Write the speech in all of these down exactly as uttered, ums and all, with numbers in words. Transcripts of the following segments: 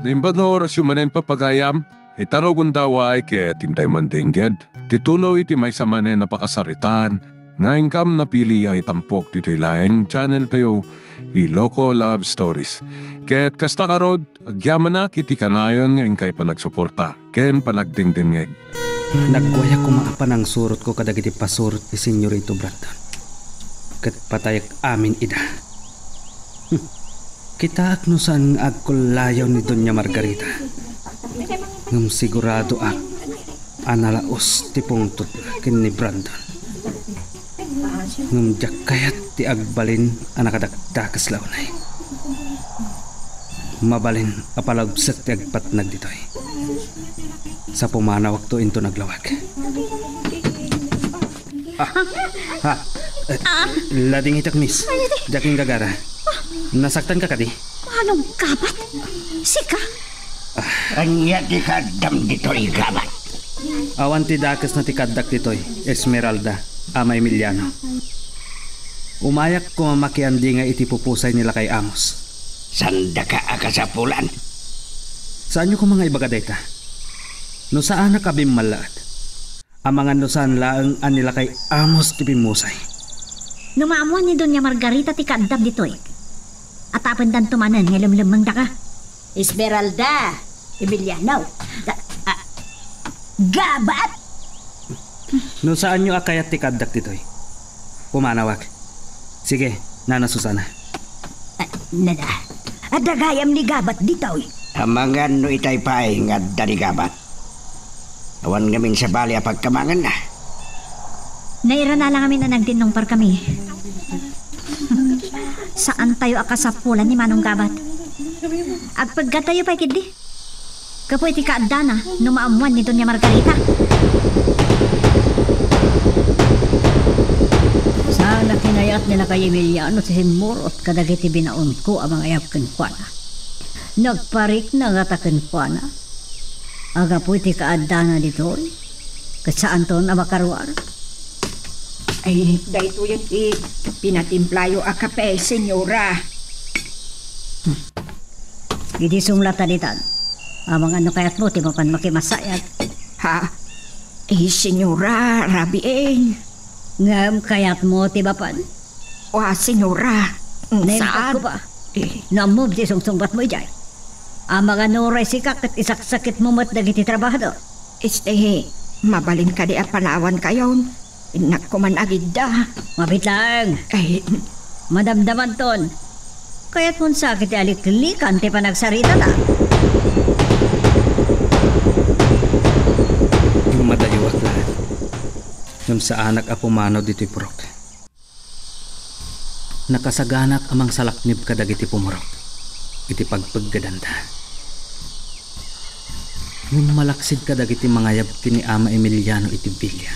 Naimbag nga orasyo manen, papagayam, ita rugonda, ket intay man dengged ti tuloy ti maysa manen a pakasaritaan nga inkam napili a itampok ditoy laeng channel tayo, Iloko Love Stories. Ket kasta ngarud, agyamanak iti kanayon nga inkay panagsuporta ken panagdengdengngeg. Nagguayak koma a panangsurotko kadagiti pasurot ni Senyorito Brandon. Ket patayek amin ida. Hmm. Kitaak no saan nga agkullayaw ni Doña Margarita. Ngem siguradoak a nalaus ti pungtotna ken ni Brandon. Ngem diak kayat ti agbalin a nakadakdakes la unay. Mabalin a palubsek ti agpatnag ditoy. Sa pumanawakto inton aglawag. Ah, ha, eh, ladingitak, miss. Diak inggagara. Nasaktanka kadi? Manong Gabat? Sika? Ania ti kaaddam ditoy, Gabat? Awan ti dakesna ti kaaddak ditoy, Esmeralda, Ama Emiliano. Umayak koma makiandingay iti pupusay ni Lakay Amos. Saandaka a kasapulan? Saanyo koma nga ibaga dayta? No saanak a bimmallaat, amangan no saan laeng a ni Lakay Amos ti pimmusay. No maammoan ni Doña Margarita ti kaaddam ditoy, atapendanto manen nga ilemlemmengdaka. Esmeralda, Emiliano, da, ah, Gabat! No saanyo a kayat ti kaaddak ditoy, pumanawak. Sige, Nana Susana. Ah, nana, adda gayam ni Gabat ditoy. Amangan no itay pay nga adda ni Gabat. Awan ngamin sabali a pagkamanganna. Nairana la ngamin a nagdinnungparkami. Saantayo a kasapulan ni Manong Gabat. Agpeggatayo pay ketdi. Gapu iti kaaddana no maammoan ni Doña Margarita. Saan a kinayat ni Lakay Emiliano ti simmurot kadagiti binaonko a mangayab kenkuana. Nagparikna ngata kenkuana a gapu iti kaaddana ditoy, ket saanton a makaruar. Ay, daytoyen ti pinatimplayo a kape, senyora. Idi sumlatan itan, amangan no kayatmo ti mapan makimasayat. Ha? Eh, senyora, rabiin. Ngem kayatmo ti mapan? Wa, senyora. Naimbagko ba? Eh. No ammom ti sungsungbatmo idiay. Amangan no uray sika ket isaksakitmo met dagiti trabahador. Este, mabalin kadi a panawankayon? Innak koman agidda. Mabit laeng. Ay. Madamdamanton. Kayatmon sa ket ti aliklikan ti panagsaritata. Madayuak laeng. Ngem saanak a pumanaw ditoy purok. Nakasaganak a mangsalaknib kadagiti pumurok iti pagpeggedanda. Ngem malaksid kadagiti mangayab ken ni Ama Emiliano iti bilia.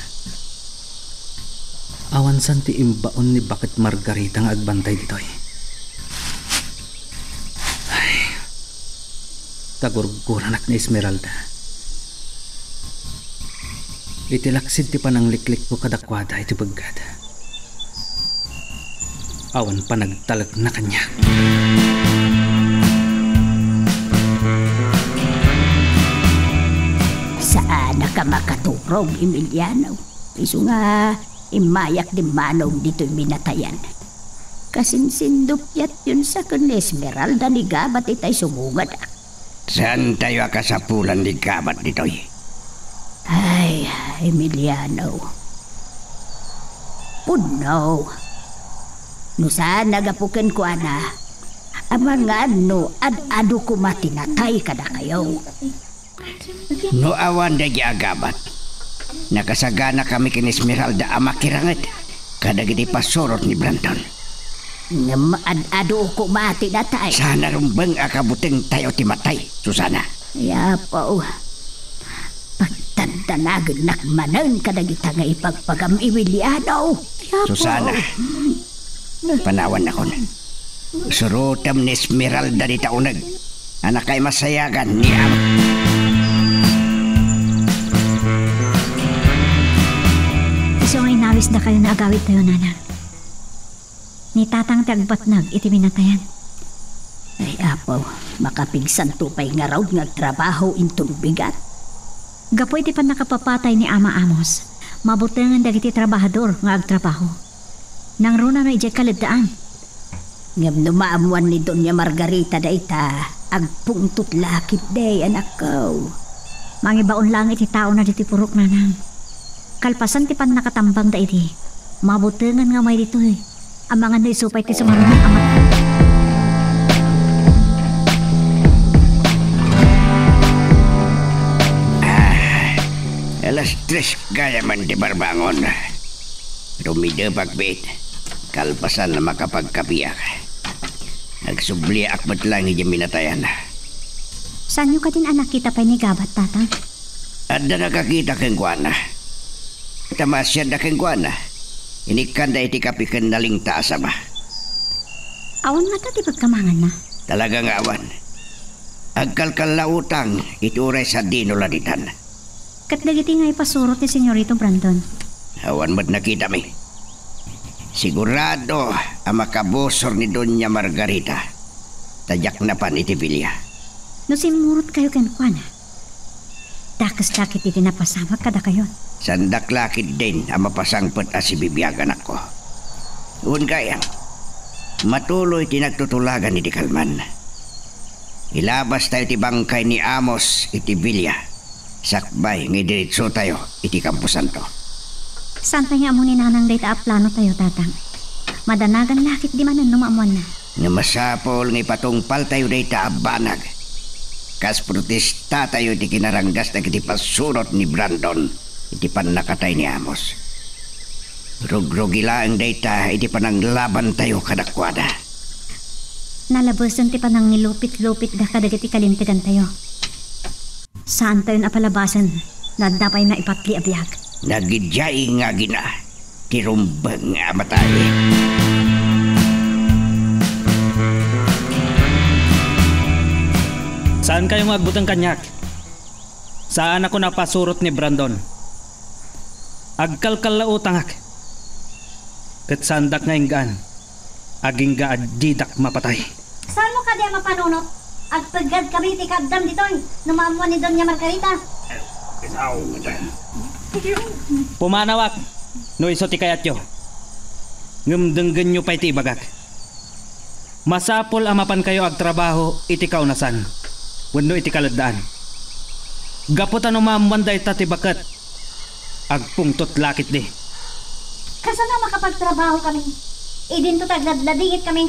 Awan san ti imbaon ni Baket Margarita nga agbantay ditoy. Ay, tagurguranak ni Esmeralda. Iti laksid ti panangliklikko kadakuada iti pegged. Awan panagtalekna kaniak. Saanak a makaturog, Emiliano. Isu nga immayak dimmanom ditoy binatayan. Kasinsindupyatyon sa ken ni Esmeralda ni Gabat itay sumungad. Saantayo a kasapulan ni Gabat ditoy. Ay, Emiliano. Pudno. No saan a gapu kenkuana, amangan no ad-adu koma ti natay kadakayo. No awan daydi a Gabat, nakasaganakami ken Esmeralda a makiranget kadagiti pasurot ni Brandon. Ngem ad-adu koma ti natay. Saan a rumbeng a kabutengtayo ti matay, Susana. Ay Apo, pagdandanagennak manen kadagita nga ipagpagam, Emiliano. Ay Apo. Susana, panawannakon. Surotem ni Esmeralda dita uneg a nakaimasayagan ni Ama. Isu nga inawis dakayo nga agawidtayo, Nanang. Ni Tatang ti agbatnag iti binatayan. Ay, Apo. Wow, makapigsanto pay ngarud nga agtrabaho inton bigat. Gapu iti pannakapapatay ni Ama Amos, mabutengen dagiti trabahador nga agtrabaho. Nangruna no idiay kaleddaan. Ngem no maammuan ni Doña Margarita dayta, agpungtot la ketdi, anakko. Mangibaon laeng iti taona ditoy purok, nanang. Kalpasan ti pannakatambangda idi, mabutengen nga umay ditoy. Amangan no isu pay ti sumarunong a mata. Ah, alas tres gayamen ti parbangon. Rumidepak met, kalpasan a makapagkapiak. Agsubliak met laeng idiay minatayan. Saanyo kadin a nakita pay ni Gabat, Tatang? Adda nakakita kenkuana. Ta maasianda kenkuana. Inikkanda iti kape ken nalingta a saba. Awan ngata ti pagkamanganna? Talaga nga awan. Agkalkallautang iti uray sadino la ditan. Ket dagiti nga ipasurot ni Senyorito Brandon? Awan met nakitami. Sigurado a makabusor ni Doña Margarita. Ta diak napan iti bilia. No simmurotkayo kenkuana, dakes la ketdi ti napasamak kadakayo. Saandak la ketdin a mapasangpet a sibibiag, anakko. Wen gayam, matuloy ti nagtutulagan iti kalman. Ilabastayo ti bangkay ni Amos iti bilia, sakbay nga idiretsotayo iti kamposanto. Saan pay nga ammo ni Nanang dayta a planotayo, Tatang? Madanagan la ketdi manen no maammuanna. Nga masapul nga ipatungpaltayo dayta a banag. Kas protestatayo iti kinaranggas dagiti pasurot ni Brandon iti pannakatay ni Amos. Rugrugi laeng dayta iti pananglabantayo kadakuada. Nalabesen ti panangilupit-lupitda kadagiti kalintegantayo. Saantayon a palabasen no adda pay maipatli a biag. Nagidiay nga agina ti rumbeng a matay. Saankayo nga agbuteng kaniak? Saanakon a pasurot ni Brandon. Agkalkallautangak. Ket saandak nga inggaan. Agingga a didak mapatay. Saanmo kadi a mapanunot? Agpeggadkami iti kaaddam ditoy no maammuan ni Doña Margarita. Pumanawak no isu ti kayatyo. Ngem denggenyo pay ti ibagak. Masapul a mapankayo agtrabaho iti kaunasan wenno iti kaleddaan. Gapu ta no maammuan dayta ti baket, agpungtot la ketdi. Kasano a makapagtrabaho kami? Idinto ta agladladingit kami.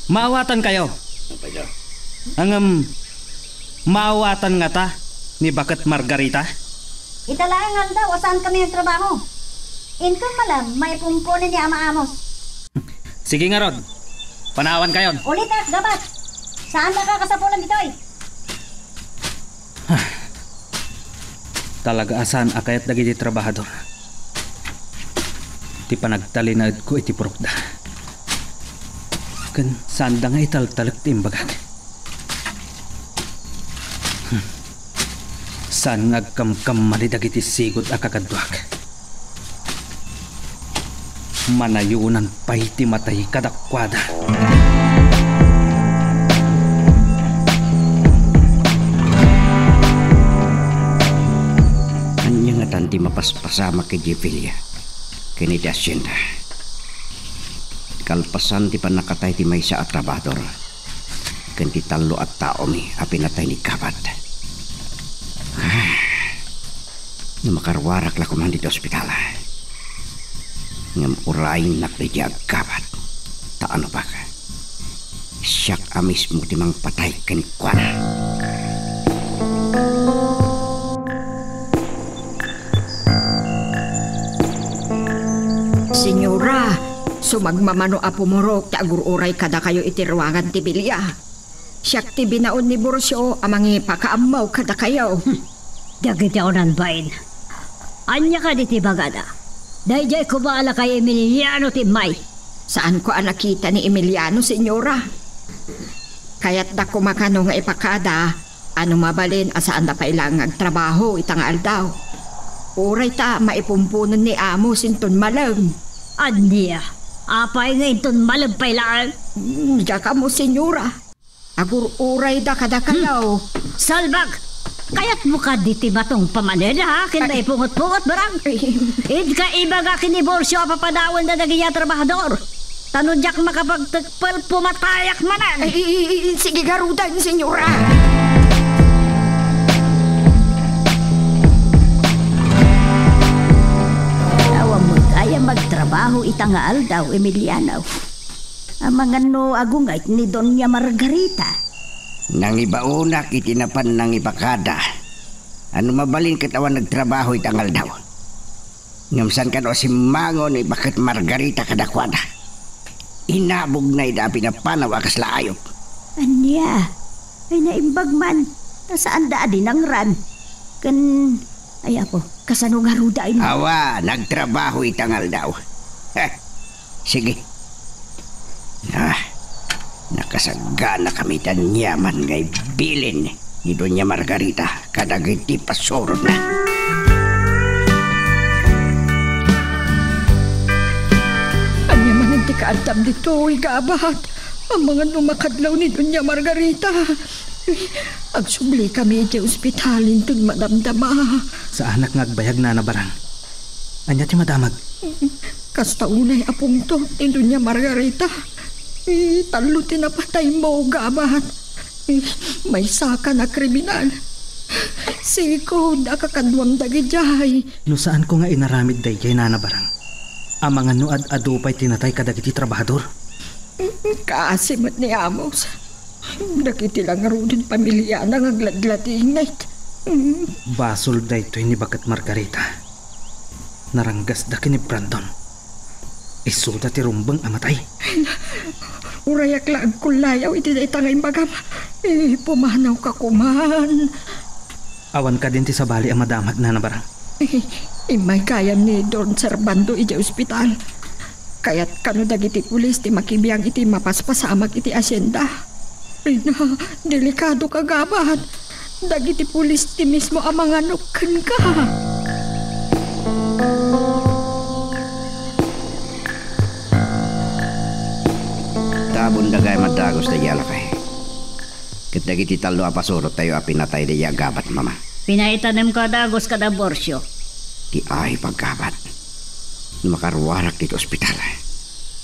Maawatankayo. Ngem, maawatan ngata ni baket Margarita? Ita laeng nga aldaw a saan kami agtrabaho. Inton malem, maipumpunen ni Ama Amos. Sige ngarud, panawankayon. Ulitek, Gabat. Saanda a kakasapulan ditoy. Talaga a saan a kayat dagiti trabahador ti panagtalinaedko iti purokda. Ken saanda nga italtalek ti imbagak. Hmm. Saan nga agkamkammali dagiti sigud a kakaduak? Manayonan pay ti matay kadakuada. Ania ngatan ti mapaspasamak idiay bilia ken iti asienda? Kalpasan ti pannakatay ti maysa a trabahador ken ti tallo a taomi a pinatay ni Gabat. Ah, no makaruarak la koman ditoy ospital. Ngem uraynak daydiay a Gabat. Ta ano pay, siak a mismo ti mangpatay kenkuana. Señora, sumagmamano a pumurok ti agur-uray kadakayo iti ruangan ti bilia. Siak ti binaon ni Burcio a mangipakaammo kadakayo. Hmm. Dagiti awanan bain. Ania kadi ti bagada? Daydiay koma a lakay Emiliano ti immay. Saanko a nakita ni Emiliano, señora. Kayatda koma kano nga ipakada a no mabalin a saanda pay laeng nga agtrabaho ita nga aldaw. Uray ta maipumpunen ni Amos inton malem. Ania? Apay nga inton malem pay laeng? Hmm, diak ammo, señora. Agur-urayda kadakayo. Hmm. Salbag! Kayatmo kadi ti matungpamanen, ha? Ken maipungot-pungot, barang? Ay. Inka ibaga ken ni Borcio a papadawenda dagiti a trabahador. Ta no diak makapagtekpel, pumatayak manen. Ay, i-, i-, i-, sige, garuden, senyora. Awan met aya magtrabaho ita nga aldaw, Emiliano. Amangan no agungayt ni Doña Margarita. Nangibaonak iti napan nangibakada. Ano mabalin ket awan nagtrabaho ita nga aldaw? Ngem saan kano a simmango ni Baket Margarita kadakuada? Inabogna ida a pinapanaw a kasla ayup. Ania? Ay, naimbag man, ta saanda a dinangran. Ken, ay, apo, kasano ngaruden? Awa, nagtrabaho ita nga aldaw. Heh, sige. Ah, nakasagana kami ta aniaman nga ibilin ni Doña Margarita kadagiti pasurotna. Ania manen ti kaadtam ditoy, Gabat? Amangan no makadlaw ni Doña Margarita. Agsubli kami iti ospital inton madamdama. Saanak nga agbayag, Nana Barang. Ania ti madamag? Kasta unay a pungtot ni Doña Margarita. Eh, tallo ti napataymo, Gabat. Eh, maysaka a kriminal. Siko, da kakaduam dagidiay. No saanko nga inaramid daydiay, Nana Barang, amangan no ad-adu pay ti natay kadagiti trabahador. Kaasi met ni Amos. Dagiti la ngaruden pamiliana nga agladladingit. Mm. Basol daytoy ni Baket Margarita. Naranggasda ken ni Brandon. Isuda ti rumbeng a matay. Urayak la agkullayaw iti dayta nga imbagam. Eh, pumanawka koman. Awan kadin ti sabali a madamag, Nana Barang. Eh, immay gayam ni Don Servando idiay ospital. Kayat kano dagiti pulis ti makibiang iti mapaspasamak iti asienda? Ay na, delikadoka, Gabat. Dagiti pulis ti mismo a manganok kenka. Tabon dagay a madagus daydiay a lakay. Ket dagiti tallo a pasurottayo a pinatay daydiay a Gabat, Mama. Pinaitanemko a dagus kada Borcio. Ti ay paggabat. No makaruarak ditoy ospital,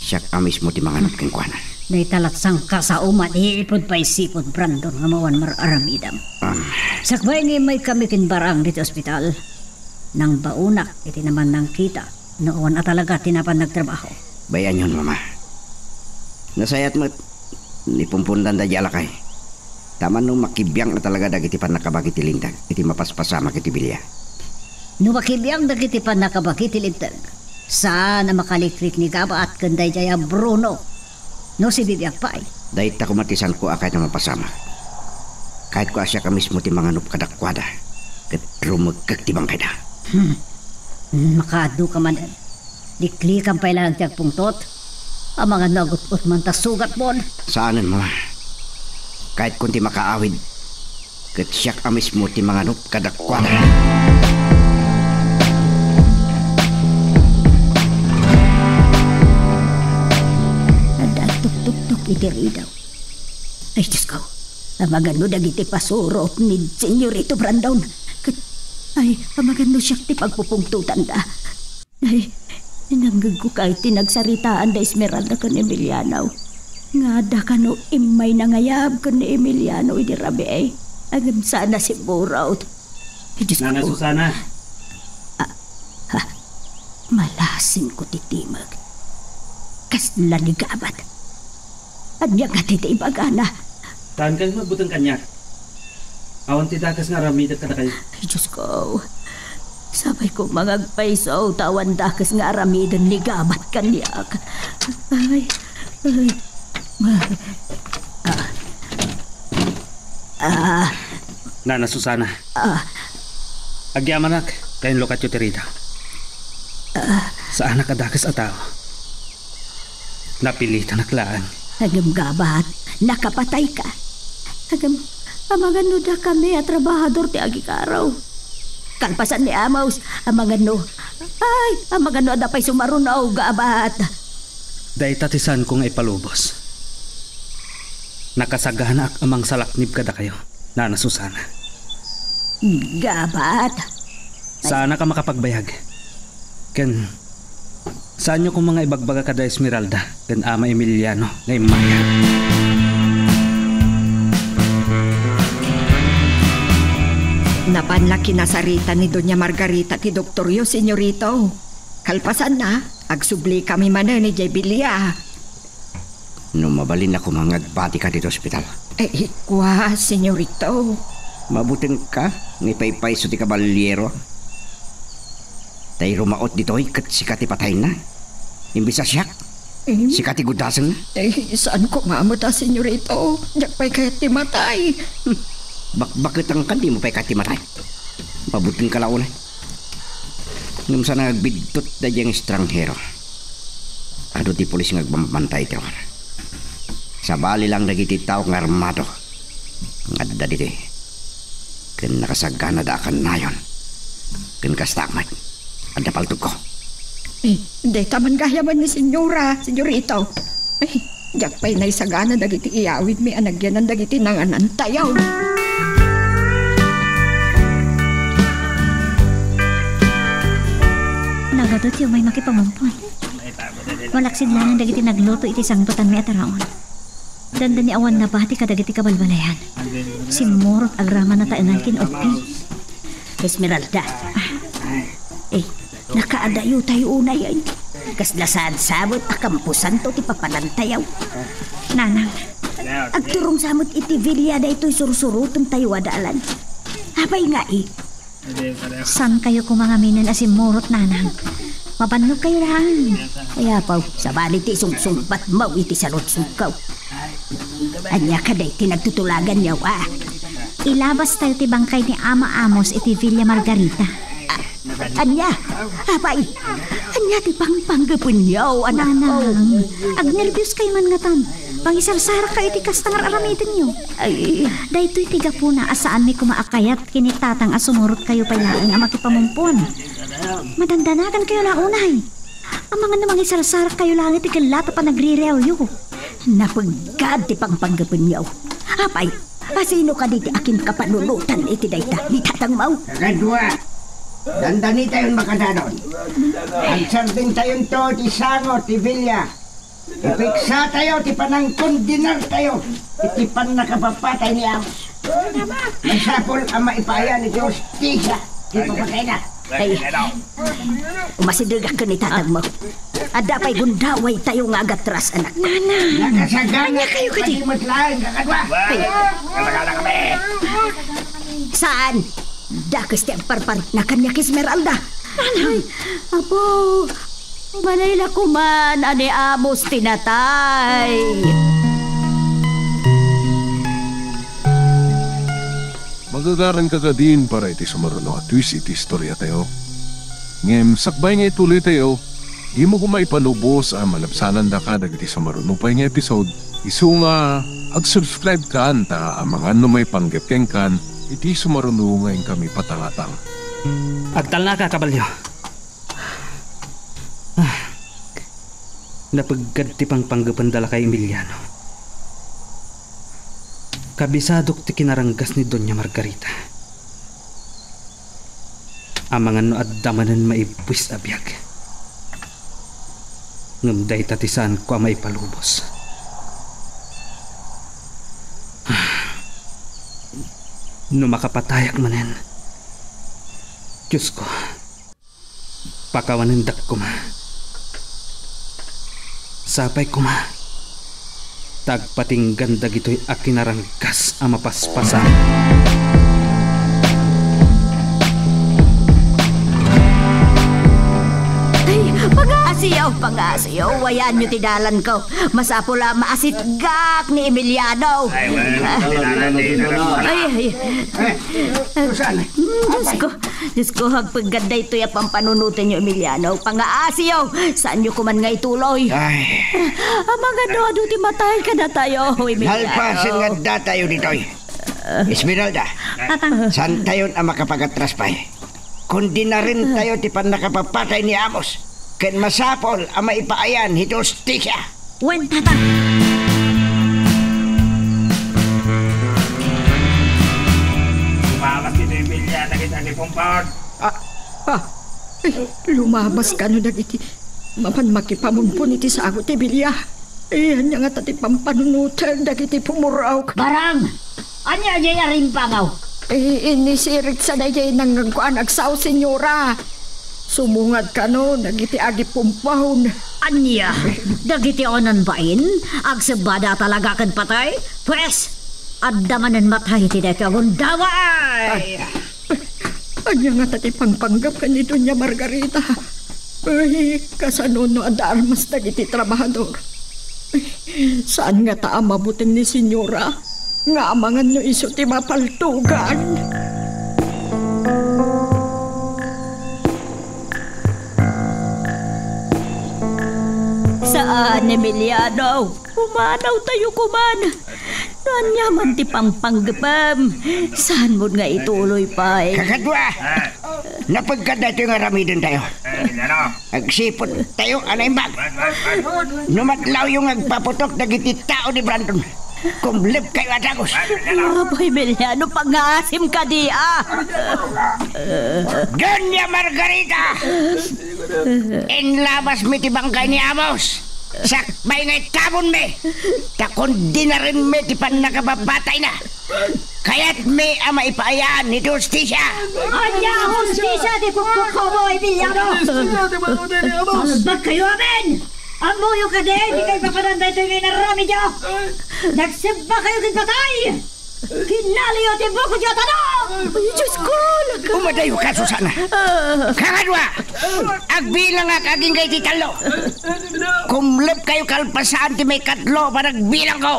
siak a mismo ti manganop kenkuana. Dayta lat sangkasao, maiipud pay sipud Brandon nga mawan mar-aramidam. Am. Sakbay nga immaykami ken Barang ditoy ospital, nangbaonak iti naman nangkita no awan a talaga ti napan nagtrabaho. Bay-anyon, Mama. Nasayaat met, ipumpundan daydiay a lakay. Ta mano makibiang a talaga dagiti pannakabagi ti linteg iti mapaspasamak iti bilia. No makibiang dagiti pannakabagi ti linteg, saan a makaliklik ni Gabat ken daydiay a Bruno. No sibibiag pay. Dayta koma ti saanko a kayat a mapasamak. Kayatko a siak a mismo ti manganop kadakuada ket rumekkek ti bangkayda. Hmm. Makaadu ka manen. Liklikan pay laeng ti agpungtot. Amangan no agut-ot man ta sugatmon. Saanen, Mama. Kayatkon ti makaawid, ket siak a mismo ti manganop kadakuada. Adda agtuktuktok iti ridaw. Ay, Diosko, amangan no dagiti pasurot ni Senyorito Brandon. Ket, ay, amangan no siak ti pagpupungtotanda. Ay, nangngegko kay ti nagsaritaan da Esmeralda ken Emiliano. Nga adda kano immay nangayab ken ni Emiliano idi rabii. Ngem saan a simurot. Ay, Diosko. Nana Susana. Ah, ha. Malasingko ti timeg. Kasla ni Gabat. Ania ngata ti ibagana? Haan kami magbuteng kaniak. Awan ti dakes nga aramidek kadakayo. Ay, Diosko. Sapay koma nga agpayso ta awan dakes nga aramiden ni Gabat kaniak. Ay, ay. Ah. Ah. Nana Susana. Ah. Agyamanak, kainlukatyo ti ridaw. Ah. Saanak a dakes a tao. Napilitanak laeng. Ngem Gabat, nakapatayka. Ngem, amangan no dakami a trabahador ti agikaraw. Kalpasan ni Amos, amangan no, ay, amangan no adda pay sumaruno, Gabat. Dayta ti saanko nga ipalubos. Nakasaganaak a mangsalaknib kadakayo, Nana Susana. Gabat. Saanak a makapagbayag. Ken saanyo koma nga ibagbaga kada Esmeralda ken Ama Emiliano nga immaya. Napan la kinasarita ni Doña Margarita ti doktoryo, Senyorito. Kalpasanna, agsublikami manen idiay bilia. No mabalin a koma nga agbatika ditoy ospital. Eh, kua, Senyorito. Mabutingka nga ipaypayso ti kabalieroam. Tay rumaot ditoy ket sika ti patayna. Imbes a siak, Em? sika ti gudasenna. Eh, saan koma met a, Senyorito? Diak pay kayat ti matay. Hmm. Bakbaketanka, dimo pay kayat ti matay. Mabutingka la unay. Ngem saan nga agbiddut daydiay nga estranghero. Adu ti pulis nga agbambantay iti ruar. Sabali lang dagiti tao nga armado nga adda ditoy. Ken nakasaganada a kannayon. Ken kasta met, adda paltogko. Eh, dayta man gayamen ni Senyora, Senyorito. Eh, Diak pay naisagana dagiti iyawidmi a nagyanan dagiti nanganantayo. Nagadutyo may makipamumpon. Malaksid laeng dagiti nagluto iti sangpetanmi a taraon. Dandani awan nabati kadagiti kabalbalayan. Simmurot agraman a taengan ken ukpi. Esmeralda. Eh, nakaadayo tayo unay, ay. Kasla saan sa met a kamposanto ti papanantayo. Nanang. Agturong sa met iti villa daytoy sursuroten tayo a dalan. Apay nga, eh? Saan kayo koma ngaminen a simmurot, Nanang? Mabannog kayo lang. Ay, apaw, sabali ti sungsungbat mo iti saludsodko. Ania kadi ti nagtutulaganyo, a? Ilabas tayo ti bangkay ni Ama Amos iti Villa Margarita. A-, ania? Apay, ania ti pangpanggepenyo, anakko? Nanang, agnerbios kayo man ngatan. Pangisarsarak kayo iti kasta nga ar-aramidenyo. Ay. Daytoy ti gapuna a saanmi koma a kayat ken ni Tatang a sumurot kayo pay laeng a makipamumpon. Madandanagan kayo la unay. Amangan no mangisarsarak kayo laeng iti kellat a panagririawyo. Napeggad ti pangpanggepenyo. Apay, asino kadi ti akinkapanunotan iti dayta ni tatangmo? Kakadua, dandanitayon makadanon. Agsardengtayonto ti sango ti villa. Ipiksatayo ti panangkondenartayo iti pannakapapatay ni Amos. Masapul a maipayan iti hustisia ti papatayna. Ay, umasidegak ken ni tatangmo. Adda pay gundaway tayo nga agatras, anak. Nana! Nakasagana. Ania kayo kadi? Kadi met laeng, kakadua. Ay. Saan? Dakes ti agparparikna kaniak, Esmeralda. Nana! Ay, apo, manay la koman a ni Amos ti natay. Magagaranka kadin para iti sumaruno a twist iti istoriatayo. Ngem sakbay nga ituloytayo, dimo koma ipalubos a malabsanandaka dagiti sumaruno pay nga episode, isu nga ag-subscribe kan ta amangan no maipanggep kenkan iti sumaruno nga inkami patangatang. Agtalnaka, kabalyo. Ah, napeggad ti pangpanggependa la kay Emiliano. Kabisadok ti kinaranggas ni Doña Margarita. Amangan no adda manen maibuis a biag. Ngem dayta ti saanko a maipalubos. Ah, no makapatayak manen, Diosko, pakawanendak koma. Sapay koma ta agpatinggan dagitoy a kinaranggas a mapaspasan. Ay, pangasiyo, pangasiyo, wayanyo ti dalanko. Masapul a maasitgak ni Emiliano. Ay, well, ay, ay. Eh, Susan. Mm, Diyos ko, Diyos ko, agpeggad daytoy a pampanunotenyo, Emiliano. Pangaasiyo, saanyo koman nga ituloy. Ay. Amangan no adu ti matay kadatayo, Emiliano. Nalpasen nga addatayo ditoy. Esmeralda, Tatang. Saantayon a makapagatras pay. Kondenarentayo ti pannakapapatay ni Amos, ken masapul a maipaayan iti hustisia. Wen, Tatang. Ah, ah, eh, lumabas kano dagiti mapan makipamunpon iti sago ti bilia. Eh, ania ngata ti pampanunoten dagiti pumurok? Barang! Ania diay a rimpangaw? Eh, inisirik sa daydiay nangagkuan agsao, senyora. Sumungad kano dagiti agipumpon. Ania? Dagiti awan bain? Agsebbada talaga ken patay? Pwes, adda manen matay ti daytoy a gundaway! Ania ngata ti pangpanggep ken ni Doña Margarita? Ay, kasano no adda armas dagiti trabahador? Saan ngata a mabuteng ni senyora nga amangan no isu ti mapaltugan? Saan, Emiliano. Pumanawtayo koman. No ania man ti pangpanggepem, saan met nga ituloy pay? Kakadua! Napagka daytoy nga aramidentayo. Agsiputtayo a naimbag. No madlawyo nga agpaputok dagiti tao ni Brandon, kumlebkayo a dagus. Apay, Emiliano, pangngaasim kadi, a? Doña Margarita! Inlabasmi ti bangkay ni Amos. Sakbay nga itabonmi, ta kondinarenmi ti pannakababatayna. Kayatmi a maipaayaan iti hustisia. Ania a hustisia ti pukpukmo, Emiliano? Salbagkayo amin! Ammoyo kadi, dikayo ipapanan daytoy nga inaramidyo. Nagsebbakayo ken patay! Kinaliyo ti bukodyo a tado! Ay, Diyos ko, nagka- Umadayoka, Susana. Ah. Kakadua, agbilangak agingga iti tallo. Kumlebkayo kalpasan ti maikatlo a panagbilangko.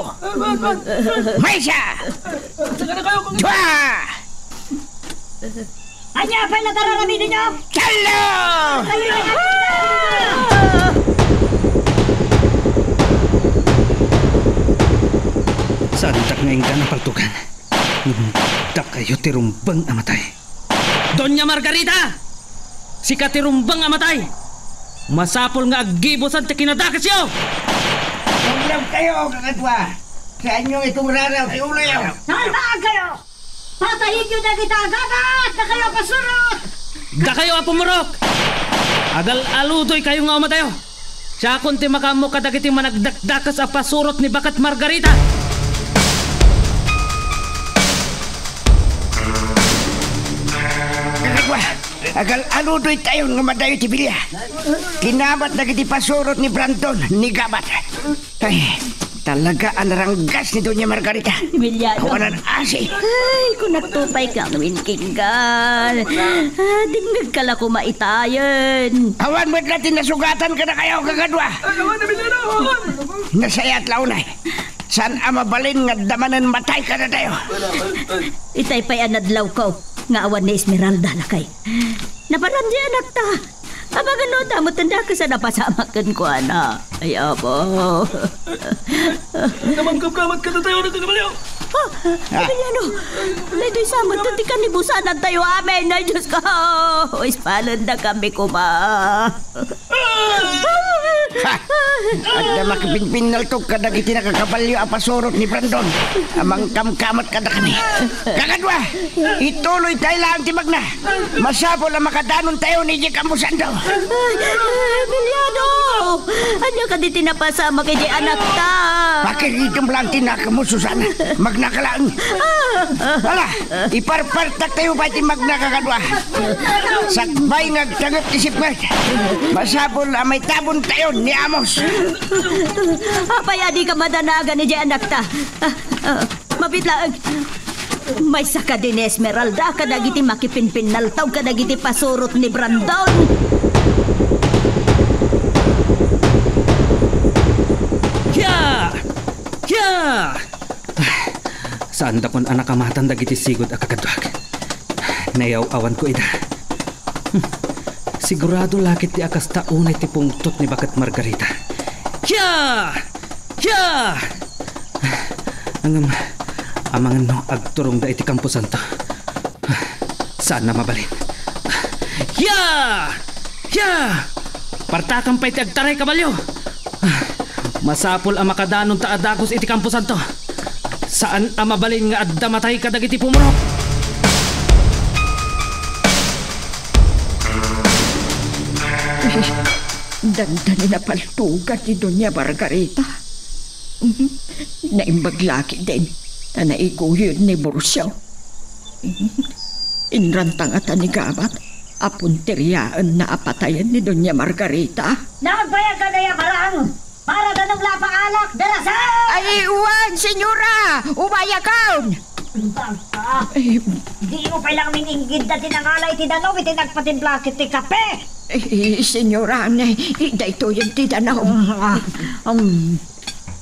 Maysa! Dua! Ania pay la ti ar-aramidenyo? Tallo! Saandak nga inggana paltugan. Ngem dakayo ti rumbeng a matay. Doña Margarita! Sika ti rumbeng a matay! Masapul nga aggibusan ti kinadakesyo! Kumlebkayo, kakadua! Saanyo nga ituraraw ti uloyo! Salbaagkayo! Patayekyo dagiti agabat! Dakayo a pasurot! Dakayo a pumurok! Agal-aludoykayo nga umadayo! Siakon ti makaammo kadagiti managdakdakes a pasurot ni Baket Margarita! Kakadua, agal-aludoytayon nga umadayo iti bilia. Kinabat dagiti pasurot ni Brandon, ni Gabat. Ay, talaga a naranggas ni Doña Margarita. Emiliano. Awanan asi. Ay, kunakto pay kano inkinggan. Ah, dingngegka la koma itayen. Awan met la ti nasugatan kadakayo, kakadua. Ay, awan, Emiliano, awan. Nasayaat la unay. Saan a mabalin nga adda manen matay kadatayo. Itay pay a nadlawko nga awan ni Esmeralda, lakay. Naparan diay anakta. Amangan no adda met ti dakes a napasamak kenkuana. Ay, Apo. Namangkapkamat kadatayo, Ate Gamalio. Ha? Ah. Emiliano, daytoy sa met ti kanibusanantayo amin. Ay, Diyos ko. Ispalendakami koma. Ha! Adda makipinpinnaltog kadagiti nakakabalio a pasurot ni Brandon a mangkamkamat kadakami. Kakadua, ituloytayo laeng ti magna. Masapul a makadanontayon idiay kamposanto. Ay, Emiliano! Ania kadi ti napasamak idiay anakta? Pakiridem laeng ti nakemmo, Susana. Magnaka laeng. Ah! Ala, iparpartaktayo pay ti magna, kakadua. Sakbay nga agtangek ti sipnget, masapul a maitabontayon ni Amos. Apay a dika madanagan idiay anakta? Ah, ah, mabiit laeng. Maysa kadi ni Esmeralda kadagiti makipinpinnaltog kadagiti pasurot ni Brandon. Kia! Kia! Saandakon a nakamatan dagiti sigud a kakaduak. Nayaw-awanko ida. Hmm. Sigurado la ket ti a kasta unay ti pungtot ni Baket Margarita. Kia! Kia! Ngem, amangan no agturongda iti kamposanto. Saan a mabalin. Ya! Ya! Partakan pay ti agtaray, kabalio. Masapul a makadanonta a dagus iti kamposanto. Saan a mabalin nga adda matay kadagiti pumurok. Dandani napaltugan ni Doña Margarita. Mhm. Naimbag la ketdin ta naiguyod ni Burcio. Mhm. Inrantangatan ni Gabat a punteriaenna a patayen ni Doña Margarita. Nagbayag ka na ya, Barang! Para danum la a paalak, darasa! Ay, wen, senyora! Umayakon! Basta, ay, di mo pay lang mininggid dati nangalay ti danum iti nagpatimpla ket ti kape! Eh, senyora, ne, daytoyen ti danum. Ah, um,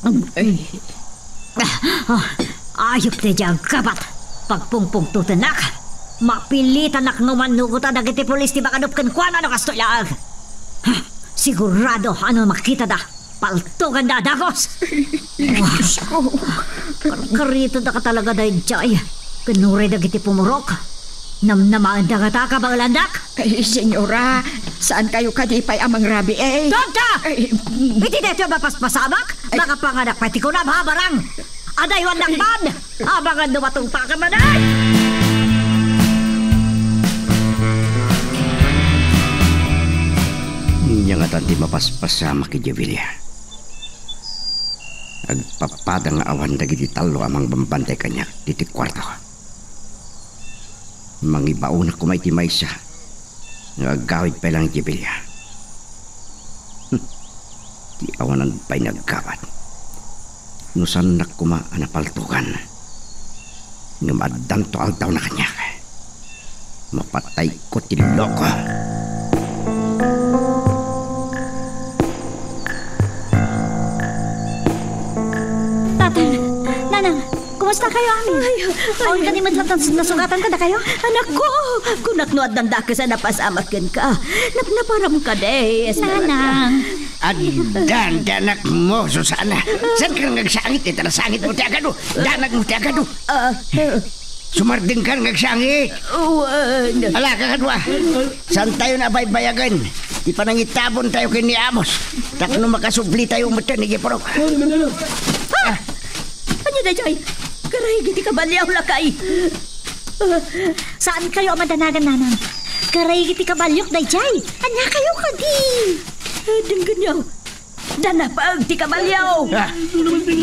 um, eh. Ah, ah, ayup daydiay a Gabat. Pagpungpungtotenak. Mapilitanak nga umannugot dagiti pulis ti makadup kenkuana no kastoy laeng. Ha, sigurado a no makitada, paltoganda a dagus. Diyos ko. Karkaritodaka talaga daydiay. Ken uray dagiti pumurok, namnamaenda ngata a kabaelandak. Ay, senyora, saankayo kadi pay a mangrabii? Tonto! Ay, iti daytoy a mapaspasamak, ay, makapanganak pay ti kunam, ha, Barang? Adaywannak man! Amangan no matungpakan man, ay! Ania ngatan ti mapaspasamak idiay bilia? Agpapada nga awan dagiti tallo a mangbambantay kaniak ditoy kuarto. Mangibaonak koma iti maysa nga agawid pay lang iti bilia. Hmm. Ti awanan pay naggabat. No saannak koma a napaltogan, ngem addanto aldawna kaniak. Mapatayko ti loko. Tatang, Nanang, kumusta kayo, amin? Ay, ay. Awan kadi met latta a nasugatan kadakayo? Anakko, kunak no addan dakes a napasamak kenka. Napnaparam kadi, Esmeralda. Nanang. Addan ti anakmo, Susana. Saanka nga agsangit? Ita nasangitmo ti agado. Danagmo ti agado. Ah. Sumardengka nga agsangit. Wen. Ala, kakadua. Saantayo a baybayagen ti panangitabontayo ken ni Amos tapno makasublitayo metten idiay purok. Ah! Ania daydiay? Karaygi ti kabalio, lakay. Saankayo a madanagan, Nanang. Karaygi ti kabaliok daydiay. Aniakayo kadi? Denggenyo. Danapag ti kabalio. Ah,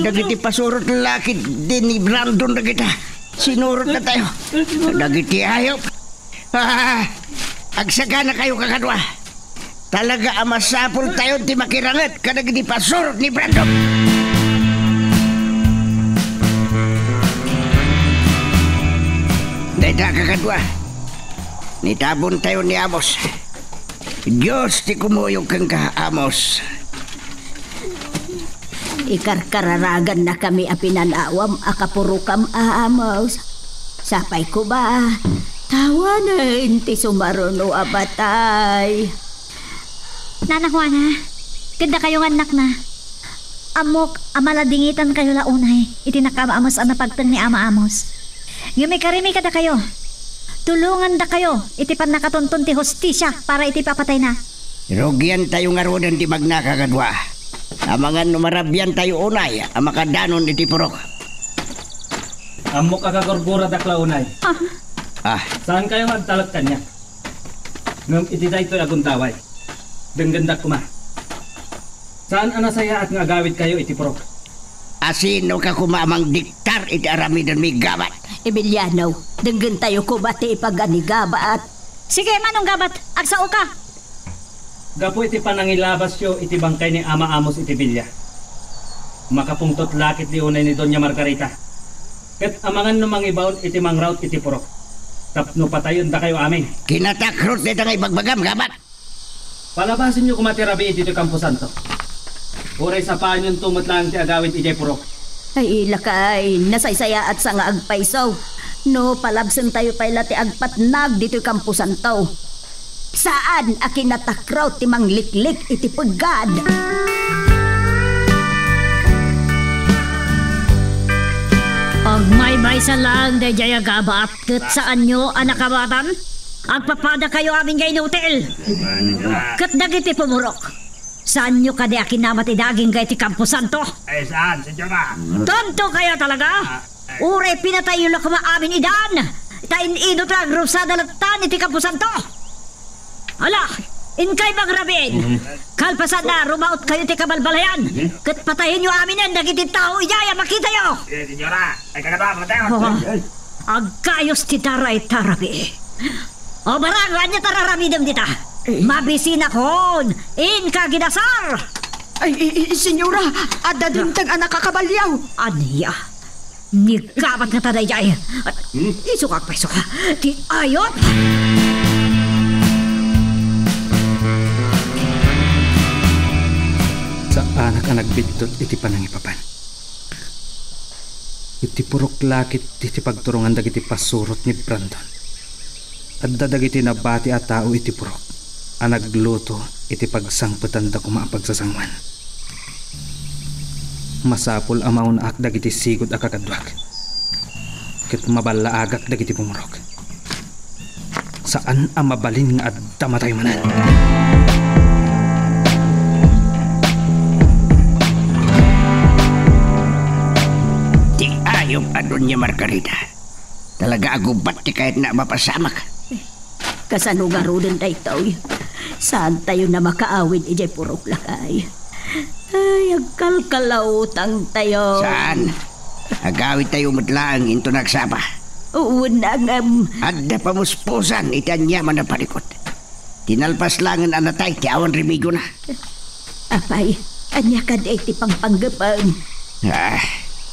dagiti pasurot la ketdi ni Brandon dagita. Sinurotnatayo. Dagiti ayop. Ah, agsaganakayo, kakadua. Talaga a masapultayo ti makiranget kadagiti pasurot ni Brandon. Dayta, kakadua. Nitabontayo ni Amos. Dios ti kumuyog kenka, Amos. Ikarkararagannakami a pinanawam a kapurokam, Amos. Sapay koma, ta awanen ti sumaruno a batay. Nana Juana, ket dakayo nga annakna. Ammok a maladingitankayo la unay iti nakaam-amos a napagteng ni Ama Amos. Ngem ikarimi kadakayo, tulongandakayo iti pannakatunton ti hustisia para iti ipapatayna. Rugiantayo ngaruden ti magna, kakadua. Amangan no marabiantayo unay a makadanon iti purok. Ammok a kagurguradak la unay. Ah. Ah. Saankayo nga agtalek kaniak. Ngem iti daytoy a gundaway, denggendak koma. Saan a nasayaat nga agawidkayo iti purok. Asinoka koma a mangdiktar iti aramidenmi, Gabat? Emiliano, denggentayo koma ti ipaga ni Gabat. Sige, Manong Gabat, agsaoka. Gapu iti panangilabasyo iti bangkay ni Ama Amos iti bilia, makapungtot la ketdi unay ni Doña Margarita. Ket amangan no mangibaon iti mangraut iti purok tapno patayendakayo amin. Kinatakrot dayta nga ibagbagam, Gabat. Palabasenyo koma ti rabii ditoy kamposanto. Uray sapaanyonto met laeng ti agawid idiay purok. Ay, lakay, nasaysayaatsa nga agpayso no palabsentayo pay la ti agpatnag ditoy kamposanto. Saan a kinatakrot ti mangliklik iti peggad. Agmaymaysa laeng daydiay a Gabat ket saanyo a nakabatan? Agpapadakayo amin nga inutil. Ket dagiti pumurok, saanyo kadi a kinamat ida agingga iti kamposanto? Ay, saan, senyora? Tontokayo talaga? Ah, ay. Uray pinatayyo la koma amin idan, ta in-inut la agrusada latta iti kamposanto. Ala, Inkay mangrabiin. Mhm. Kalpasanna, rumautkayo ti kabalbaliwan. Mhm. Ket patayenyo aminen dagiti tao idiay a makitayo. Eh, senyora, ay, kagatawa, patayon. Oh, agkayos ti dara ita rabii. O, barang, ania ti ar-aramidem dita? Eh. Mabisinakon, inka ginasar. Ay, i-, i-, senyora, adda dimteng a nakakabaliaw. Ania? Ni gabat ngata daydiay. Hmm? Isuka, paiso. Ti ayop! Saanak a nagbiddut iti panangipapan. Iti purok la ketdi ti pagturongan dagiti pasurot ni Brandon. Adda dagiti nabati a tao iti purok a nagluto iti pagsangpetanda koma a pagsasanguan. Masapul a maun-ak dagiti sigud a kakaduak, ket maballaagak dagiti pumurok. Saan a mabalin nga adda matayo manen. Ti ayop a Doña Margarida. Talaga a gubat ti kayatna a mapasamak. Kasano ngaruden daytoy? Saantayon a makaawid idiay purok, lakay. Ay, agkalkalautangtayo. Saan? Agawidtayo met laeng inton agsapa. Wen, ngem adda pamuspusan iti aniaman a parikut. Ti nalpas laengen a natay ti awan remediona. Apay, ania kadi ti pangpanggepem? Ah.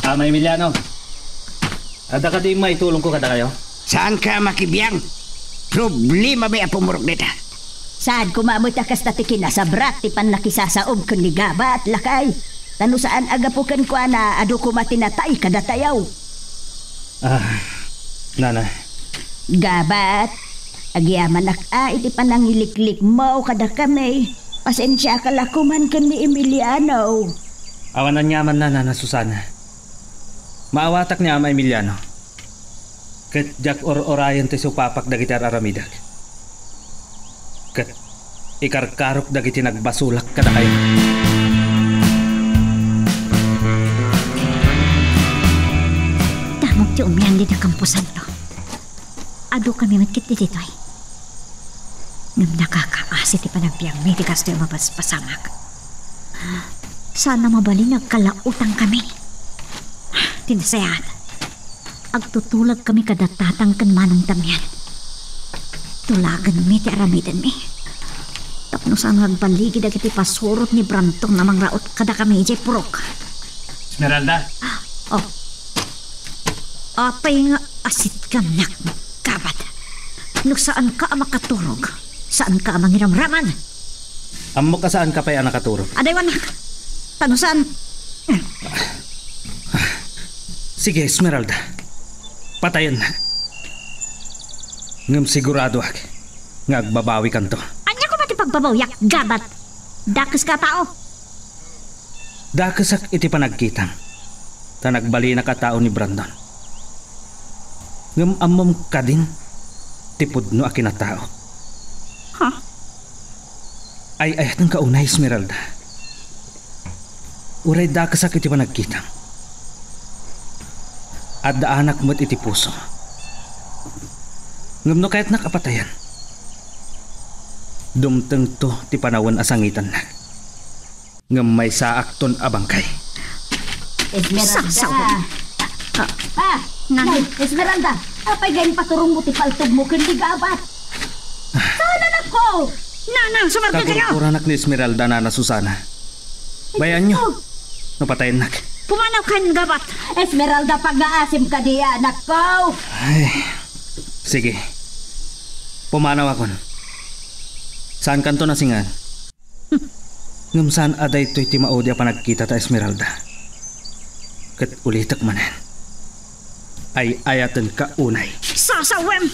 Ama Emiliano, adda kadi maitulongko kadakayo? Saanka a makibiang. Problemami a pumurok dita. Saan koma met a kasta ti kinasabrak ti pannakisasaom ken ni Gabat, lakay. Ta no saan a gapu kenkuana, adu koma ti natay kadatayo. Ah, nana. Gabat, agyamanak a iti panangiliklikmo kadakami. Pasensiaka la koman ken ni Emiliano. Awan aniaman, nana Susana. Maawatak ni Ama Emiliano. Ket diak ur-urayen ti supapak dagiti ar-aramidek. Ket ikarkarok dagiti nagbasolak kadakayo. Damok ti umian ditoy kamposanto. Adukami met ketdi ditoy. Ngem nakakaasi ti panagbiangmi iti kastoy a mapaspasamak. Saan a mabalin nga agkalautangkami. Ti nasayaat, agtutulagkami kada tatang ken manong Damian. Tulaganmi ti aramidenmi tapno saan nga agballigi dagiti pasurot ni Brandon a mangraut kadakami idiay purok. Esmeralda? Oh. Apay nga asitgamnak, Gabat? No saanka a makaturog, saanka a mangiramraman. Ammok a saanka pay a nakaturog. Adaywannak. Ta no saan? Sige, Esmeralda. Patayennak. Ngem siguradoak nga agbabawikanto. Ania koma ti pagbabawiak, Gabat? Dakeska a tao. Dakesak iti panagkitam, ta nagbalinak a tao ni Brandon. Ngem ammom kadin ti pudno a kinataok. Ha? Ay-ayatenka unay, Esmeralda. Uray dakesak iti panagkitam, addaanak met iti puso. Ngem no kayatnak a patayen, dumtengto ti panawen a sangitannak. Ngem maysaakton a bangkay. Esmeralda. Sasawen. Ah, ah, Nana. Nay, Esmeralda, apay nga impaturongmo ti paltogmo ken ni Gabat? Saan, anakko? Nana, sumardeng kayo. Kagurguranak ni Esmeralda, Nana Susana. Bayanyo. Oh. No patayennak. Pumanaw kan Gabat. Esmeralda, pagngaasim kadi, anakko. Ay, sige. Pumanaw akon. Saan kanto nasingan? Ngem saan a daytoy ti maudi a panagkita ta, Esmeralda. Ket ulitek manen, ay-ayatenka unay. Sasawem!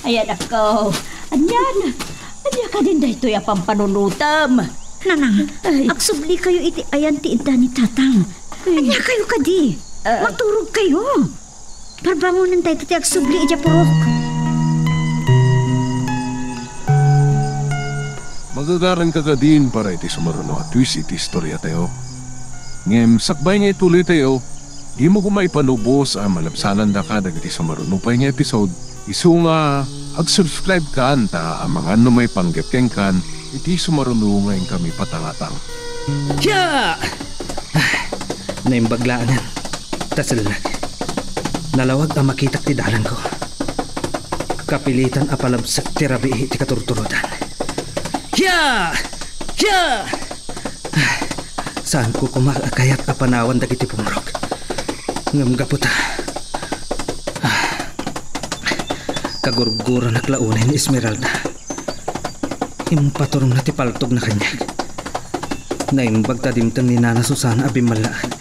Ay, anakko. Anian? Ania kadin daytoy a pampanunotem? Nanang, ay, agsubli kayo iti ayan ti idda ni Tatang. Ay. Ania kayo kadi? Ah. Maturog kayo. Parbangonen dayta ti agsubli idiay purok. Magagaranka kadin para iti sumaruno a twist iti istoriatayo. Ngem sakbay nga ituloytayo, dimo koma ipanubos a malabsanandaka dagiti sumaruno pay nga episode Isu nga, ag-subscribe kan ta amangan no maipanggep kenkan iti sumaruno nga inkami patangatang. Siya! Naimbag laengen. Ta sellag. Nalawag a makitak ti dalanko. Kapilitan a palabsek ti rabii ti katurturodan. Siya! Siya! Saanko koma a kayat a panawan dagiti pumurok. Ngem gapu ta, ah, kagurguranak la unay ni Esmeralda. Impaturongna ti paltogna kaniak. Naimbag ta dimteng ni Nana Susana a bimmallaag.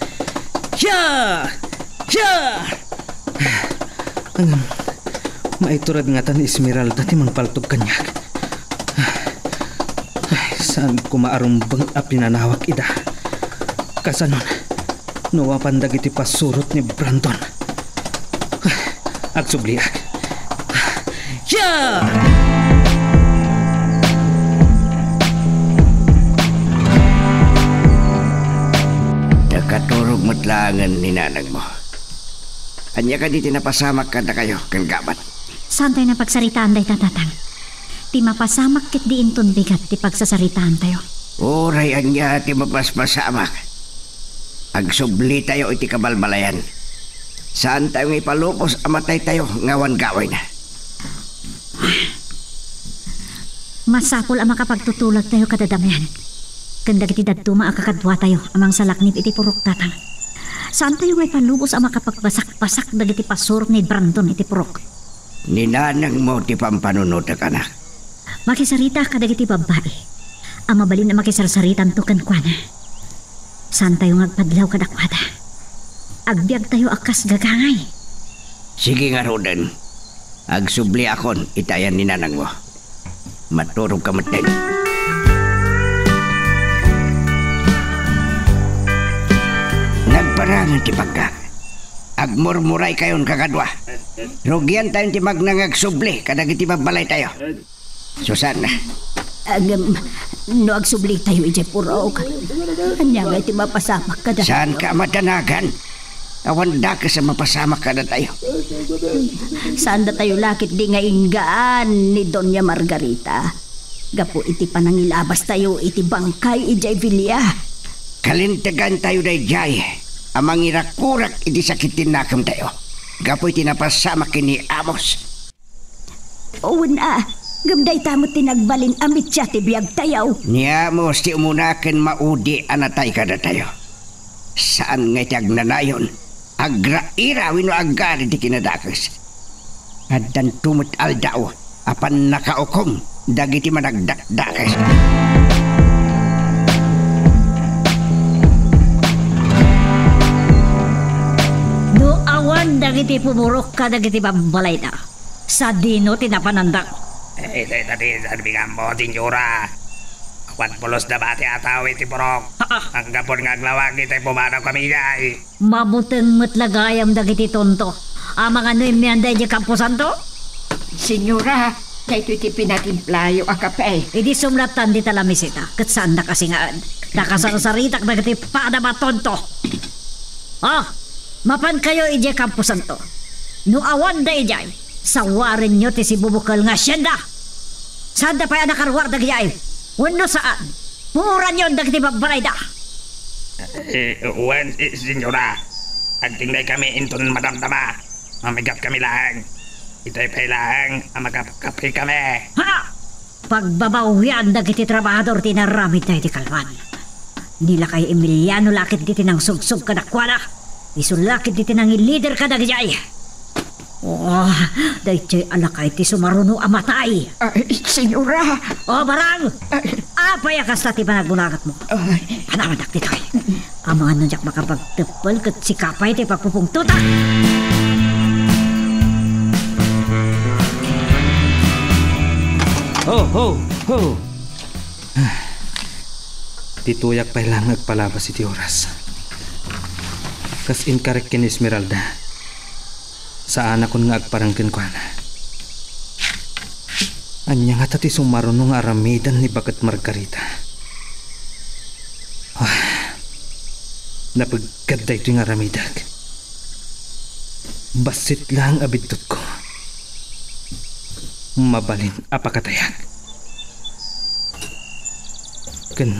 Siya! Siya! Ngem, maiturod ngata ni Esmeralda ti mangpaltog kaniak. Ay, saan koma a rumbeng a pinanawak ida. Kasanon, no mapan dagiti pasurot ni Brandon? Agsubliak. Ya! Nakaturog met laengen ni nanangmo. Ania kadi ti napasamak kadakayo ken Gabat? Saantayo a pagsaritaan dayta, Tatang. Ti mapasamak ket di inton bigat ti pagsasaritaantayo. Uray ania ti mapaspasamak, agsublitayo iti kabalbalayan. Saantayo nga ipalubos a mataytayo nga awan gawayna. Masapul a makapagtutulagtayo kada Damian ken dagiti dadduma a kakaduatayo a mangsalaknib iti purok, Tatang. Saantayo nga ipalubos a makapagbasak-basak dagiti pasurot ni Brandon iti purok. Ni nanangmo ti pampanunotek, anak. Makisarita kadagiti babbai a mabalin a makisarsaritanto kenkuana. Saantayo nga agpadlaw kadakuada. Agbiagtayo a kas gagangay. Sige ngaruden. Agsubliakon iti ayan ni nanangmo. Maturogka metten. Nagparangen ti paggak. Agmurmuraykayon kakadua. Rugiantayon ti magna nga agsubli kadagiti babbalaytayo. Susan. Ngem, no agsublitayo idiay purok, ania ngay ti mapasamak kadatayo? Saanka a madanagan? Awan dakes a mapasamak kadatayo. Saandatayo la ketdi nga inggaan ni Doña Margarita gapu iti panangilabastayo iti bangkay idiay bilia. Kalintegantayo daydiay a mangirakurak iti sakit ti nakemtayo gapu iti napasamak ken ni Amos. Wen a, ngem dayta met ti nagbalin a mitsa ti biagtayo. Ni Amos ti umuna ken maudi a natay kadatayo. Saan nga iti agnanayon, agraira wenno agari ti kinadakes. Addanto met aldaw a pannakaukom dagiti managdakdakes. No awan dagiti pumurok kadagiti babbalayda, sadino ti napananda? Eh, dayta ti sarbinganmo, Senyora. Awan pulos da bati a tao iti purok. Ah, ah. Anggapo nga aglawag iti pumanaw kami idiay. Mabuteng met la gayam dagiti tonto. Amangan no immianda idiay kamposanto? Senyora, daytoy ti pinatimplayo a kape. Idi sumlatan dita lamiseta, ket saandak a singaen. Nakasarsaritak dagiti padam a tonto. Ah, mapankayo idiay kamposanto. No awanda idiay, sawarenyo ti sibubukel nga asienda. Saanda pay a nakaruar dagidiay. Wenno saan, puoranyon dagiti babbalayda. Eh, wen, eh, Senyora. Agtingnaykami inton madamdama. Mamigatkami laeng. Itay pay laeng a makapkapikami. Ha! Pagbabawian dagiti trabahador ti inaramidda iti kalman. Ni lakay Emiliano la ketdi ti nangsugsog kadakuada. Isu la ketdi ti nangilider kadagidiay. Oh, daytoy a lakay ti sumaruno a matay. Ay, Senyora! Oh, Barang! Ay. Apay a kasta ti panagbunagatmo? Ay. Panawandak ditoy. Amangan no diak makapagteppel ket sika pay ti pagpupungtotak. Ho, ho, ho! Ditoyak pay laeng nga agpalabas iti oras. Kas inkarek ken Esmeralda, saanakon nga agparang kenkuana. Ania ngata ti sumaruno nga aramidan ni baket Margarita? Ah, napeggad daytoy nga aramidek. Bassit laeng a biddutko. mabalin a pakatayak. Ken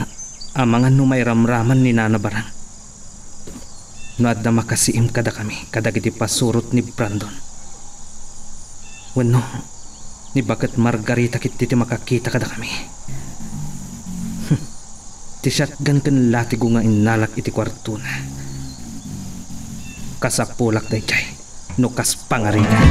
amangan no mairamraman ni Nana Barang no adda makasiim kadakami kadagiti pasurot ni Brandon. Wenno, ni baket Margarita ketdi ti makakita kadakami. Ti shotgun ken latigo nga innalak iti kuartona. Kasapulak daydiay no kas pangarigan.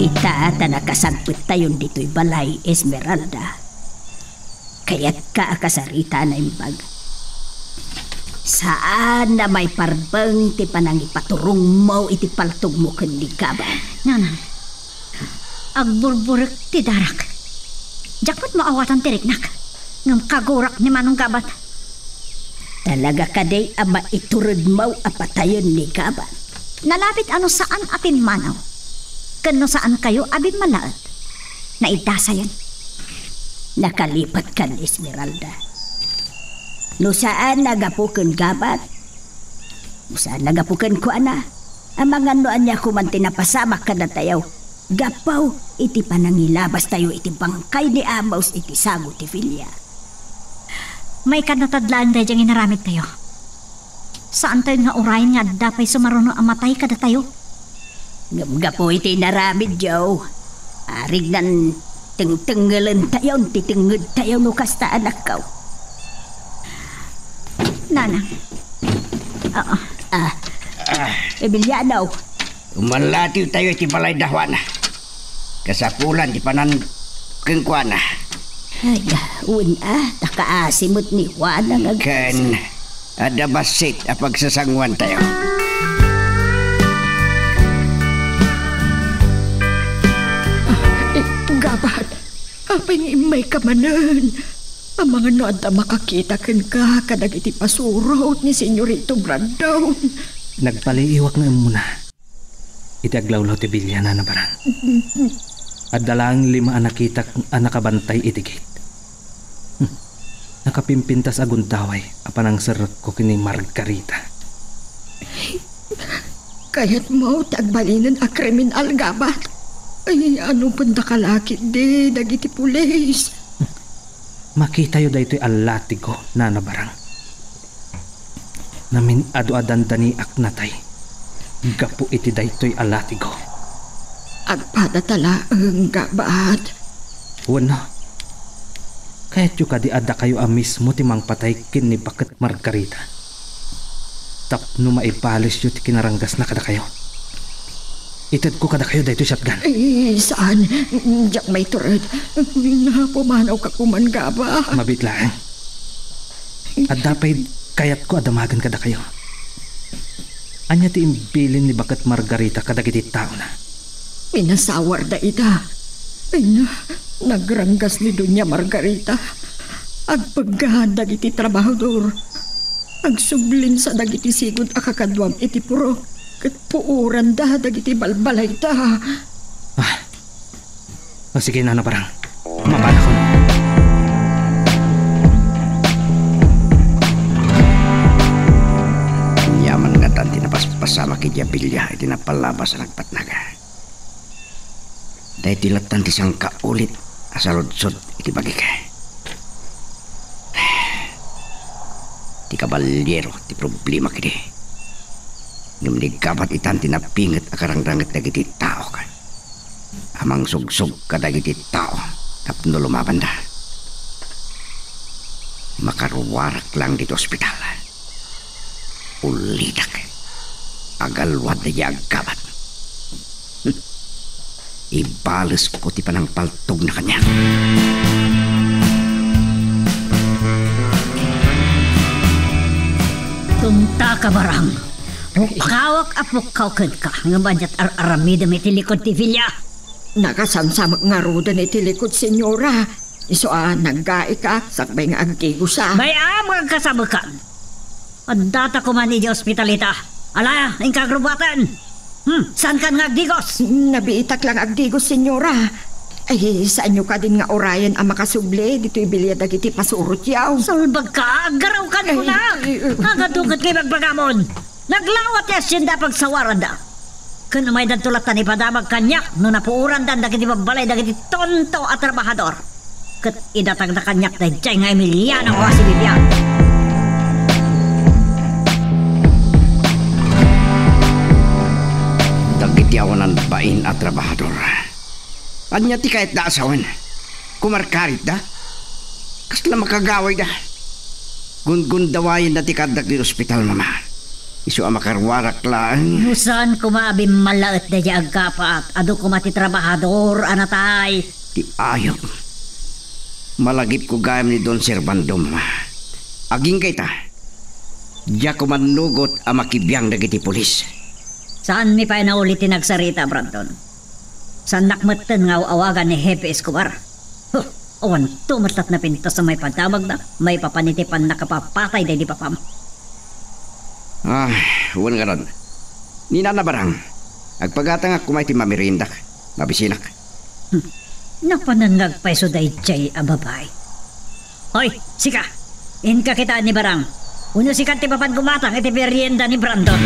Ita ta nakasagpettayon ditoy balay, Esmeralda. Kayatka a kasarita a naimbag. Saan a maiparbeng ti panangipaturongmo iti paltogmo ken ni Gabat. Nanang, agburburek ti darak. Diak met maawatan ti riknak, ngem kagurak ni Manong Gabat. Talaga kadi a maituredmo a patayen ni Gabat? Nalabit a no saan a pimmanaw, ken no saan kayo a bimmalaet, naidasayen. Nakalipat kan Esmeralda. No saan a gapu ken Gabat, no saan a gapu kenkuana, amangan no ania koman ti napasamak kadatayo gapu iti panangilabastayo iti bangkay ni Amos iti sago ti Filia. Maikadnatad laeng daydiay nga inaramidtayo. Saantayon nga urayen nga adda pay sumaruno a matay kadatayo. Ngem gapu iti inaramidyo, arignan tengtengelentayon ti tengngedtayo no kasta a nakkaw. Nanang. Oo. Ah. Emiliano. Umalatiwtayo iti balay da Juana. Kasapulan ti panan kenkuana. Ay, wen a, ta kaasi met ni Juana nga ken, adda bassit a pagsasanguantayo. Eh, Gabat, apay nga immayka manen? Amangan no adda makakita kenka kadagiti pasurot ni Senyorito Brandon. Nagpaliiwak nga immuna. Iti aglawlaw ti bilia, Nana Barang. Adda laeng lima a nakitak a nakabantay iti gate. Hmm. Nakapimpintas a gundaway a panangserrekko ken ni Margarita. Kayatmo ti agbalinen a kriminal, Gabat? Ay, ano pay dakala ketdi dagiti pulis? Makitayo daytoy a latigo, Nana Barang. Namin-adu a dandaniak natay gapu iti daytoy a latigo. Agpadata laeng, Gabat. Wenno, kayatyo kadi a dakayo a mismo ti mangpatay ken ni baket Margarita? Tapno maibalesyo ti kinaranggasna kadakayo. Itedko kadakayo daytoy shotgun. Eh, saan? Diak maitured. Pumanawka koman, Gabat. Mabiit laeng. Adda pay kayatko a damagen kadakayo. Ania ti imbilin ni baket Margarita kadagiti taona? Pinasawarda ita. Ay na, nagranggas ni Doña Margarita. Agpegga dagiti trabahador. Agsublinsa dagiti sigud a kakaduam iti purok ket puoranda dagiti balbalayta. Ah. O sige, Nana Barang. Mapanakon. Aniaman ngatan ti napaspasamak idiay bilia iti napalabas a nagpatnag. Daytoy lattan ti sangkaulit a saludsod iti bagik. Ti kaballiero ti problema kidi. Ngem ni Gabat itan ti napinget a karangranget dagiti taok a mangsugsog kadagiti tao tapno lumabanda. Makaruarak lang ditoy ospital. Ulitek. Agalwad daydiay a Gabat. Ibalesko ti panangpaltogna kaniak. Tunta ka, Barang. Pukkawak a pukkaw kenka, ngem aniat ar-aramidem iti likod ti bilia? Nakasamsamek ngaruden iti likod, Senyora. Isu a naggaika, sakbay nga agdigosa. Bay-am nga agkasabekan. Addata koman idiay ospital ita. Ala, inka agrubbuaten. Hmm, saankan nga agdigos? Nabiitak lang agdigos, Senyora. Ay, saanyo kadin nga urayen a makasubli ditoy bilia dagiti pasurotyo? Salbagka, aggarawkan kuna. Ay, ay, ay. Agadu ket kay bagbagamon. Naglawa ti hacienda a pagsawaranda. Ken umaydadto latta ni padamag kaniak no napuoranda dagiti babbalay dagiti tonto a trabahador. Ket idatagda kaniak daydiay nga Emiliano a sibibiag. Dagiti awanan bain a trabahador. Ania ti kayatda a sawen? Kumarkaritda? Kasla makagawayda? Gungundawayenna ti kaaddak iti ospital, Mama. Isu a makaruarak laeng. No saan koma a bimmalaet daydiay aggapuak, adu koma ti trabahador a natay. Ti ayup. Malagipko gayam ni Don Servando, Mama. Agingga ita, diak mannugot a makibiang dagiti pulis. Saanmi pay nauli ti nagsarita, Brandon. Saannak metten nga aw-awagan ni Hepe Escobar. Huh, awanto met latta napintas a maipadamagna maipapan iti pannakapapatay daydi papam. Ah, wen ngarud. Ni Nana Barang, agpagatangak koma iti mameriendak. Mabisinak. Hmm. Napanan nga agpayso daydiay a babai. Hoy, sika! Inka kitaen ni Barang. Wenno sika ti mapan gumatang iti merienda ni Brandon.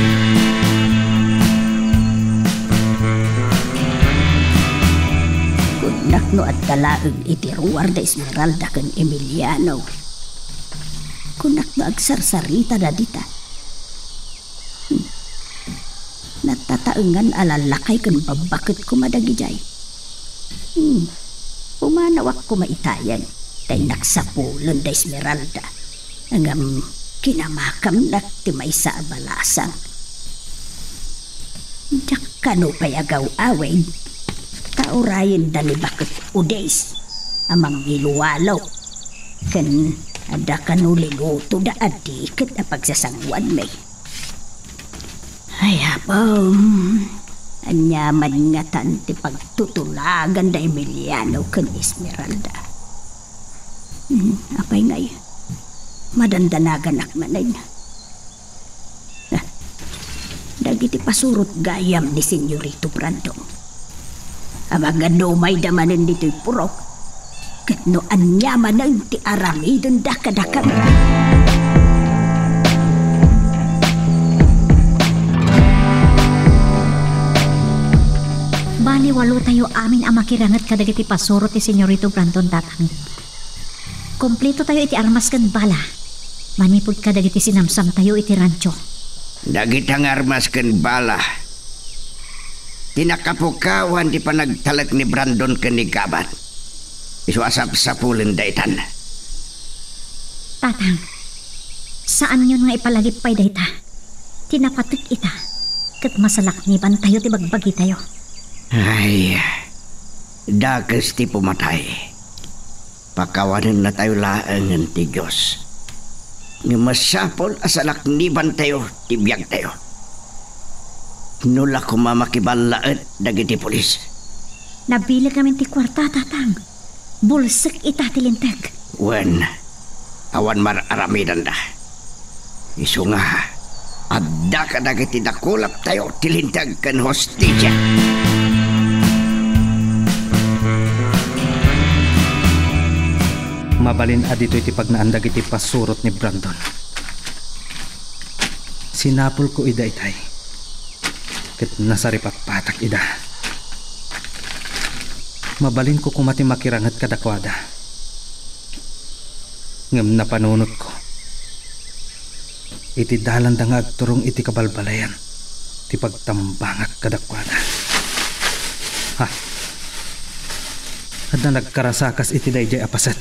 Kunak no adda laeng iti ruar da Esmeralda ken Emiliano. Kunak no agsarsaritada dita. Hmm. Natataengan a lallakay ken babbaket koma dagidiay. Hmm. Pumanawak koma itayen, ta innak sapulen da Esmeralda. Ngem kinamakamnak ti maysa a balasang. Diak kano pay agaw-awid, ta urayenda ni Baket Odis a mangiluwalo, ken adda kano linutoda a diket a pagsasanguanmi. Ay, Apo, ania man ngatan ti pagtutulagan da Emiliano ken Esmeralda? Hmm, apay ngay, madandanaganak manen. Ah, dagiti pasurot gayam ni Senyorito Brandon. Amangan no umayda manen ditoy purok, ket no ania manen ti aramidenda kadakami. Bali, walotayo amin a makiranget kadagiti pasurot ti Senyorito Brandon, Tatang. Kumpletotayo iti armas ken bala manipud kadagiti sinamsamtayo iti rancho. Dagita nga armas ken bala ti nakapukawan ti panagtalek ni Brandon ken ni Gabat. Isu a sapsapulenda itan. Tatang, saanyon nga ipalagip pay dayta. Ti napatek ita, ket masalaknibantayo ti bagbagitayo. Ay, dakes ti pumatay. Pakawanennatayo laengen ti Dios. Ngem masapul a salaknibantayo ti biagtayo. No la koma makiballaet dagiti pulis. Nabileg amin ti kuarta, Tatang. Bulsek ita ti linteg. Wen, awan mar-aramidanda. Isu nga, adda kadagiti nakulaptayo ti linteg ken hustisia. Mabalin a ditoy ti pagnaan dagiti pasurot ni Brandon. Sinapulko ida itay, ket nasaripatpatak ida. Mabalinko koma ti makiranget kadakuada. Ngem napanunotko, iti dalanda nga agturong iti kabalbalayan ti pagtambangak kadakuada. Ha? Adda nagkarasakas iti daydiay a paset.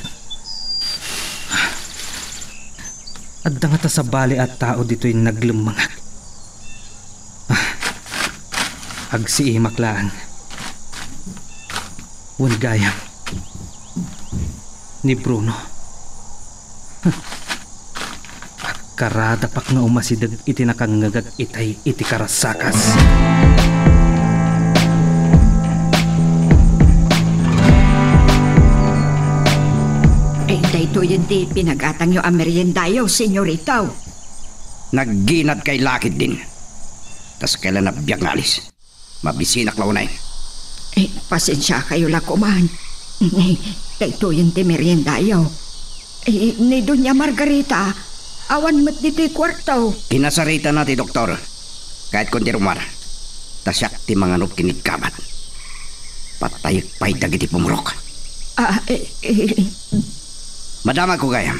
Adda ngata sabali a tao ditoy naglemmengak. Ah, agsiimak laeng. Wen gayam ni Bruno. Huh. Agkaradapak nga umasideg iti nakangngegak itay iti karasakas. Ay, daytoyen ti pinagatangyo a meriendayo, senyorito. Nagginad kay lakid din. Tas kailan a biag nga alis? Mabisinak la unay. Eh, pasensiakayo la koman. Eh, daytoyen ti meriendayo. Eh, ni Doña Margarita, Awan met ditoy kuarto. Kinasaritana ti doktor. Kayatko ti rummuar. Ta siak ti manganup ken ni gabat. Patayek pay dagiti pumurok. Ah, eh, eh. Madamagko gayam.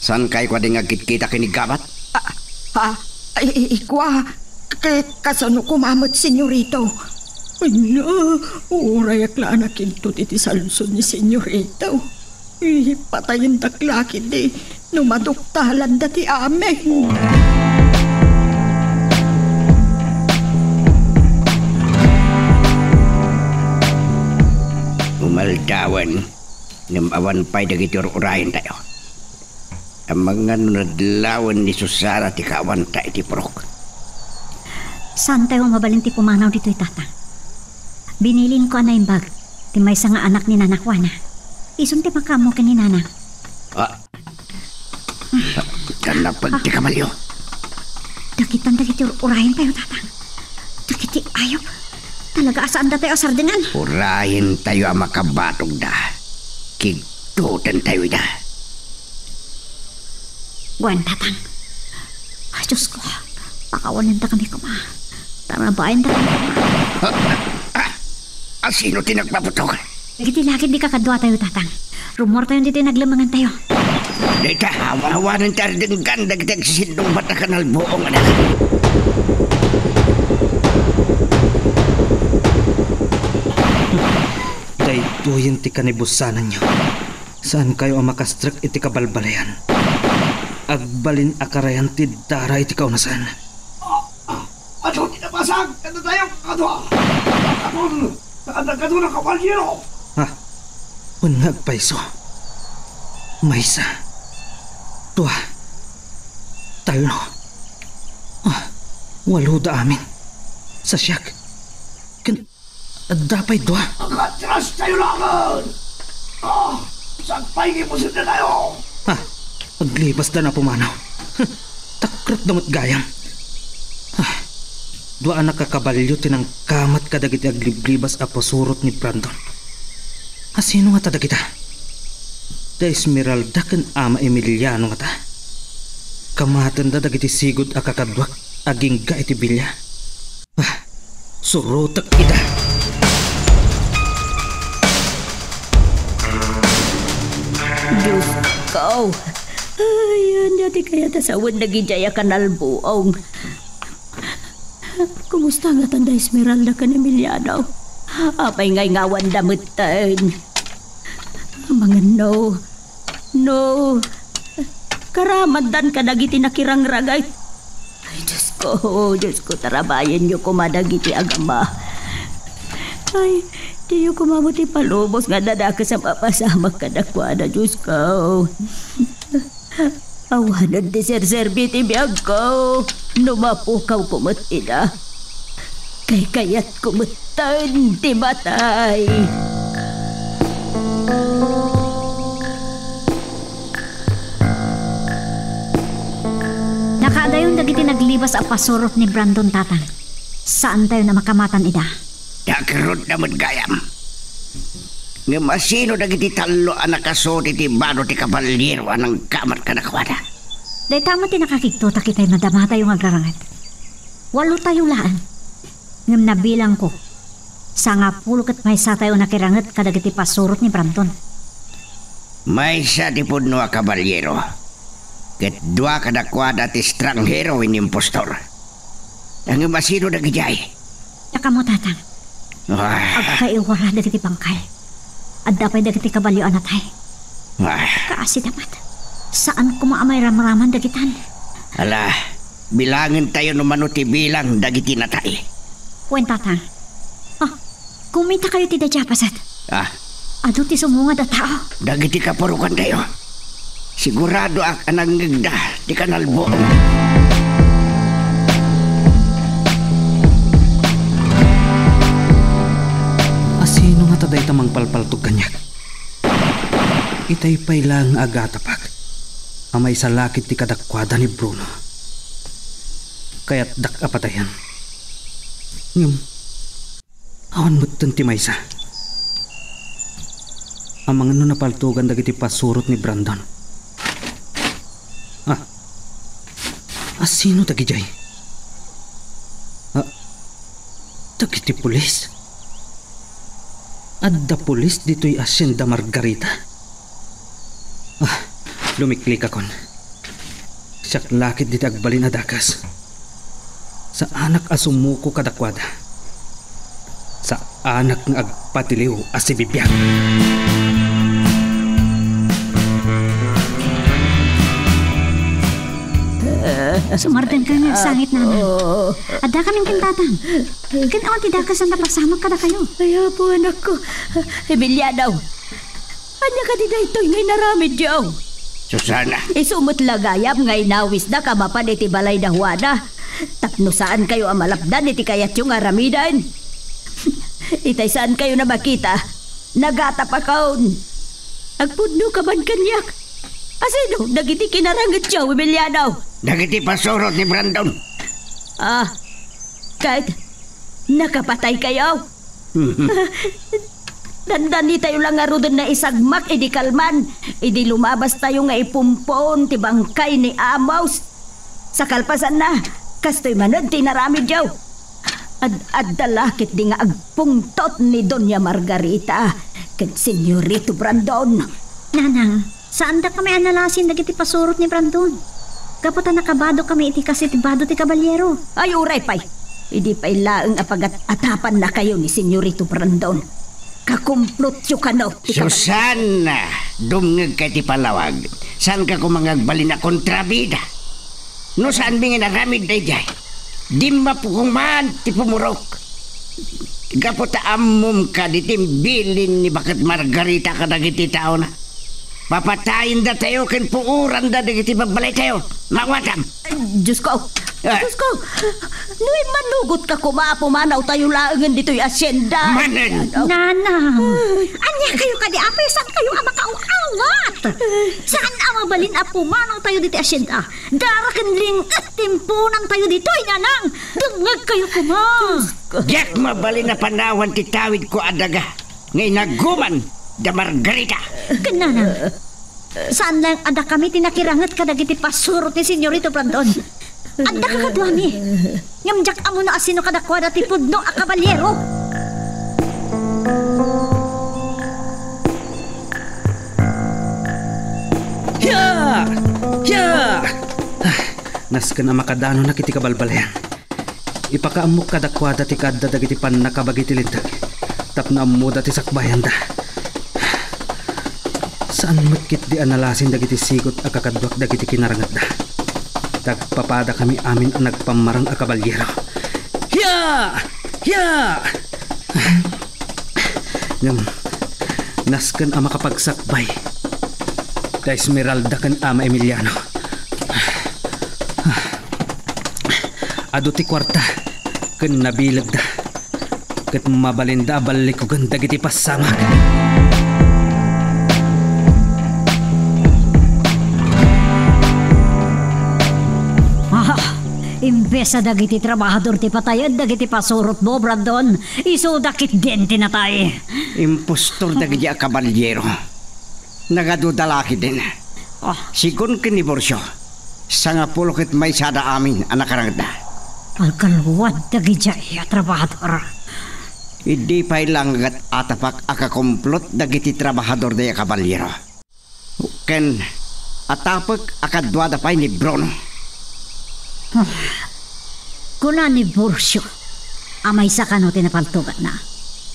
Saankayo kadi nga agkitkita ken ni gabat? Ah, ah, eh, eh, kua, ka-, kasano koma met, senyorito? Ania, uray ak la a nakidto iti salsol ni senyorito. Ipatayendak la ketdi no maduktalanda ti amin. Umaldawen, ngem awan pay dagiti ur-urayentayo. Amangan no nadlawen ni Susana ti kaawanta iti purok. Saantayo mabalin ti pumanaw ditoy, Tatang. Binilinko a naimbag ti maysa nga anak ni Nana Juana. Isun ti makaammo ken ni Nana. Ah. Nalapag ti kabalio. Dagitan dagiti ur-urayentayo, Tatang. Dagiti ayop. Talaga a saandatayo a sardengan. Urayentayo a makabatogda. Kigtutentayo ida. Wen, Tatang. Ay, Diosko, pakawanendakami koma. Tarabaendakami koma. Ah, ah, ah, asino ti nagpaputog? Dagiti laked ti kakaduatayo, Tatang. Rummuartayon ditoy naglemengantayo. Dayta, awan-awanen ti ardenggan dagiti agsisiddungbat a kanalbuong, anak. Daytoyen ti kanibusananyo. Saankayo a makastrek iti kabalbalian. Agbalin a karayan ti dara iti kaunasan. Ah, ah, adu ti nabasag kadatayo, kakadua. Kakadun, kakadun a kabalyero. Ah, wen nga agpayso. Maysa, dua, tallo. Ah, waloda amin. Sa siak. Ken Adda pay dua. Agatrastayo laeng! Ah, sagpay nga imusendatayo! Ah, aglibasda a pumanaw. Takrotda met gayam. Ah, dua a nakakabalio ti nangkamat kadagiti agliblibas a pasurot ni Brandon. Asino ngata dagita? Da Esmeralda ken Ama Emiliano ngata? Kamatenda dagiti sigud a kakaduak agingga iti bilia. Ah, surotek ida. Diosko. Ay, ania ti kayat a sawen dagidiay a kanalbuong? Kumusta ngatan da Esmeralda ken Emiliano? Apay nga ingawanda metten? Amangan no, no, karamandan kadagiti nakirangrangay. Ay, Diosko, Diosko, tarabayenyo koma dagiti agama. Ay, diyo koma met ipalubos nga adda dakes a mapasamak kadakuada, Diosko. Awanen ti serserbi ti biagko no mapukawko met ida. Kaykayatko metten ti matay. Nakaadayon dagiti naglibas a pasurot ni Brandon, Tatang. Saantayon a makamatan ida. Nakrutda met gayam. Ngem asino dagiti tallo a nakasut iti bado ti kabalyero a nangkamat kadakuada? Dayta met ti nakakigtotak itay madamatayo nga agraranget. Walotayo laeng. Ngem nabilangko, sangapulo ket maysatayo a nakiranget kadagiti pasurot ni Brandon. Maysa ti pudno a kabalyero, ket dua kadakuada ti estranghero wenno impostor. Ngem asino dagidiay? Dakamo, Tatang. Ah. Agkaiwara dagiti bangkay. Adda pay dagiti kabalio a natay. Ah. Kaasida met. Saan koma a mairamraman dagitan. Ala, bilangentayo no mano ti bilang dagiti natay. Wen, Tatang. Ah, kumitakayo ti dadia paset. Ah. Adu ti sumungad a tao. Dagiti kapurokantayo. Siguradoak a nangngegda ti kanalbuong. Asino ngata dayta mangpalpaltog kaniak? Itay pay laeng nga agatapak a maysa la ket ti kadakuada ni Bruno. Kayatdak a patayen. Ngem, awan metten ti maysa. Amangan no napaltogan dagiti pasurot ni Brandon. Ah, asino dagidiay? Ah, dagiti pulis? Adda pulis ditoy Hacienda Margarita? Ah, lumiklikakon. Siak la ketdi ti agbalin a dakes. Saanak a sumuko kadakuada. Saanak nga agpatiliw a sibibiag. Sumardengka nga agsangit, Nana. Adda kamin ken Tatang. Ken awan ti dakes a napasamak kadakayo. Ay, Apo, anakko. Emiliano, ania kadi daytoy nga inaramidyo? Susana. Isu met la gayam nga inawisdak a mapan iti balay da Juana. Tapno saankayo a malapdan iti kayatyo nga aramiden. Itay saankayon a makita. Nagatapakon. Agpudno ka man kaniak. Asino dagiti kinarangetyo, Emiliano? Dagiti pasurot ni Brandon. Ah, ket nakapataykayo? Dandanitayo la ngaruden naisagmak idi kalman, idi lumabastayo nga ipumpon ti bangkay ni Amos. Sa kalpasanna, kastoy manen ti inaramidyo. Ad-adda la ketdi nga agpungtot ni Doña Margarita ken Senyorito Brandon. Nanang, saandakami a nalasin dagiti pasurot ni Brandon. Gapu ta nakabadokami iti kas iti bado ti kabaliero. Ay, uray pay. Idi pay laeng a pagat-atapannakayo ni Senyorito Brandon. Kakumplotyo kano ti kab- Susana, dumngegka iti pallawag. Saanka koma nga agbalin a kontrabida. No saanmi nga inaramid daydiay, dimmapo koma ti pumurok. Gapu ta ammom kadi ti bilin ni baket Margarita kadagiti taona. Papatayendatayo ken puoranda dagiti babbalaytayo. Maawatam! Diosko! Ah. Diosko! No immanugotka koma a pumanawtayo laengen ditoy hacienda. Manen! Nanang! Ania kayo kadi, apay, saankayo a makaaw-awat? Saan a mabalin a pumanawtayo ditoy hacienda? Dara ken ling-et ti impunantayo ditoy, Nanang! Dumngegkayo koma! Diak mabalin a panawan ti tawidko a daga nga inaguman da Margarita. Ken Nanang, saan laeng a dakami ti nakiranget kadagiti pasurot ni Senyorito Brandon. Adda kakaduami. Ngem diak ammo no asino kadakuada ti pudno a kabaliero. Hia! Hia! Ah, nasken a makadanonak iti kabalbalian. Ipakaammok kadakuada ti kaadda dagiti pannakabagi ti linteg tapno ammoda ti sakbayanda. Saan met ketdi a nalasin dagiti sigut a kakaduak dagiti kinarangetda. Tagpapadakami amin a nagpammarang a kabaliero. Hia! Hia! Ngem, nasken a makapagsakbay da Esmeralda ken Ama Emiliano. Adu ti kuarta ken nabilegda, ket mabalinda a ballikugen dagiti pasamak. Ah, imbes a dagiti trabahador ti patayen dagiti pasurotmo, Brandon, isuda ketdin ti natay. Impostor dagiti a kabaliero. Nagaduda la ketdin. Ah. Segun ken ni Borcio, sangapulo ket maysada amin a nakarangetda. Alkalwad dagidiay a trabahador. Idi pay la nga ket atapak a kakumplot dagiti trabahador daydiay a kabaliero. Ken atapek a kaduada pay ni Bruno. Ah, kuna ni Borcio a maysa kano ti napaltogatna.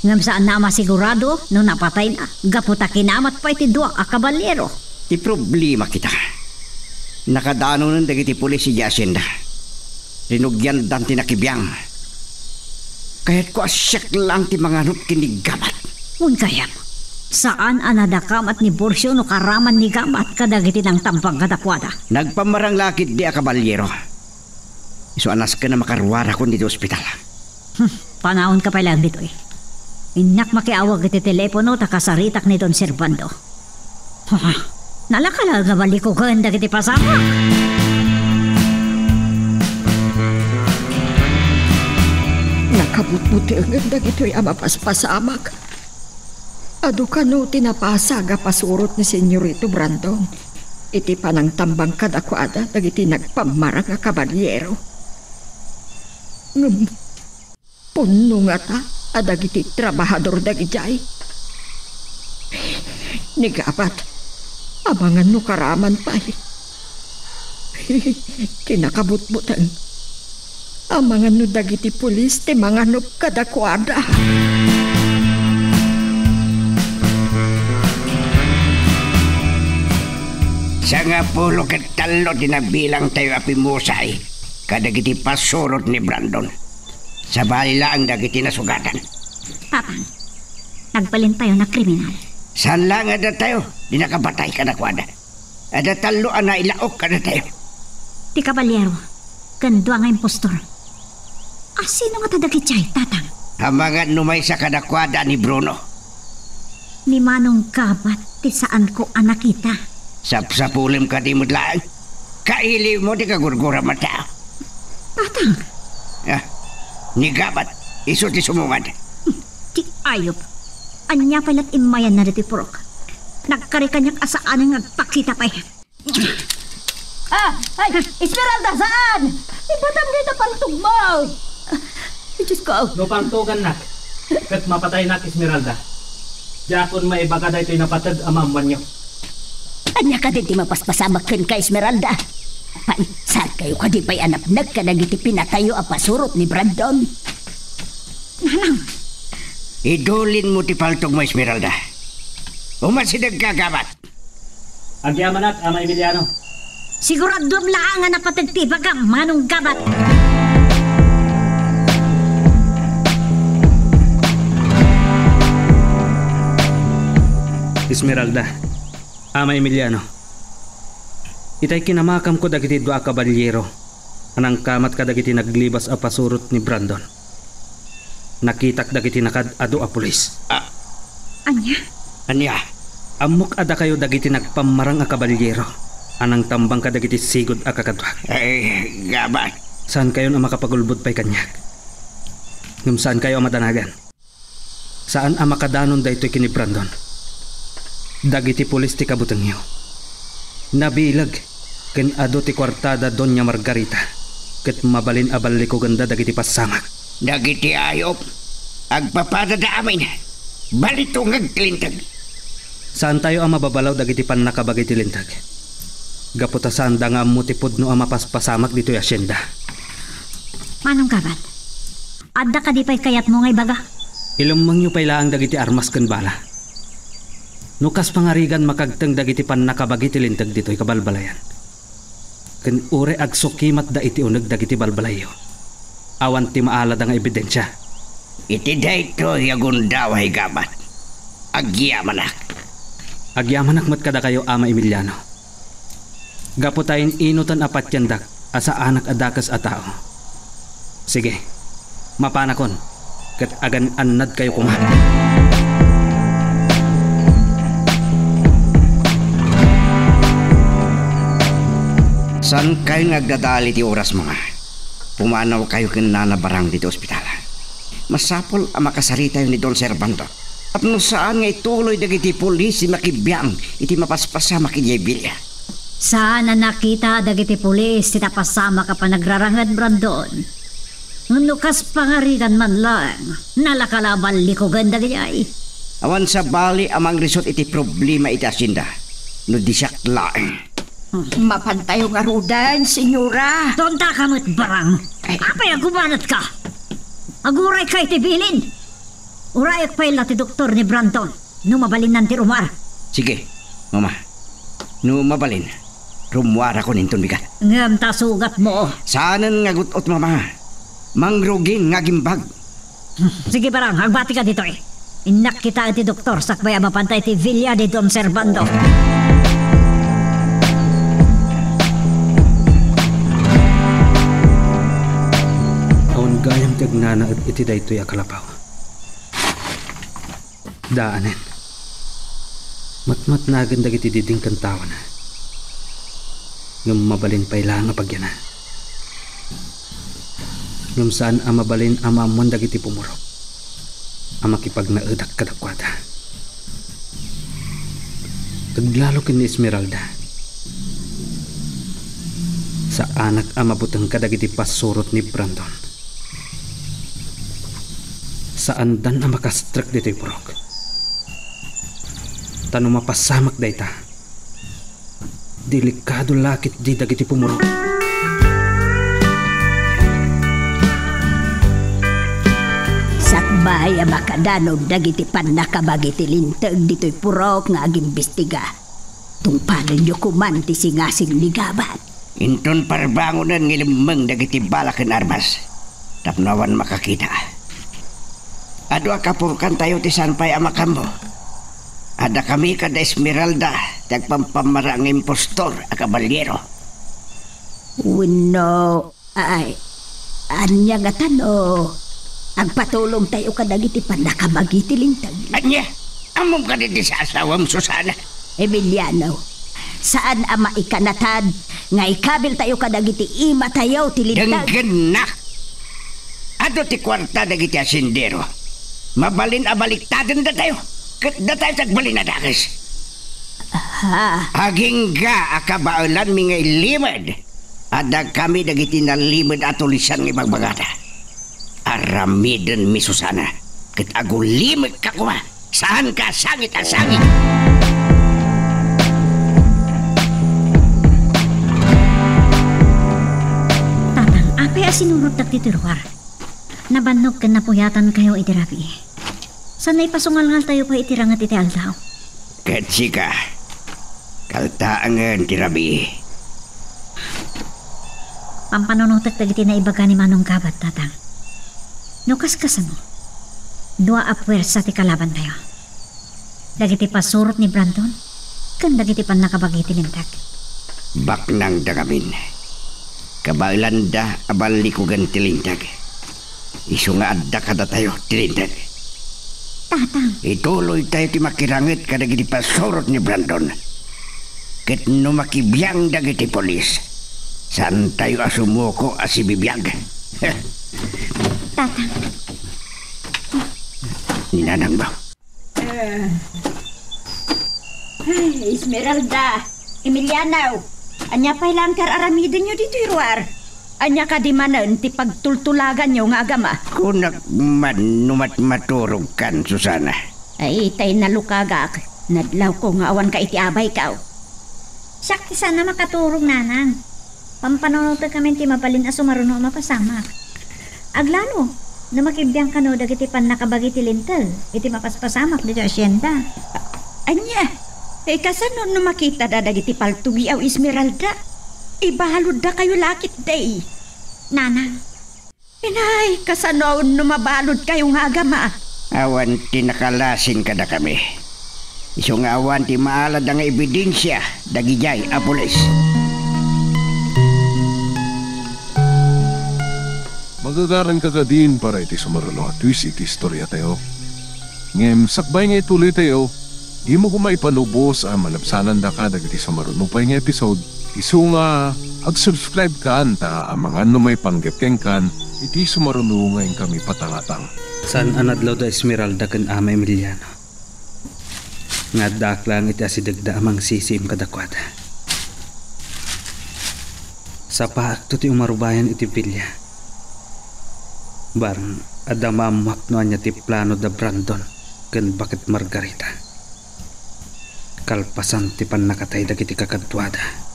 Ngem saanna a masigurado no napatayna gapu ta kinamat pay ti dua a kabaliero. Ti problema kita, nakadanonen dagiti pulis idiay hacienda. Rinugiandan ti nakibiang. Kayatko a siak laeng ti manganut ken ni Gamat. Wen gayam, saan a nadakamat ni Borcio no karaman ni Gamat kadagiti nangtambang kadakuada. Nagpammarang la ketdi a kabaliero. Isu a nasken a makaruarakon ditoy ospital. Hmm, panaonka pay laeng ditoy. Innak makiawag iti telepono ta kasaritak ni Don Servando. Ha, nalaka la nga ballikugen dagiti pasamak. Nakabutbutengen dagitoy a mapaspasamak. Adu kano ti napasag a pasurot ni Senyorito Brandon. iti panangtambang kadakuada dagiti nagpammarang a kabaliero. Ngem punno ngata a dagiti trabahador dagidiay. Ni Gabat, amangan no karaman pay. Kinakabutbuteng. Amangan no dagiti pulis ti manganup kadakuada. Sangapulo ket tallo ti nabilangtayo a pimmusay kadagiti pasurot ni Brandon. Sabali laeng dagiti nasugatan. Tatang, nagbalintayon a kriminal. Saan laeng a datayo ti nakapatay kadakuada. Adda tallo a nailaok kadatayo. Ti kabaliero, ken dua nga impostor. A, sino ngata dagidiay, Tatang? Amangan no maysa kadakuada ni Bruno. Ni Manong Gabat ti saanko a nakita. Sapsapulem kadi met laeng. Kailiwmo ti kagurguram a tao. Tatang! Ah, ni Gabat, isu ti sumungad. Ti ayop. Ania pay la't immayanna ditoy purok? Nagkari kaniak a saanen nga agpakita pay. Ah, ay, Esmeralda, saan? Ibatam dita pantog mo. Ay, Diyos ko. No pangtogannak, ket mapataynak, Esmeralda. Diakon maibaga daytoy napateg a maammoanyo. Ania kadin ti mapaspasamak kenka, Esmeralda? Pan, saankayo kadi pay a napneg kadagiti pinatayyo a pasurot ni Brandon? Nanang! Idulinmo ti paltogmo, Esmeralda. Umasidegka, Gabat. Agyamanak, Ama Emiliano. Siguraduem laeng a napateg ti ibagam, Manong Gabat. Esmeralda, Ama Emiliano, itay kinamakamko dagiti dua a kabaliero a nangkamat kadagiti naglibas a pasurot ni Brandon. Nakitak dagiti nakaad-adu a pulis. Ah. Ania? Ania? Ammok a dakayo dagiti nagpammarang a kabaliero a nangtambang kadagiti sigud a kakaduak. Ay, Gabat. Saankayon a makapagulbod pay kaniak. Ngem saankayo a madanagan. Saan a makadanon daytoy ken ni Brandon. Dagiti pulis ti kabutengyo. Nabileg ken adu ti kuartada Doña Margarita, ket mabalin a ballikugenda dagiti pasamak. Dagiti ayop, agpapadada amin. Balitungag ti linteg. Saantayo a mababalaw dagiti pannakabagi ti linteg. Gapu ta saanda nga ammo ti pudno a mapaspasamak ditoy asienda. Manong Gabat, adda kadi pay kayatmo nga ibaga? Ilemmengyo pay laeng dagiti armas ken bala. No kas pangarigan makagteng dagiti pannakabagi ti linteg ditoy kabalbalayan. Ken uray agsukimatda iti uneg dagiti balbalayyo, awan ti maalada nga ebidensia. Iti daytoy a gundaway, Gabat, agyamanak. Agyamanak met kadakayo, Ama Emiliano. Gapu ta in-inutan a patiendak a saanak a dakes a tao. Sige, mapanakon, ket agan-annadkayo koma. Saankayon nga agdadal iti oras, Mama. Pumanawkayo ken Nana Barang ditoy ospital. Masapul a makasaritayo ni Don Servando. Tapno saan nga ituloy dagiti pulis ti makibiang iti mapaspasamak idiay bilia. Saan a nakita dagiti pulis ti napasamak a panagraranged, Brandon. Ngem no kas pangarigan man laeng, nalaka la a ballikugen dagiti ay. Awan sabali a mangrisut iti problema iti asienda no di siak laeng. Mapantayo ngaruden, senyora. Tonta ka met, Barang. Ay. Apay a gumanatka? Agurayka iti bilin. Urayek pay la ti doktor ni Brandon no mabalinnan ti rummuar. Sige, Mama. No mabalin, rummuarakon inton bigat. Ngem ta sugatmo. Saanen nga gut-ot, Mama. Mangrugin nga agimbag. Sige, Barang, agbatika ditoy. Innak kitaen ti doktor sakbay a mapanta iti bilia ni Don Servando. Awan gayam ti agnanaed iti daytoy a kalapaw. Daanen. Matmatnagen dagiti diding ken tawana. Ngem mabalin pay laeng a pagyana. Ngem saan a mabalin a maammuan dagiti pumurot a makipagnaedak kadakuada. Aglalo ken ni Esmeralda. Ta anak a mabuteng kadagiti pasurot ni Brandon. Saandan a makastrek ditoy purok. Ta no mapasamak dayta, delikado la ketdi dagiti pumurot. Sakbay a makadanon dagiti pannakabagi ti linteg ditoy purok nga agimbestiga, tungpalenyo koman ti singasing ni Gabat. Inton parbangonen nga ilemmeng dagiti bala ken armas, tapno awan makakita. Adu a kapurkantayo ti saan pay a makammo. Addakami kada Esmeralda ti agpampammara nga impostor a kabalyero. Wenno, ay, ania ngata no agpatulongtayo kadagiti pannakabagi ti linteg? Ania? Ammom kadi ti saasawam, Susana? Emiliano, saan a maikanatad nga ikabiltayo kadagiti imatayo ti linteg? Denggennak! Adu ti kuarta dagiti asendero. Mabalin a baliktaden datayo, ket datayo ti agbalin a dakes. Ha? Agingga a kabaelanmi nga ilimed. Addakami dagiti nalimed a tulisan nga ibagbagada. Aramidenmi, Susana, ket agulimekka koma. Saanka a sangit a sangit. Tatang, apay a sinurottak ditoy ruar? Nabannog ken napuyatankayo iti rabii. Saan a ipasungalngaltayo pay iti ranget iti aldaw. Ket sika, kaltaangen ti rabii. Pampanunotek dagiti naibaga ni Manong Gabat, Tatang. No kaskasano, dua a puwersa ti kalabantayo. Dagiti pasurot ni Brandon ken dagiti pannakabagi ti linteg. Baknangda ngamin. Kabaelanda a ballikugen ti linteg. Isu nga adda kadatayo ti linteg. Tatang. Ituloytayo ti makiranget kadagiti pasurot ni Brandon. Ket no makibiang dagiti pulis, saantayo a sumuko a sibibiag. Tatang. Ni nanangmo. Eh. Ay, Esmeralda, Emiliano, ania pay la nga ar-aramidenyo ditoy ruar? Ania kadi manen ti pagtultulaganyo nga agama? Kunak man no mat-, maturogkan, Susana. Ay, tay nalukagak. Nadlawko nga awanka iti abayko. Siak ti saan a makaturog, Nanang. Pampanunotek ngamin ti mabalin a sumaruno a mapasamak. Aglalo, no makibiang kano dagiti pannakabagi ti linteg iti mapaspasamak ditoy asienda. Ania? Eh, kasano no makitada dagiti paltugiaw, Esmeralda? Ibaluddakayo la ketdi. Nanang, Inay, kasano no mabaludkayo nga agama? Awan ti nakalasin kadakami. Isu nga awan ti maalada nga ebidensia dagidiay a pulis. Magagaranka kadin para iti sumaruno a twist iti istoriatayo. Ngem sakbay nga ituloytayo, dimo koma ipalubos a malabsanandaka dagiti sumaruno pay nga episode. Isu nga ag-subscribe kan ta amangan no maipanggep kenkan iti sumaruno nga inkami patangatang. Saan a nadlaw da Esmeralda ken Ama Emiliano nga addaak laeng iti asidegda a mangsisiim kadakuada. Sapaakto ti umarubayan iti villa. Barang adda maammoak no ania ti plano da Brandon ken baket Margarita. Kalpasan ti pannakatay dagiti kakaduada.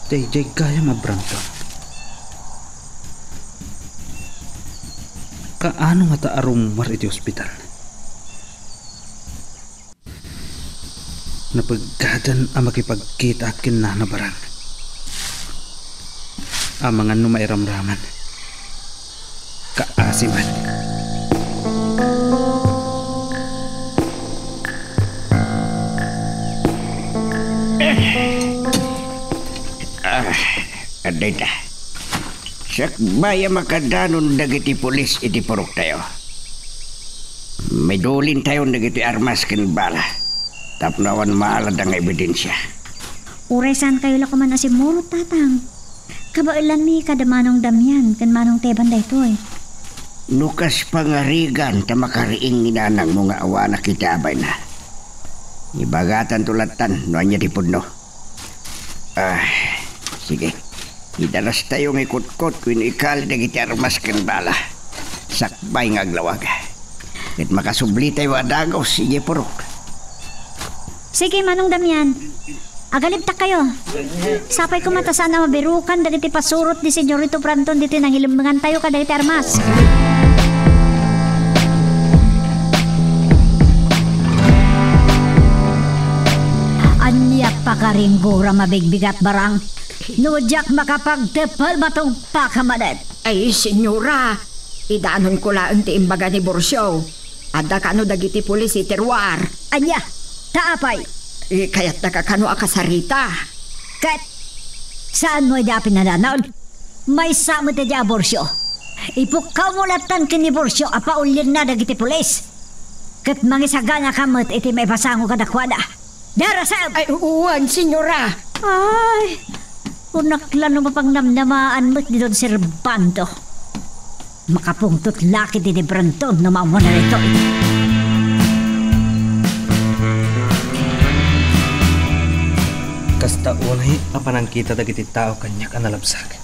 Daydiay gayam a Brandon. Kaano ngata a rummuar iti ospital? Napeggadan a makipagkita ken Nana Barang. Amangan no mairamraman. Kaasi met. Ah, adda ita. Sakbay a makadanon dagiti pulis iti puroktayo, midulintayon dagiti armas ken bala tapno awan maalada nga ebidensia. Uray saankayo la koman a simmurot, Tatang. Kabaelanmi kada Manong Damian ken Manong Teban daytoy. No kas pangarigan ta makariing ni nanangmo nga awanak iti abayna, ibagatanto lattan no ania ti pudno. Ah, sige. Idarastayo nga ikutkot wenno ikali dagiti armas ken bala. Sakbay nga aglawag. Ket makasublitayo a dagus idiay purok. Sige, Manong Damian. Agalibtakkayo. Sapay koma ta saan a mabirukan dagiti pasurot ni Senyorito Brandon ditoy nangilemmengantayo kadagiti armas. Ania pakaringgura mabigbigat, Barang? No diak makapagteppel, matungpalka manen. Ay, senyora, idanonko laeng ti imbaga ni Borcio. Adda kano dagiti pulis iti ruar. Ania? Ta apay? Eh, kayatdaka kano a kasarita. Ket saanmo idi a pinadanag? Maysa met idi a Borcio. Ipukkawmo lattan ken ni Borcio a paulienna dagiti pulis. Ket mangisaganaka met iti maipasango kadakuada. Darasem! Ay, wen, senyora. Ay, kunak la no mapangnamnamaan met ni Don Servando. Makapungtot la ketdi ni Brandon no maammoanna daytoy. Kasta unay a panangkita dagiti tao kaniak a nalabsak.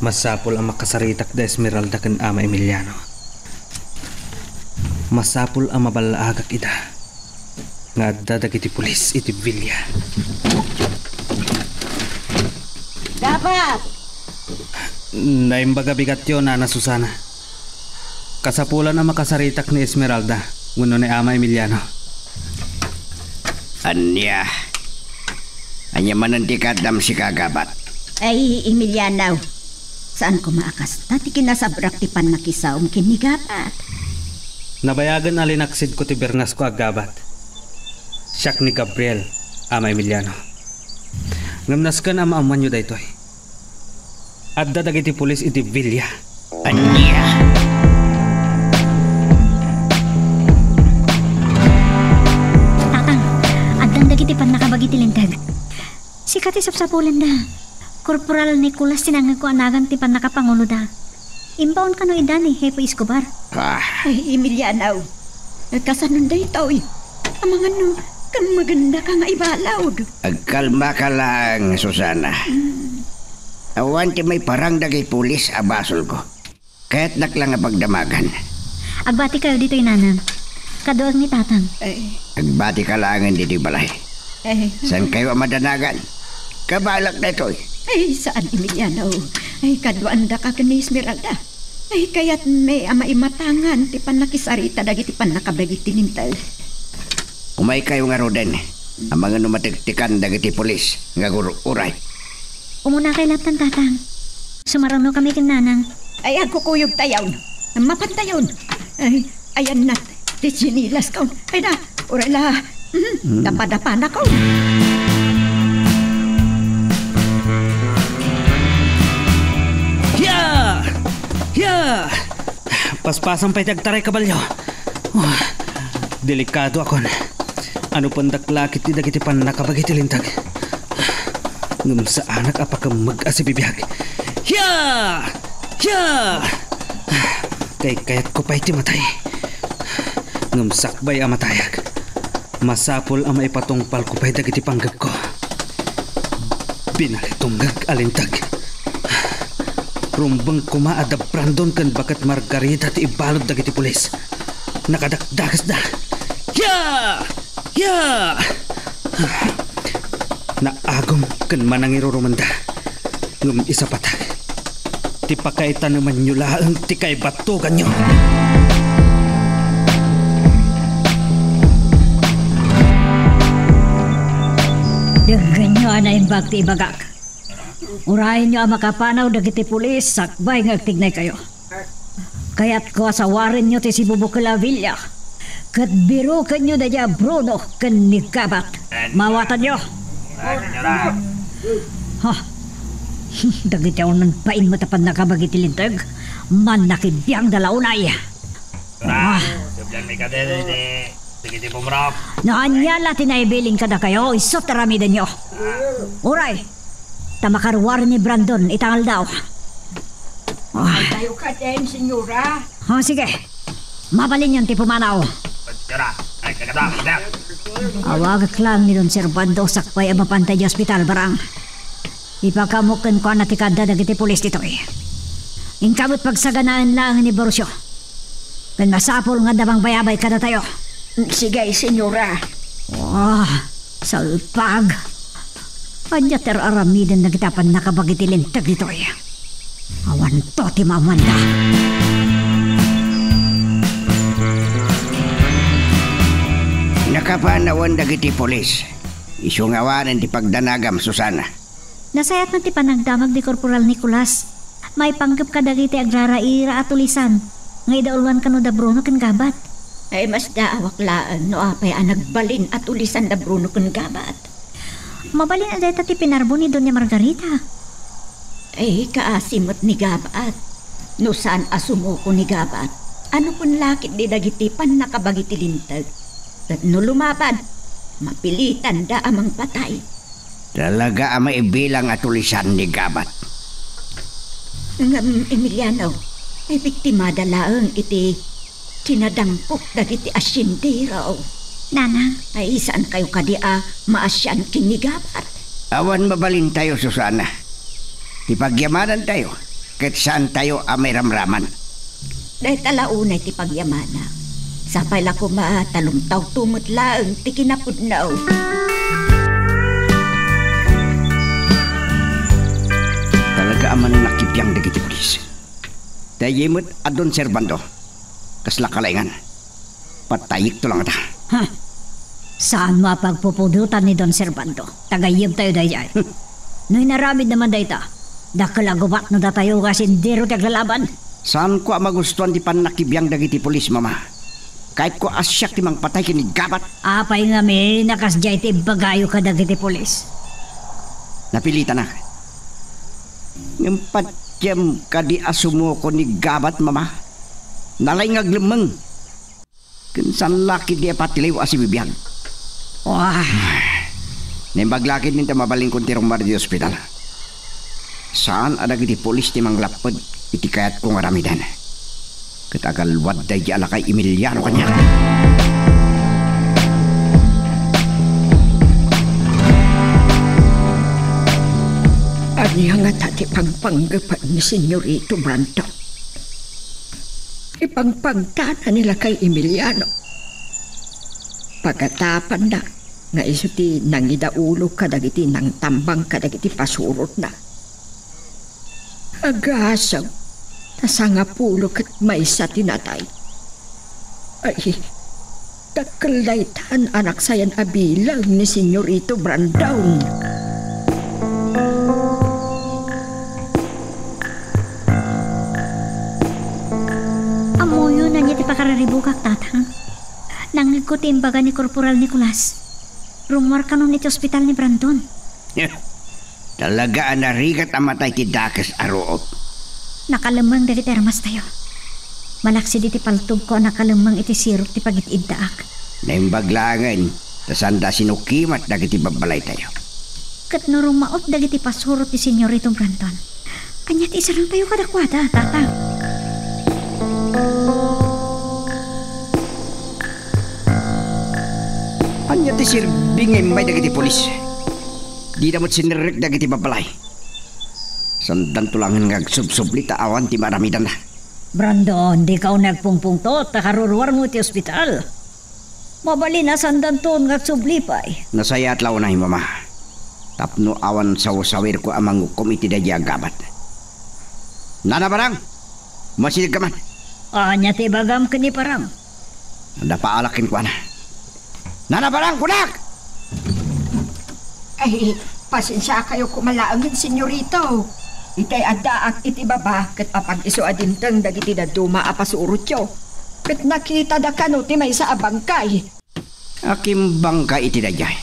Masapul a makasaritak da Esmeralda ken Ama Emiliano. Masapul a maballaagak ida nga adda dagiti pulis iti villa. Gabat! Naimbag a bigatyo, Nana Susana. Kasapulan a makasaritak ni Esmeralda wenno ni Ama Emiliano. Ania? Ania manen ti kaaddam sika, Gabat? Ay, Emiliano, saan koma a kasta ti kinasabrak ti pannakisaom ken ni Gabat? Nabayagen a linaksidko ti birnasko a Gabat. Siak ni Gabriel, Ama Emiliano. Ngem nasken a maammoanyo daytoy. Adda dagiti pulis iti villa. Ania? Tatang, addan dagiti pannakabagi ti linteg. Sika ti sapsapulenda. Corporal Nicolas ti nangngegko a nagan ti pannakapanguloda. Imbaon kano ida ni Jefe Escobar. Ah. Ay, Emiliano, kasanon daytoy? Amangan no, kammagennaka nga ibalud. Agkalmaka laeng, Susana. Hmm. Awan ti maiparang dagiti pulis a basolko. Kayatnak la nga pagdamagan. Agbatikayo ditoy, Nanang. Kaduak ni Tatang. Ay. Agbatika laengen ditoy balay. Ay. Saankayo a madanagan? Kabaelak daytoy. Ay, saan, Emiliano. Ay, kaduaandaka ken ni Esmeralda. Ay, kayatmi a maimatangan ti pannakisarita dagiti pannakabagi ti linteg. Umaykayo ngaruden. Amangan no matektekan dagiti pulis nga agur-uray. Umunakay lattan, Tatang. Sumarunokami ken Nanang. Ay, agkukuyogtayon. Mapantayon. Ay, ayanna ti tsinilaskon. Ay na, uray la. Mhm, mm. Dapadapanakon. Hiya! Hiya! Paspasan pay ti agtaray, kabalio. Ah, delikadoakon. Anupendak la ketdi dagiti pannakabagi ti linteg. Ngem saanak a pakemmeg a sibibiag. Hiya! Hiya! Kaykayatko pay ti matay. Ngem sakbay a matayak, masapul a maipatungpalko pay dagiti panggepko. Binalitunggeg a linteg. Rumbeng koma a da Brandon ken baket Margarita ti ibalud dagiti pulis. Nakadakdakesda. Hiya! Hiya! Naagum ken manangirurumenda. Ngem isapatak, ti pakaitanemanyo laeng ti kaibattoganyo. Denggenyo a naimbag ti ibagak. Urayenyo a makapanaw dagiti pulis sakbay nga agtignaykayo. Kayatko a sawarenyo ti sibubukel a villa, ket birukenyo daydiay a Bruno ken ni Gabat. Mawatanyo. Ha? Dagiti awan bain met a pannakabagi ti linteg, mannakibiangda la unay. Ah. Subyan mi kadin iti, dagiti pumrok. No ania la ti naibilin kadakayo, isu ti aramidenyo. Uray, ta makaruar ni Brandon ita nga aldaw. Ah. Ay, tayo ka din, senyora. Oh, sige. Mabalinyon ti pumanaw. Senyora, ay, kagada, kagada. Awagek laeng ni Don Servando sakbay a mapan idiay ospital, Barang. Ipakamok kenkuana ti kaadda dagiti pulis ditoy. Inka met pagsaganaen laeng ni Borosio. Ken masapul nga adda mangbayabay kadatayo. Sige, senyora. Oh, salpag. Ania ti ar-aramiden dagiti a pannakabagi ti linteg ditoy? Awanto ti maammoanda. Nakapanawan dagiti pulis. Isu nga awanen ti pagdanagam, Susana. Nasayaat met ti panagdamag ni Korporal Nicolas. Maipanggep kadagiti agraraira a tulisan nga idauluan kano da Bruno ken Gabat. Ay, masdaawak laeng no apay a nagbalin a tulisan da Bruno ken Gabat. Mabalin a dayta ti pinarbo ni Doña Margarita. Ay, kaasi met ni Gabat. No saan a sumuko ni Gabat, ano pon la ketdi dagiti pannakabagi ti linteg? Ket no lumaban, mapilitanda a mangpatay. Talaga a maibilang a tulisan ni Gabat. Ngem, Emiliano, ay biktimada laeng iti kinadangpok dagiti asyendero. Nanang. Ay, saankayo kadi a maasian ken ni Gabat? Awan mabalintayo, Susana. Ti pagyamanantayo, ket saantayo a mairamraman. Dayta la unay ti pagyamanak. Sapay la koma ta lumtawto met laeng ti kinapudno. Talaga a mannakibiang dagiti pulis. Daydi met a Don Servando. Kasla kalaingan. Patayekto laeng ngata. Ha? Saanmo a pagpupudotan ni Don Servando. Tagayyemtayo daydiay. No inaramidna man dayta, dakkel a gubat no datayo nga asyendero ti aglalaban. Saanko a magustuan ti pannakibiang dagiti pulis, Mama. Kayatko a siak ti mangpatay ken ni Gabat. Apay ngamin a kasdiay ti imbagayo kadagiti pulis? Napilitanak. Ngem patiem kadi a sumuko ni Gabat, Mama. Nalaing nga aglemmeng. Ken saan la ketdi a patiliw a sibibiag. Ah. Naimbag la ketdin ta mabalinkon ti rummuar iti ospital. Saan a dagiti pulis ti manglapped iti kayatko nga aramiden. Ket agalwadda idiay a lakay Emiliano kaniak. Ania ngata ti pangpanggepen ni Senyorito Brandon? Ipangpangtana ni lakay Emiliano. Pagatapanna nga isu ti nangidaulo kadagiti nangtambang kadagiti pasurotna. Agasem, ta sangapulo ket maysa ti natay. Ay, dakkel daytan a naksayan a bilang ni Senyorito Brandon. Ammoyon ania ti pakararibukak, Tatang? Nangngegko ti imbaga ni Korporal Nicolas. Rummuar kanon iti ospital ni Brandon. Talaga a narigat a matay ti dakes a ruot. Nakalemmeng dagiti armastayo. Malaksid iti paltogko a nakalemmeng iti sirok ti pagid-iddaak. Naimbag laengen, ta saanda a sinukimat dagiti babbalaytayo. Ket no rummaot dagiti pasurot ti Senyorito Brandon, ania ti isarangtayo kadakuada, Tatang? Ania ti serbi nga immay dagiti pulis? Dida met sinerrek dagiti babbalay. Saandanto laengen nga agsubsubli ta awan ti maaramidanda. Brandon, dika unay agpungpungtot ta karuruarmo iti ospital. Mabalin a saandanton nga agsubli pay. Nasayaat la unay, Mama. Tapno awan sawsawirko a mangukom iti daydiay a Gabat. Nana Barang! Umasidegka man. Ania ti ibagam ken ni Parang? Adda paalak kenkuana. Nana Barang, kunak! Ay, pasensiakayo koma laengen, Senyorito. Itay addaak iti baba ket apag-isu a dimteng dagiti dadduma a pasurotyo. Ket nakitada kano ti maysa a bangkay. Akin bangkay iti daydiay?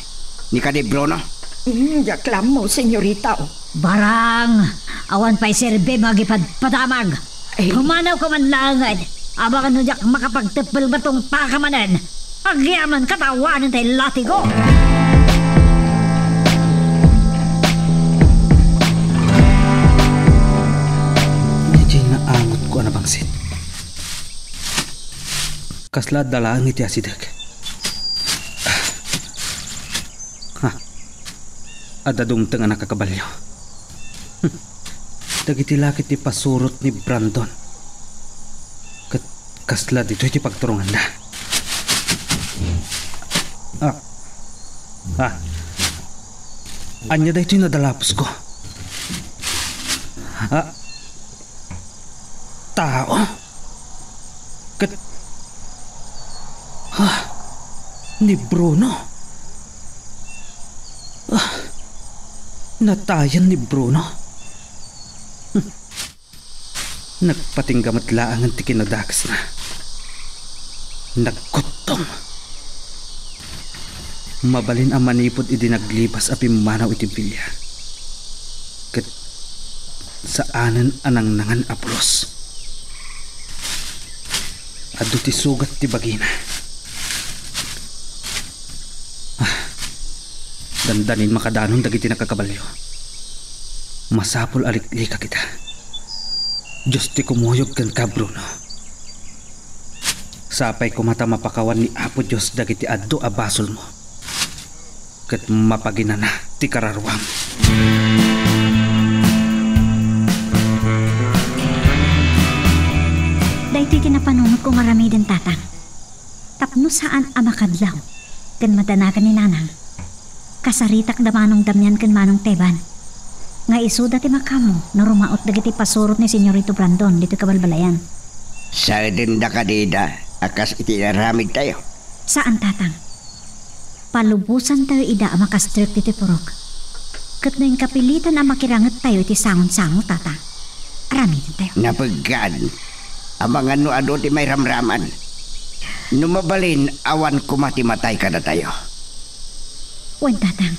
Ni kadi Bruno? Mm, diak la ammo, Senyorito. Barang, awan pay serbi nga agipadpadamag. Ay. Pumanawka man laengen. Amangan no diak makapagteppel batong paka manen. Agyamanka ta awanen tay latigo. Ania diay naangotko a nabangsit? Kasla adda laeng iti asideg. Adda dumteng a nakakabalio. Dagiti laki ti pasurot ni Brandon. Ket kasla ditoy ti pagturonganda. Ah. Ah. Ania daytoy nadalapusko? Ah. Tao? Ket, ah, ni Bruno. Ah, natayen ni Bruno. Hmm. Nagpatingga met laengen ti kinadakesna. Nagkuttong. Mabalin a manipud idi naglibas a pimmanaw iti bilia. Ket saanen a nangnangan a pulos. Adu ti sugat ti bagina. Ah, dandanin makadanon dagiti nakakabalio. Masapul a liklikak ita. Dios ti kumuyog kenka, Bruno. Sapay koma ta mapakawan ni Apo Dios dagiti adu a basolmo. Ket mapaginana ti kararuam. Daytoy ti napanunotko nga aramiden, Tatang. Tapno saan a makadlaw ken madanagan ni Nanang, kasaritak da Manong Damian ken Manong Teban nga isuda ti makaammo no rumaot dagiti pasurot ni Senyorito Brandon ditoy kabalbalayan. Saedenda kadi ida a kas iti inaramidtayo? Saan, Tatang. Palubosantayo ida a makastrek ditoy purok. Ket no inkapilitan a makirangettayo iti sangonsango, Tatang, aramidentayo. Napeggan, amangan no adu ti mairamraman. No mabalin, awan koma ti matay kadatayo. Wen, Tatang.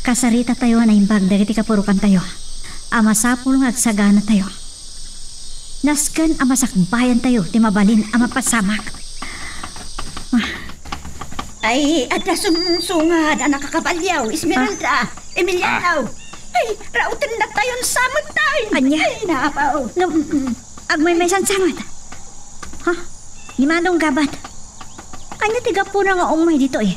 Kasaritatayo a naimbag dagiti kapurokantayo a masapul nga agsaganatayo. Nasken a masakbayantayo ti mabalin a mapasamak. Ah. Ay, adda sumsungad a nakakabalio, Esmeralda, ah, Emiliano. Ah. Ay, rauten na tayon sa matay. Ania? Ay, naapaw. No, mm, mm. Agmaymaysan sangat. Ha? Ni Manong Gabat. Ania ti gapuna nga ummay ditoy?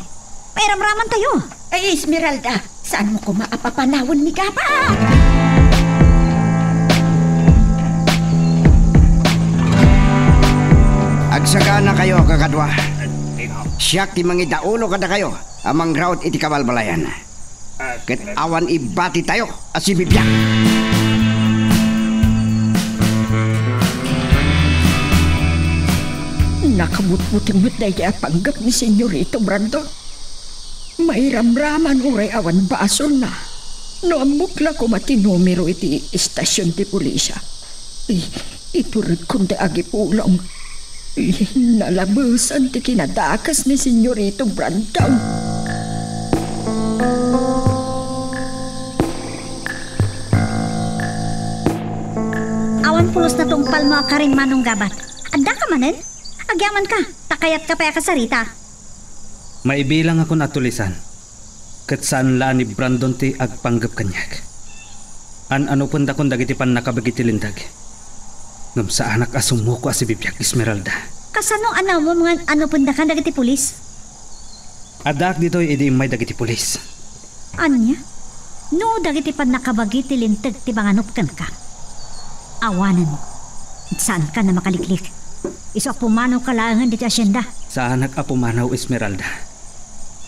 Mairamramantayo. Ay, Esmeralda, saanmo koma a papanawen ni Gabat? Agsaganakayo, kakadua. Siak ti mangidaulo kadakayo a mangraut iti kabalbalayan. Ket awan ibatitayo a sibibiag. Nakabutbuteng met daydi a panggep ni Senyorito Brandon. Mairamraman uray awan basolna. No ammok la koma ti numero iti estasion ti pulisya. I-, ituredkon ti agipulong. I-, nalabesan ti kinadakes ni Senyorito Brandon. Awan pulos natungpalmo a karin, Manong Gabat. Addaka manen? Agyamanka, ta kayatka pay a kasarita. Maibilangakon a tulisan. Ket saan la a ni Brandon ti agpanggep kaniak. An-anupendakon dagiti pannakabagi ti linteg. Ngem saanak a sumuko a sibibiag, Esmeralda. Kasano a naammo nga an-anupendakan dagiti pulis? Addaak ditoy idi immay dagiti pulis. Ania? No dagiti pannakabagi ti linteg ti manganup kenka, awanen. Saankan a makaliklik. Isu a pumanawka laengen ditoy asienda. Saanak a pumanaw, Esmeralda.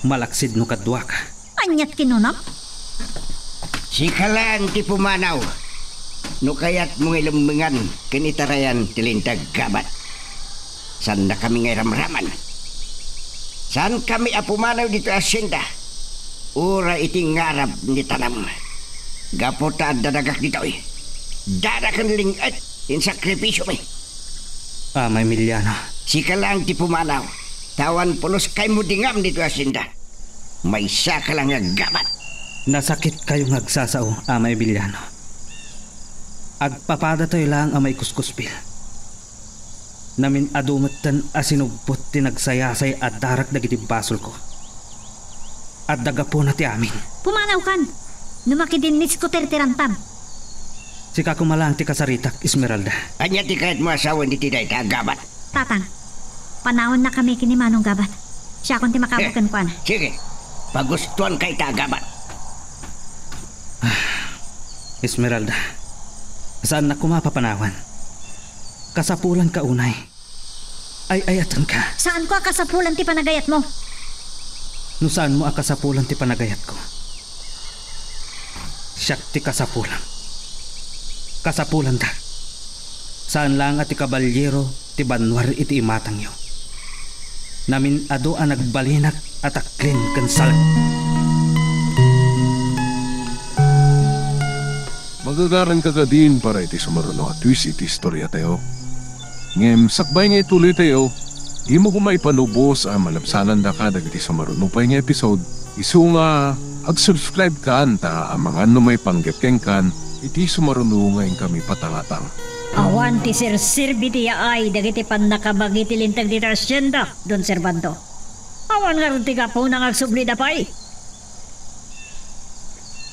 Malaksid no kaduaka. Aniat kinunam? Sika laeng ti pumanaw no kayatmo nga ilemmengan ken itarayan ti linteg, Gabat. Saannakami nga iramraman. Saankami a pumanaw ditoy asienda, uray iti ngarab ni tanam. Gapu ta adda dagak ditoy, dada ken ling-et ti insakripisiomi. Ama Emiliano. Sika laeng ti pumanaw, ta awan pulos kaymo dingam ditoy asienda. Maysaka laeng nga aggabat. Nasakitkayo nga agsasao, Ama Emiliano. Agpapadatayo laeng a maikuskuspil. Namin-adu metten a sinubbot ti nagsayasay a darak dagiti basolko. Adda gapuna ti amin. Pumanawkan! No makidinnisko ti ritirantam. Sika koma laeng ti kasaritak, Esmeralda. Ania ti kayatmo a sawen iti dayta a gabat? Tatang, panawennakami ken ni Manong Gabat. Siakon ti makaammo kenkuana. Sige, pagustuanka ita a gabat. Esmeralda, saannak koma a papanawan. Kasapulanka unay. Ay-ayatenka. Saanko a kasapulan ti panagayatmo. No saanmo a kasapulan ti panagayatko, siak ti kasapulan. Kasapulandak. Saan laeng a ti kabalyero ti bannuar iti imatangyo. Namin-adu a nagbalinak a taklin ken salag. Magagaranka kadin para iti sumaruno a twist iti istoriatayo. Ngem sakbay nga ituloytayo, dimo koma ipanubos a malabsanandaka dagiti sumaruno pay nga episode, isu nga ag-subscribe kan ta amangan no maipanggep kenkan iti sumaruno nga inkami patangatang. Awan ti serserbi ti yaay dagiti pannakabagi ti linteg ditoy hasienda, Don Servando. Awan ngarud ti gapuna nga agsublida pay.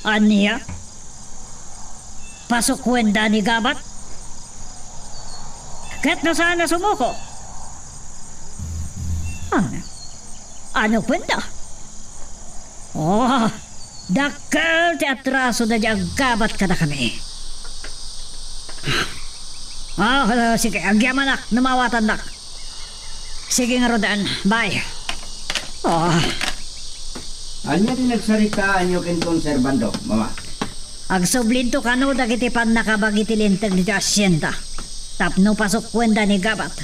Ania? Pasukuenda ni Gabat? Ket no saan a sumuko? Ano? Ano punda? Oh, dakkel ti atraso daydi aggabat kadakami. Ah, sige, agyamanak no maawatannak. Sige ngaruden, bye. Ah. Ania ti nagsaritaanyo kenton, Servando, Mama? Agsublinto kano dagiti pannakabagi ti linteg ditoy hasienda tapno pasukuenda ni Gabat.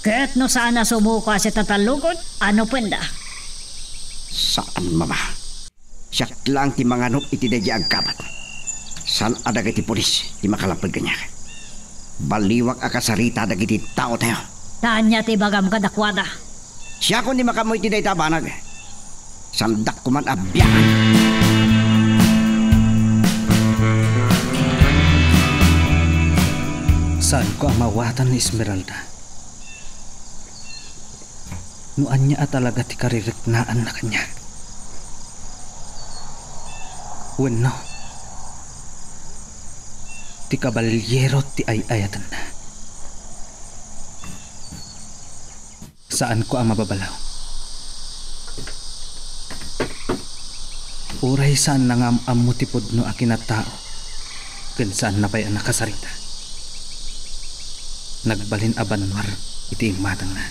Ket no saan a sumuko a sitatalukod, ano punda? Saan, Mama. Siak laeng ti manganup iti daydi aggabat. Saan a dagiti pulis ti makalapped kaniak. Baliwak a kasarita dagiti taotayo. Ta ania ti ibagam kadakuada? Siakon ti makaammo iti dayta a banag. Saandak koman a biangan. Saanko a maawatan ni Esmeralda. No ania a talaga ti kaririknaanna kaniak. Wenno, ti kabalyero ti ay-ayatenna. Saanko a mababalaw. Uray saanna nga am-ammo ti pudno a kinatao ken saanna pay a nakasarita. Nagbalin a bannuar iti imatangna.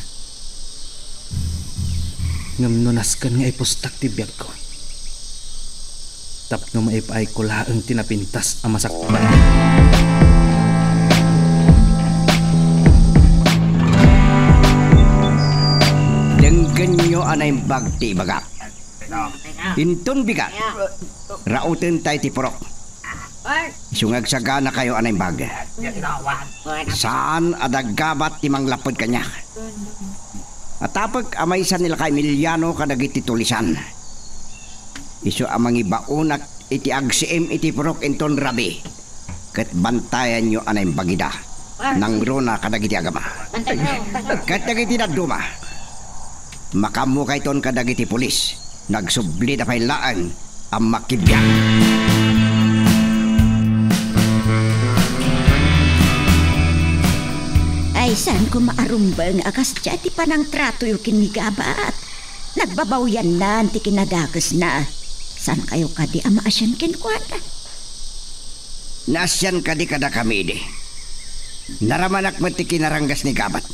Ngem no nasken nga ipustak ti biagko, tapno maipaayko laeng ti napintas a masakbayan. Denggenyo a naimbag ti ibagak. Inton bigat, rautentayo ti purok. Isu nga agsaganakayo a naimbag. Saan a daggabat ti manglapped kaniak. Atapek a maysa ni Lakay Emiliano kadagiti tulisan. Isu a mangibaonak iti agsiim iti purok inton rabii. Ket bantayanyo a naimbag ida. Nangruna kadagiti agama. Ket dagiti dadduma, makaammo kayton kadagiti pulis. Nagsublida pay laeng a makibiag. Ay, saan koma a rumbeng a kasdiay ti panangtratoyo ken ni Gabat. Nagbabawiannan ti kinadakesna. Saan kayo kadi a maasian kenkuana? Naasian kadi kadakami idi. Naramanak met ti kinaranggas ni Gabat.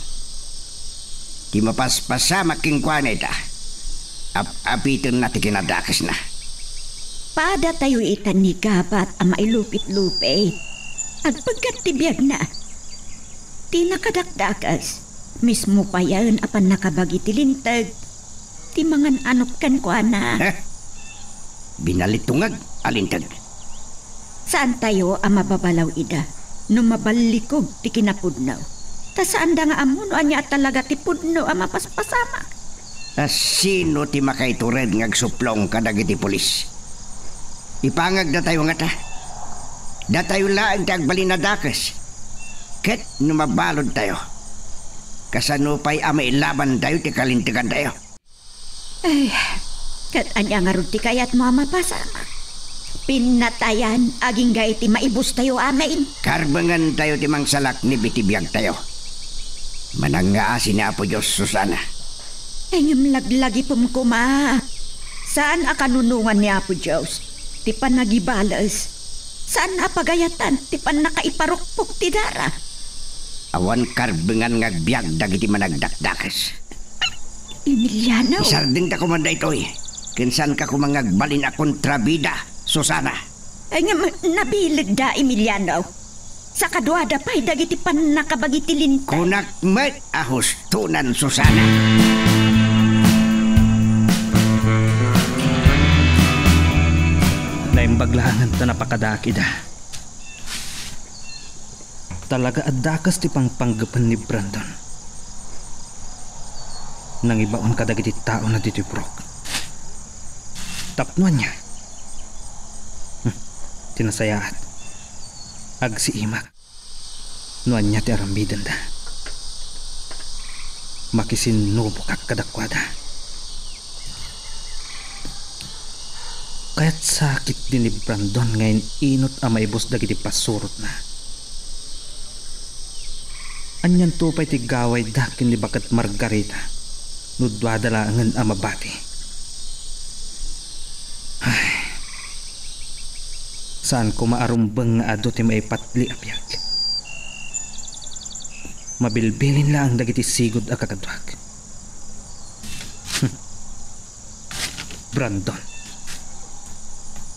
Ti mapaspasamak kenkuana ita, ap-apitenna ti kinadakesna. Padatayo ita ni Gabat a mailupit-lupit. Agpeggat ti biagna. Ti nakadakdakes, mismo payen a pannakabagi ti linteg, ti mangan-anok kenkuana. Heh! Binalitungag a linteg. Saantayo a mababalaw ida no maballikog ti kinapudno. Ta saanda nga ammo no ania a talaga ti pudno a mapaspasamak. A sino ti makaitured nga agsupplong kadagiti pulis? Ipangagdatayo ngata. Datayo laeng ti agbalin a dakes. Ket no mabaludtayo, kasano pay a mailabantayo ti kalintegantayo? Ay, ket ania ngarud ti kayatmo a mapasamak? Pinnatayan agingga iti maibustayo amin. Karbengentayo ti mangsalaknib iti biagtayo. Manangngaasi ni Apo Dios, Susana. Ay, ngem laglagipem koma. Saan a kanunongan ni Apo Dios. ti panagibales. Saan a pagayatan ti pannakaiparukpok ti dara. Awan karbengan nga agbiag dagiti managdakdakes. Emiliano. Isardengta koman daytoy. Ken saanka koma nga agbalin a kontrabida, Susana. Ay, ngem nabilegda, Emiliano. Sakaduada pay dagiti pannakabagi ti linteg. Kunak met a hustonan, Susana. Naimbag laengen ta napakadaak ida. Talaga a dakes ti pangpanggepen ni Brandon. Nangibaon kadagiti taona ditoy purok. Tapno ania? Hmm, ti nasayaat. Agsiimak no ania ti aramidenda. Makisinnubokak kadakuada. Kayat sakit ni Brandon nga in-inut a maibus dagiti pasurotna. Anianto pay ti gawayda ken ni Baket Margarita no duada laengen a mabati? Ay, saan koma a rumbeng nga adu ti maipatli a biag. Mabilbilin laeng dagiti sigud a kakaduak. Brandon,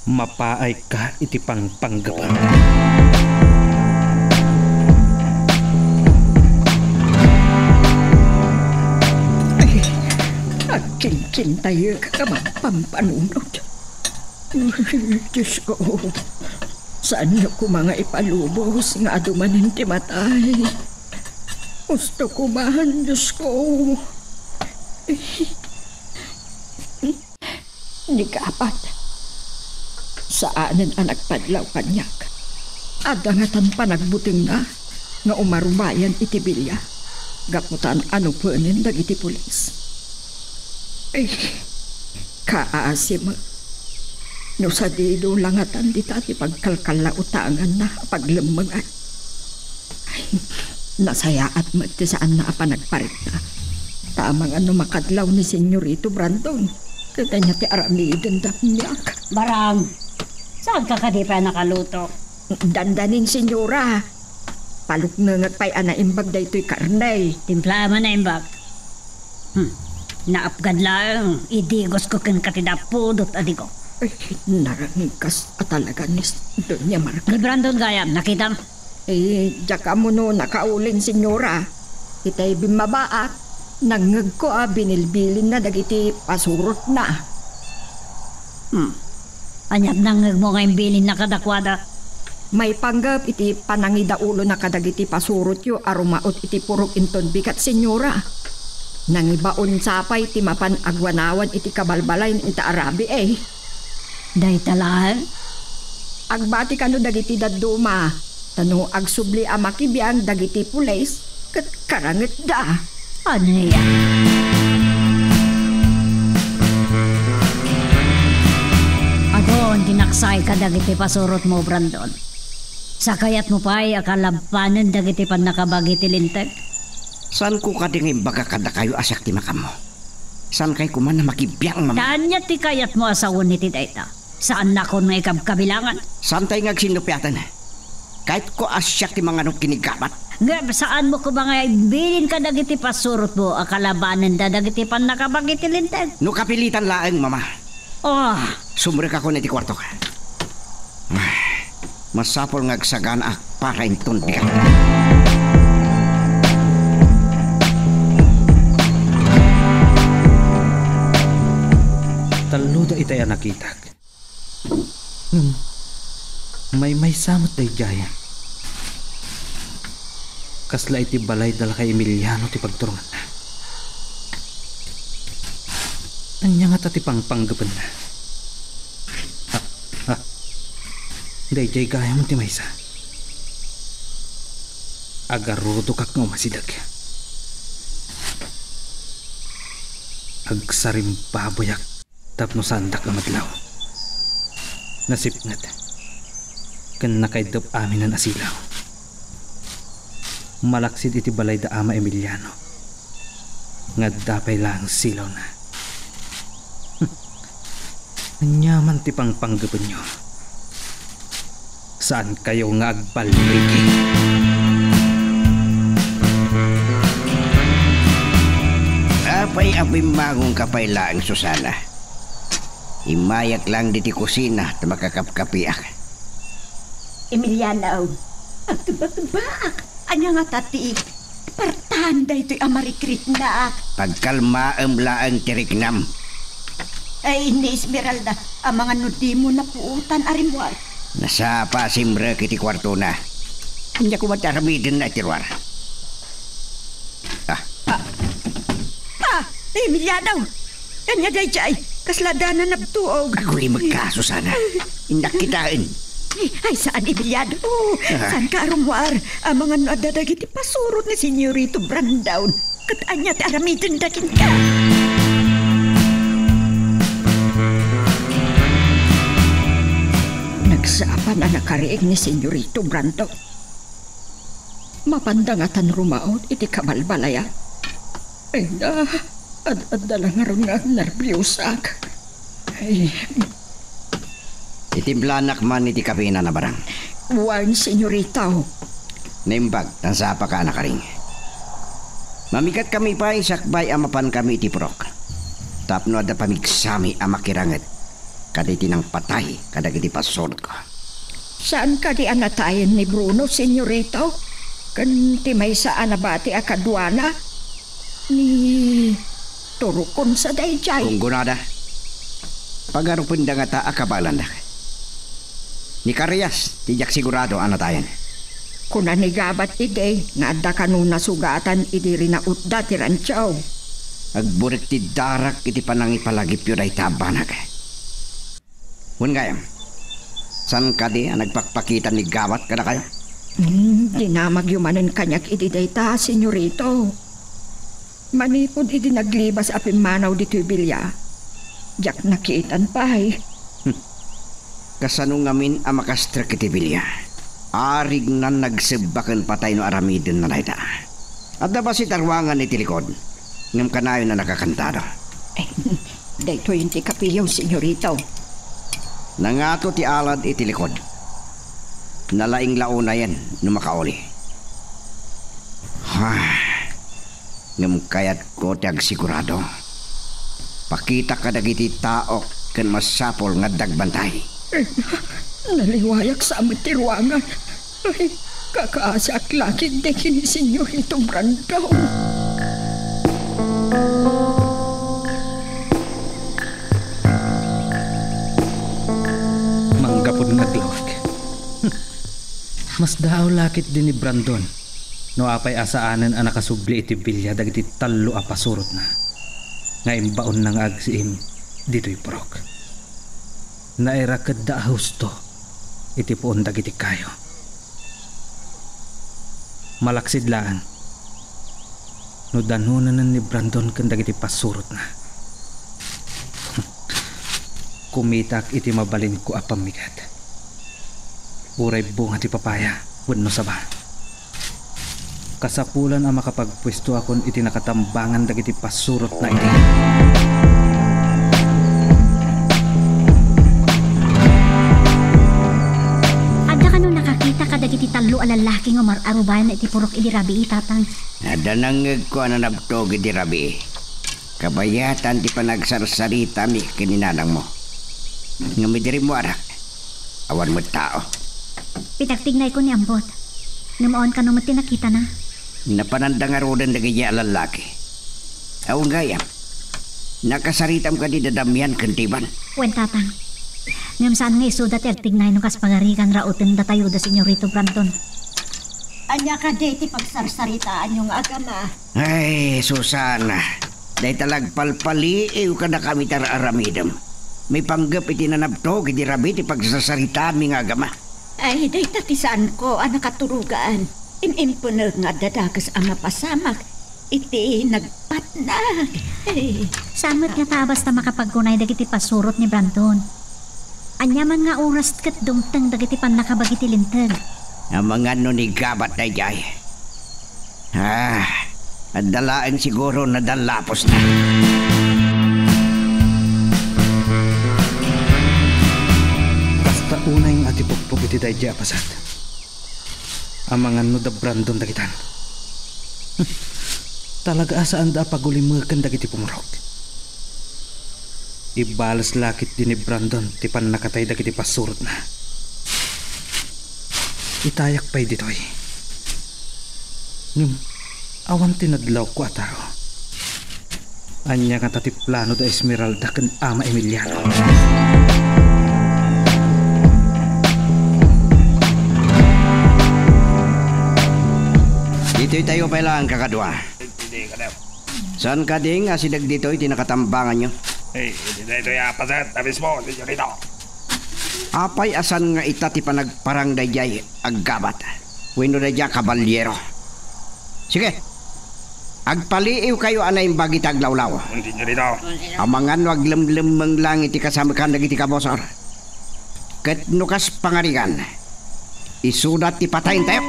mapaayka iti pangpanggepem. Ay, agkinkintayek a mapampanunot. Ay, Diyos ko, saanyo koma nga ipalubos nga adu manen ti matay. Husto ko man, Diyos ko. Ni kapat, saanen a nagpadlaw kaniak. Adda ngatan panagbutengna nga umarubayan iti bilia gapu ta an-anupenen dagiti pulis. Ay, kaasi met. No sadino la ngatan dita ti pagkalkallautanganna a paglemmengan. Ay, nasayaat met ti saanna a panagparikna. Ta amangan no makadlaw ni Senyorito Brandon, ket ania ti aramidenda kaniak? Barang, saanka kadi pay a nakaluto? Dandanin, Senyora. Paluknengek pay a naimbag daytoy karne. Timplaem a naimbag. Hmm. Naapgan laeng, idigosko kenka ti dapudot a digo. Ay, narangigkas a talaga ni Doña Margarita. Ni Brandon gayam, nakitam? Eh, diak ammo no nakaulin, Senyora. Itay bimmabaak, nangngegko a binilbilinna dagiti pasurotna. Hmm. Ania ti nangngegmo nga imbilinna kadakuada? Maipanggep iti panangidaulona kadagiti pasurotyo a rumaut iti purok inton bigat, Senyora. Nangibaon sa pay ti mapan aguanawan iti kabalbalayen ita a rabii, eh. Dayta laeng? Agbati kano dagiti dadduma, ta no agsubli a makibiang dagiti pulis, ket karangetda. Ania? Adun ti naksay kadagiti pasurotmo, Brandon. Sakayatmo pay a kalabanen dagiti pannakabagi ti linteg? Saanko kadi nga imbaga kadakayo a siak ti makammo? Saankay koma a makibiang, Mama. Ta ania ti kayatmo a sawen iti dayta? Saannakon nga ikabkabilangan. Saantay nga agsinnupiaten. Kayatko a siak ti manganup ken ni Gabat. Ngem saanmo koma nga imbilin kadagiti pasurotmo a kalabanenda dagiti pannakabagi ti linteg? No kapilitan laeng, Mama. Oh. Sumrekakon iti kuartok. Ay, masapul nga agsaganaak para inton bigat. Talloda itay a nakitak. Ngem, maymaysa met daydiay. Kasla iti balayda la kay Emiliano ti pagturonganna. Ania ngata ti pangpanggepenna? Ha, ha. Daydiay gayam ti maysa. Agarudokak nga umasideg. Agsarimbaboyak tapno saandak nga madlaw. Nasipnget ken nakaiddep aminen a silaw. Malaksid iti balay da Ama Emiliano nga adda pay laeng silawna. Ania man ti pangpanggepenyo? Saankayo nga agballigi. Apay a bimmangonka pay laeng, Susana? Immayak lang ditoy kusina ta makakapkapiak. Emiliano, agtebakbaak. Ania ngata ti partan daytoy a marikriknak? Pagkalmaem laeng ti riknam. Ay, ni Esmeralda, amangan no dimo napuotan a rimmuar. Nasapa a simrek iti kuartona. Ania koma ti aramidenna iti ruar? Ah. Ah! Ah! Emiliano! Ania daydiay? Kasla adda nanabtuog. Agulimekka, Susana. Innak kitaen. Ay, saan, Emiliano. Ah. Saanka a rummuar? Amangan no adda dagiti pasurot ni Senyorito Brandon. Ket ania ti aramidenda kenka? Nagsaapan a nakariing ni Senyorito Brandon. Mapanda ngatan rumaut iti kabalbalayan? Ay na, ad-adda la ngarud nga nerbiusak. Ay. Itimplanak man iti kape a nabarang. Wen, Senyorito. Naimbag, ta nagsapaka a nakaring. Mamigatkami pay sakbay a mapankami iti purok. Tapno adda pamigsami a makiranget kadagiti nangpatay kadagiti pasurotko. Saan kadi a natayen ni Bruno, Senyorito? Ken ti maysa a nabati a kaduana? Ni Turukon sa daydiay. Kung kunada, pagarupenda ngata a kabaelandak. Ni Karias, ti diak sigurado a natayen. Kuna ni Gabat idi nga adda kano nasugatan idi rinautda ti rancho. Agburek ti darak iti panangipalagipyo dayta a banag. Wen gayam, saan kadi a nagpakpakita ni Gabat kadakayo? Hmm, dinamagyo manen kaniak idi dayta, Senyorito. Manipud idi naglibas a pimmanaw ditoy bilia, diak nakitan pay. Hmm. Kasano ngamin a makastrek iti bilia? Arignan nagsebba ken patay no aramidenna dayta. Adda bassit a ruangan iti likod, ngem kanayon a nakakantado. Eh, daytoy ti kapeyo, Senyorito. Nangato ti alad iti likod. Nalaing la unayen no makauli. Ha. Ngem kayatko ti agsigurado. Pakitak kadagiti taok ken masapul nga adda agbantay. Naliwayak sa met ti ruangan. Ay, kakaasiak la ketdi ken ni Senyorito Brandon. Manggapuy nga aglawag. Masdaaw la ketdi ni Brandon no apay a saanen a nakasubli iti bilia dagiti tallo a pasurotna nga imbaonna nga agsiim ditoy purok. Nairakedda a husto iti puon dagiti kayo. Malaksid laeng no danonenen ni Brandon ken dagiti pasurotna. Kumitaak iti mabalinko a pammigat. Uray bunga ti papaya wenno saba. Kasapulan a makapagpuestoakon iti nakatambangan dagiti pasurotna idi. Adda kano nakakita kadagiti tallo a lallaki nga umar-arubayan iti purok idi rabii, Tatang? Adda nangngegko a nanabtog idi rabii. Kabayatan ti panagsarsaritami ken ni nanangmo. Ngem idi rimmuarak, awan met tao. Pinagtignayko ni Ambot. Ngem awan kano met ti nakitana. Napananda ngaruden dagiti a lallaki. Awan gayam. Nakasaritam kadi da Damian ken Tiban? Wen, Tatang. Ngem saan nga isuda ti agtignay no kas pagarigan rauten datayo da Senyorito Brandon. Ania kadi ti pagsarsaritaanyo nga agama? Ay, Susana, dayta la agpalpaliiw kadakami ti ar-aramidem. Maipanggep iti nanabtog idi rabii ti pagsarsaritaanmi nga agama. Ay, dayta ti saanko a nakaturogan. Im-impunek nga adda dakes a mapasamak iti nagpatnag. Ay. Saan met ngata a basta makapagkunay dagiti pasurot ni Brandon? Ania man nga oras ket dumteng dagiti pannakabagi ti Linteg? Amangan no ni Gabat daydiay. Ah, adda laeng siguro nadallapusna. Daydiay a paset. Amangan no da Brandon dagitan. Talaga a saanda a pagulimeken dagiti pumurok. Ibales la ketdi ni Brandon ti pannakatay dagiti pasurotna. Itayak pay ditoy. Ngem, awan ti nadlawko a tao. Ania ngata ti plano da Esmeralda ken Ama Emiliano? Ditoy tayo pay laeng, kakadua. Saan kadi nga asideg ditoy ti nakatambanganyo? Eh, ditoy, ditoy, ah, paset, na mismo, ditoy, dito. Apay a saan nga ita ti panagparang daydiay a gabat wenno daydiay a kabaliero? Sige, agpaliiwkayo a naimbag iti aglawlaw. Ditoy, dito. Amangan no aglemlemmeng lang iti kasamekan dagiti kabusor. Ket no kas pangarigan, isuda ti patayentayo.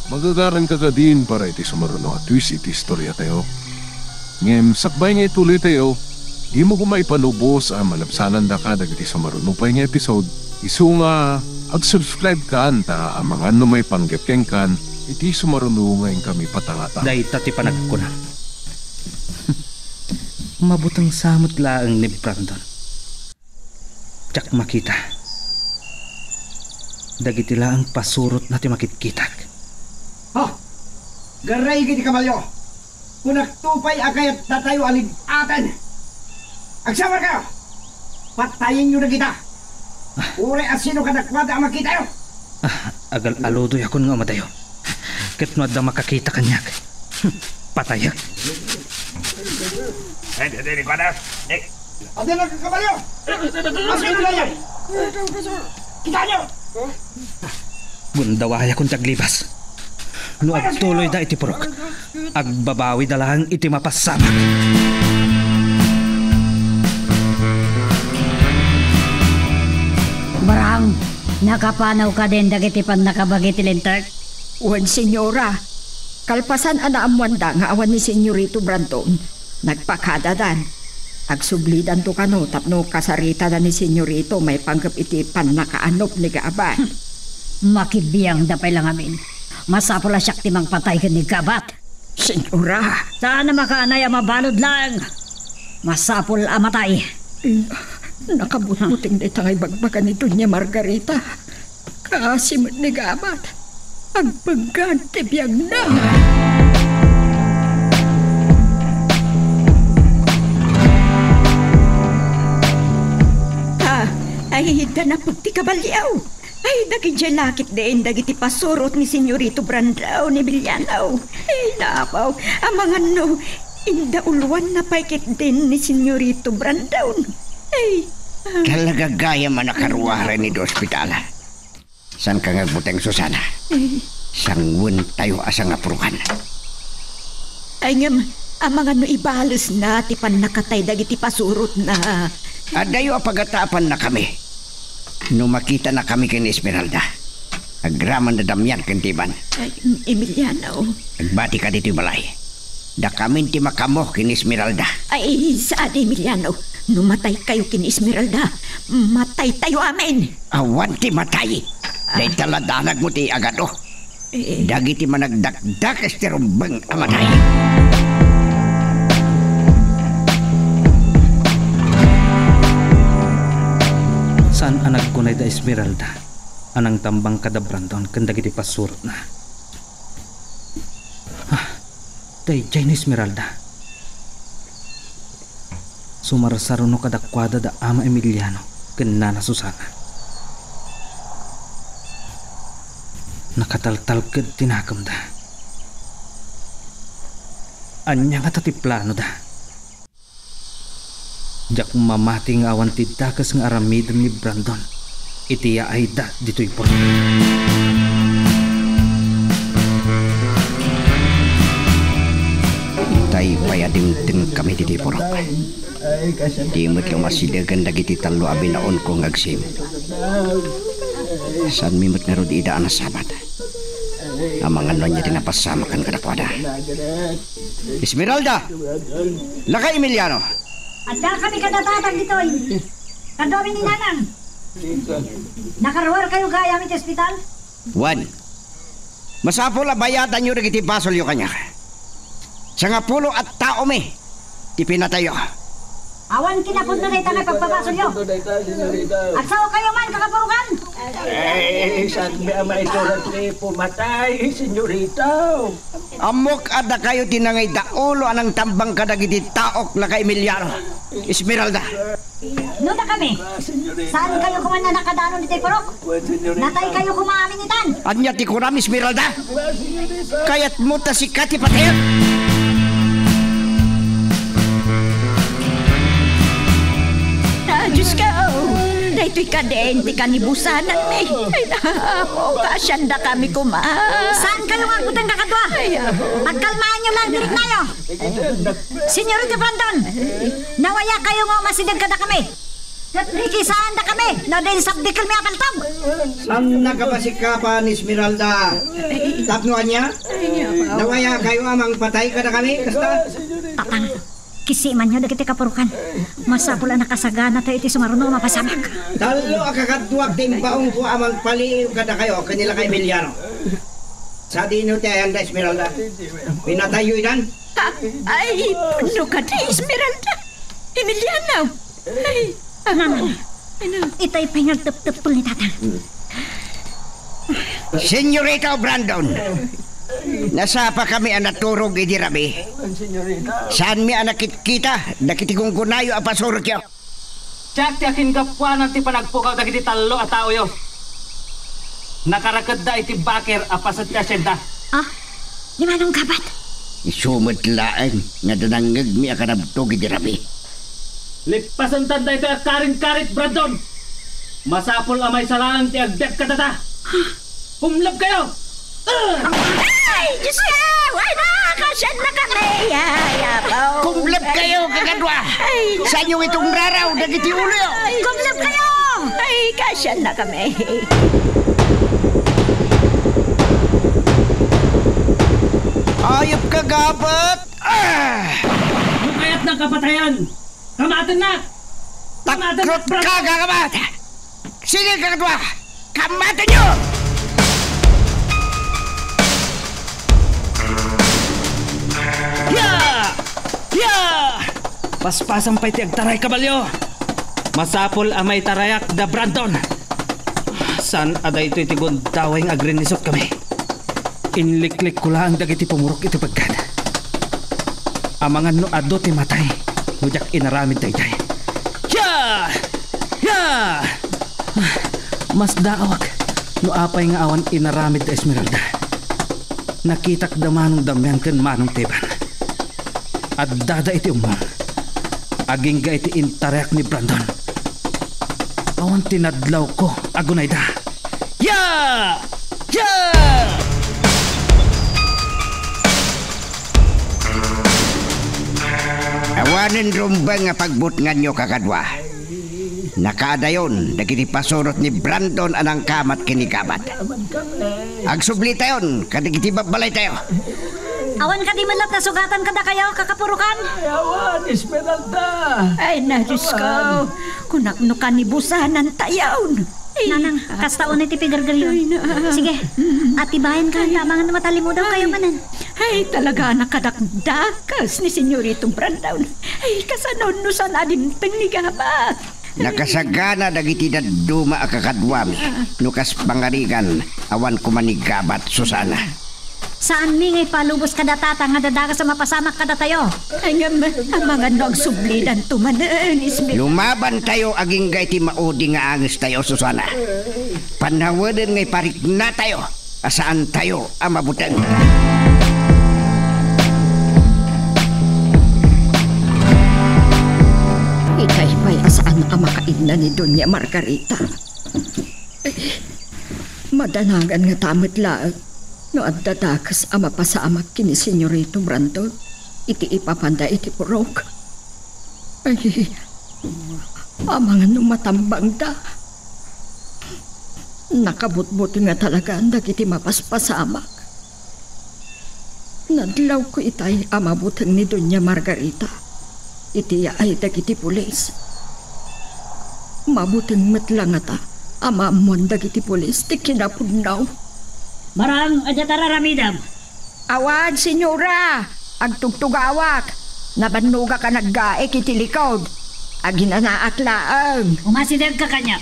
Magagaranka kadin para iti sumaruno a twist iti istoriatayo. Ngem sakbay nga ituloytayo, dimo koma ipalubos a malabsanandaka dagiti sumaruno pay nga episode, isu nga ag-subscribe-kan ta amangan no maipanggep kenkan iti sumaruno nga inkami patangatan. Dayta ti panagkunam. Mabuteng sa met laeng ni Brandon. Diak makita. Dagiti laeng pasurotna ti makitkitak. Ha! Garraygi ti kabalio! Kunakto pay a kayat datayo a lib-aten! Agsawarkayo! Patayenyo dagita! Uray a sino kadakuada a makitayo! Ah, agal-aludoyakon nga umadayo. Ket no adda makakita kaniak, patayek. Eh, di, di, di, kuana. Eh. Adda nagkakabalyo! Asino na yan? Kita niyo! Gundawayakon ti aglibas. No agtuloyda iti purok, agbabawida laeng iti mapasabak. Barang, nakapanaw kadin dagiti pannakabagi ti Linteg? Wen, senyora. Kalpasan a naammoanda nga awan ni Senyorito Brandon, nagpakadadan. Agsublidanto kano tapno kasaritada ni Senyorito maipanggep iti pannakaanop ni Gabat. Makibiangda pay la ngamin. Masapul a siak ti mangpatay ken ni Gabat. Senyora. Saan a makaanay a mabalud laeng. Masapul a matay. Nakabutbuteng dayta nga ibagbaga ni Doña Margarita. Kaasi met ni Gabat. Agpeggan ti biagna. Ah, ay, danapag ti kabalyaw. Ay, dagidiay la ketdin dagiti pasurot ni Senyorito Brandon Emiliano. Ay, napaw, amangan no, indauluanna pay ketdin ni Senyorito Brandon. Ay, ah. Talaga gayam a nakaruar iti ospital. Saanka nga agbuteng, Susana? Eh. Sanguen tayo a sangapurokan. Ay, ngem, amangan no ibalesna ti pannakatay dagiti pasurotna. Adayo a pagataapanna kami. No makitanakami ken Esmeralda, agraman da Damian ken Tiban. Ay, Emiliano. Agbatika ditoy balay. Dakamin ti makaammo ken Esmeralda. Ay, saan, Emiliano. No mataykayo ken Esmeralda, mataytayo amin. Awan ti matay. Dayta la danagmo ti agado. Eh. Dagiti managdakdakes ti rumbeng a matay. Saan a nagkunay da Esmeralda a nangtambang kada Brandon ken dagiti pasurotna. Ah, daydiay ni Esmeralda. Sumarsaruno kadakuada da Ama Emiliano ken Nana Susana. Nakataltalked ti nakemda. Ania ngata ti planoda? Diak mamati nga awan ti dakes nga aramiden ni Brandon iti yaayda ditoy purok. Itay pay a dimtengkami ditoy purok. Di met la umasidegen dagiti tallo a binaonko nga agsim. Saanmi met ngarud ida a nasabat. Amangan no ania ti napasamakan kadakuada. Esmeralda! Lakay, Emiliano! Adda kami kada tatang ditoy. Kaduami ni Nanang. Nakaruar kayo gayam iti ospital? Wen. Masapul a bayatanyo dagiti basolyo kaniak. Sangapulo a taomi ti pinatayyo. Awan kinapudno dayta nga ipagpabasolyo. Agsao kayo man, kakapurokan. Eh, saan mi a maiturak ti pumatay, senyorita? Ammok a dakayo ti nangaydaulo a nangtambang kadagiti taok, naka Emiliano, Esmeralda. No dakami, saan kayo koma a nakadanon iti purok? Natay kayo koma amin itan. Ania ti kunam, Esmeralda? Kayatmo ta sika ti patayen? Ah, Diyos ko! Daytoy kadin ti kanibusananmi. Ay, Apo, kaasiandakami koma. Saan kayo nga agbuteng kakadua? Ay, Apo. Pagkalmaanyo lang ti riknayo. Senyorita Brandon, nawaya kayo nga umasideg kadakami. Ket rikisaandakami no di insabdikkelmi a paltog. Saan nakapasikapan, Esmeralda? Tapno ania? Nawaya kayo a mangpatay kadakami, kasta? Tatang, kisimanyo dagiti kapurokan. Masapul a nakasaganatayo iti sumaruno a mapasamak. Tallo a kakaduak ti imbaonko a mangpaliiw kadakayo ken ni Lakay Emiliano. Sadino ti ayanda, Esmeralda? Pinatayyo idan? Ha? Ay, no kadi, Esmeralda? Emiliano? Ay, ah, Nanang, ano? Itay pay nga agtepteppel ni Tatang. Senyorita Brandon, nasapakami a naturog idi rabii. Saanmi a nakitkita dagiti gunggonayo a pasurotyo. Diak ti akingapuanan ti panagpukaw dagiti tallo a taoyo. Nakarakedda iti baker a paset ti asienda. Ah, ni Manong Gabat? Isu met laeng nga adda nangngegmi a kanabtog idi rabii. Lippasentan daytoy a karingkarit, Brandon! Masapul a maysa laeng ti agbiag kadata! Kumleb kayo! Ay, Diyos ko! Ay, na! Kaasiannakami! Ay, Apo! Kumleb kayo, kakadua! Ay, na! Saanyo nga itungraraw dagiti uloyo? Ay, kumleb kayo! Ay, kaasiannakami! Ayop ka, Gabat! Ah! No kayatna a kapatayan, kamatennak! Kamatennak, Brandon! Takrot ka, Gabat! Sige, kakadua! Kamatenyo! Ya! Ya! Paspasam pay ti agtaray, kabalio! Masapul a maitarayak da Brandon. Saan a daytoy ti gundaway nga agrinnisot kami. Inliklikko laeng dagiti pumurok iti peggad. Amangan no adu ti matay no diak inaramid daydiay. Ya! Ya! Masdaawak no apay nga awan inaramid da Esmeralda. Nakitak da Manong Damian ken Manong Teban. Addada iti ummong. Agingga iti intarayak ni Brandon. Awan ti nadlawko, agunayda. Ya! Ya! Awanen rumbeng a pagbutnganyo, kakadua. Nakaadayon dagiti pasurot ni Brandon a nangkamat ken ni Gabat. Agsublitayon kadagiti babbalaytayo. Awan kadi met laeng nasugatan kadakayo, kakapurokan? Ay, awan, Esmeralda. Ay, na, Diyos ko. Awan. Kunak no kanibusanantayon. Ay. Nanang, kasta unay ti pigargaryon. Ay, na. Sige, atibayan ka, ay, tamangan no matalimudaw kayo manen. Ay, talaga a nakadakdakes ni Senyorito Brandon. Ay, kasano no saan a dimteng ni Gabat? Nakasagana dagiti dadduma a kakaduami no kas pangarigan, awan koma ni Gabat, Susana. Saanmi nga ipalubos kadata ta nga dadagas a mapasamak kadatayo. Ay, ngem, amangan no agsublidanto manen, Esmeralda. Lumabantayo agingga iti maudi nga angestayo, Susana. Panaweden nga ipariknatayo a saantayo a mabuteng. Itay pay a saan a makaidna ni Doña Margarita. Madanagan ngata met laeng no adda dakes a mapasamak ken ni Senyorito Brandon iti ipapanda iti purok. Ay, amangan no matambangda. Nakabutbuteng a talagaan dagiti mapaspasamak. Nadlawko itay a mabuteng ni Doña Margarita. iti yaay dagiti pulis. Mabuteng met la ngata a maammuan dagiti pulis ti kinapudno. Barang, adda tararamidem? Awan, senyora. Agtugtugawak. Nabannogak a naggaek iti likod. Aginanaak laeng. Umasidegka kaniak.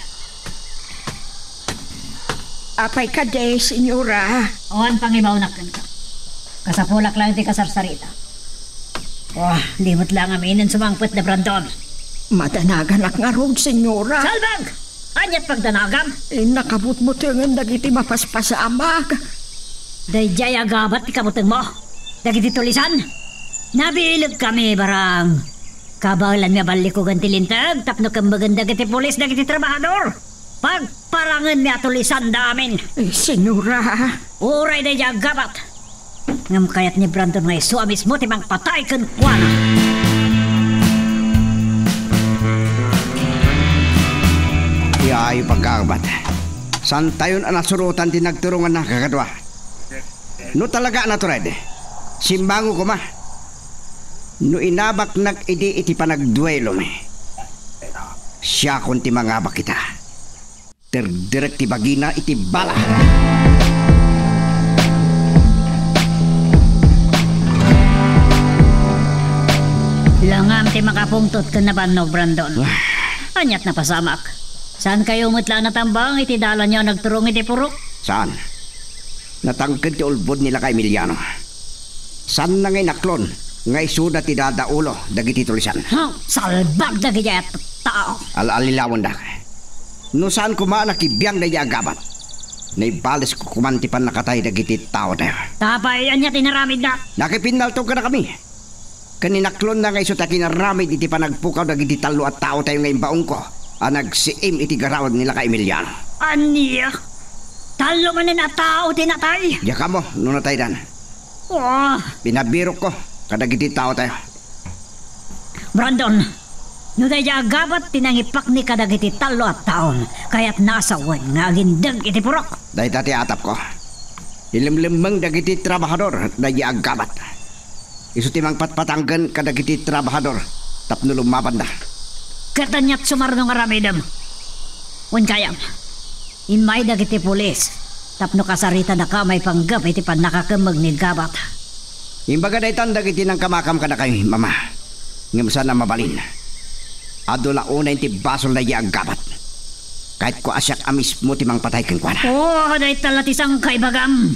Apay kadi, senyora? Awan pangibawnak kenka. Kasapulak laeng ti kasarsarita. Oh, di met la ngamin sumangpet da Brandon. Madanaganak ngarud, senyora. Salbag! Ania't pagdanagam? Eh, nakabutbutengen dagiti mapaspasamak. Daydiay a gabat ti kabutengmo dagiti tulisan? Nabilegkami, barang. Kabaelanmi a ballikugen ti linteg tapno kemmegen dagiti pulis dagiti trabahador. Pagparangenmi a tulisanda amin. Eh, senyora. Uray daydiay a gabat. Ngem kayat ni Brandon nga isu a mismo ti mangpatay kenkuana. Ti ayo paggabat. Saantayon a nasurotan ti nagturonganna, kakadua. No talaga a natured, simmango koma. No inabaknak idi iti panagduelomi, siakon ti mangabak ita. Terderek ti bagina iti bala. Langam ti makapungtot ken nabannog, Brandon. Ah. Ania't napasamak? Saankayo met la a natambang iti dalanyo a nagturong iti purok? Saan? Natangked ti ulbod ni Lakay Emiliano. Saanna nga inaklon nga isuda ti dadaulo dagiti tulisan. Huh, salbag dagiti tao. Al-allilawendak. No saan koma a nakibiang daydiay a gabat, naibalesko koman ti pannakatay dagiti taotayo. Apay, ania ti inaramidda? Nakipinnaltog kadakami. Ken inaklonna nga isu ti akinaramid iti panagpukaw dagiti tallo a taotayo nga imbaonko a nagsiim iti garaod ni Lakay Emiliano. Ania? Tallo manen a tao ti natay? Diak ammo no nataydan. Oh. Pinabirokko kadagiti taotayo. Brandon, no daydiay a gabat ti nangipakni kadagiti tallo a taom, kayatna a sawen nga agindeg iti purok. Dayta ti atapko. Ilemlemmeng dagiti trabahador daydiay a gabat. Isu ti mangpatpatanggen kadagiti trabahador tapno lumabanda. Ket ania't sumarno nga aramidem? Wen kayam, immay dagiti pulis tapno kasaritadaka a maipanggep iti pannakakemmeg ni Gabat. Imbaga daytan dagiti nangkamakam kadakami, Mama. Ngem saan a mabalin. Adu la unay ti basol daydiay a gabat. Kayatko a siak a mismo ti mangpatay kenkuana. Oh, dayta la ti sangkaibagam.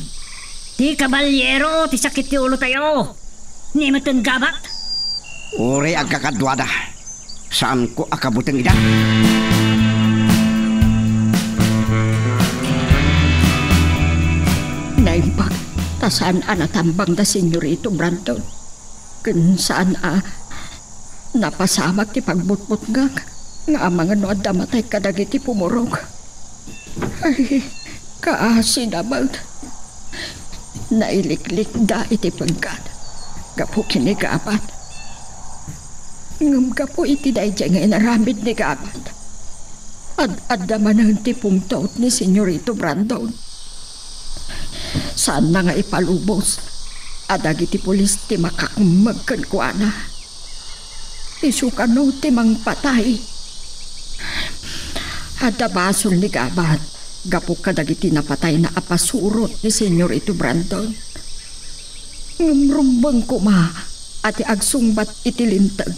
Ti kabalyero ti sakit ti ulotayo. Ni metten gabat. Uray agkakaduada. Saanko a kabuteng ida. Naimbag ta saan a natambang da Senyorito Brandon. Ken saan a napasamak ti pagbutbutngak nga amangan no adda matay kadagiti pumurok. Ay, kaasina met. Nailiklikda iti peggad gapu ken ni Gabat. Ngem gapu iti daydiay nga inaramid ni Gabat, ad-adda manen ti pungtot ni Senyorito Brandon. Saanna nga ipalubos a dagiti pulis ti makakemmeg kenkuana. Isu kano ti mangpatay. Adda basol ni Gabat gapu kadagiti napatayna a pasurot ni Senyorito Brandon. Ngem rumbeng koma a ti agsungbat iti linteg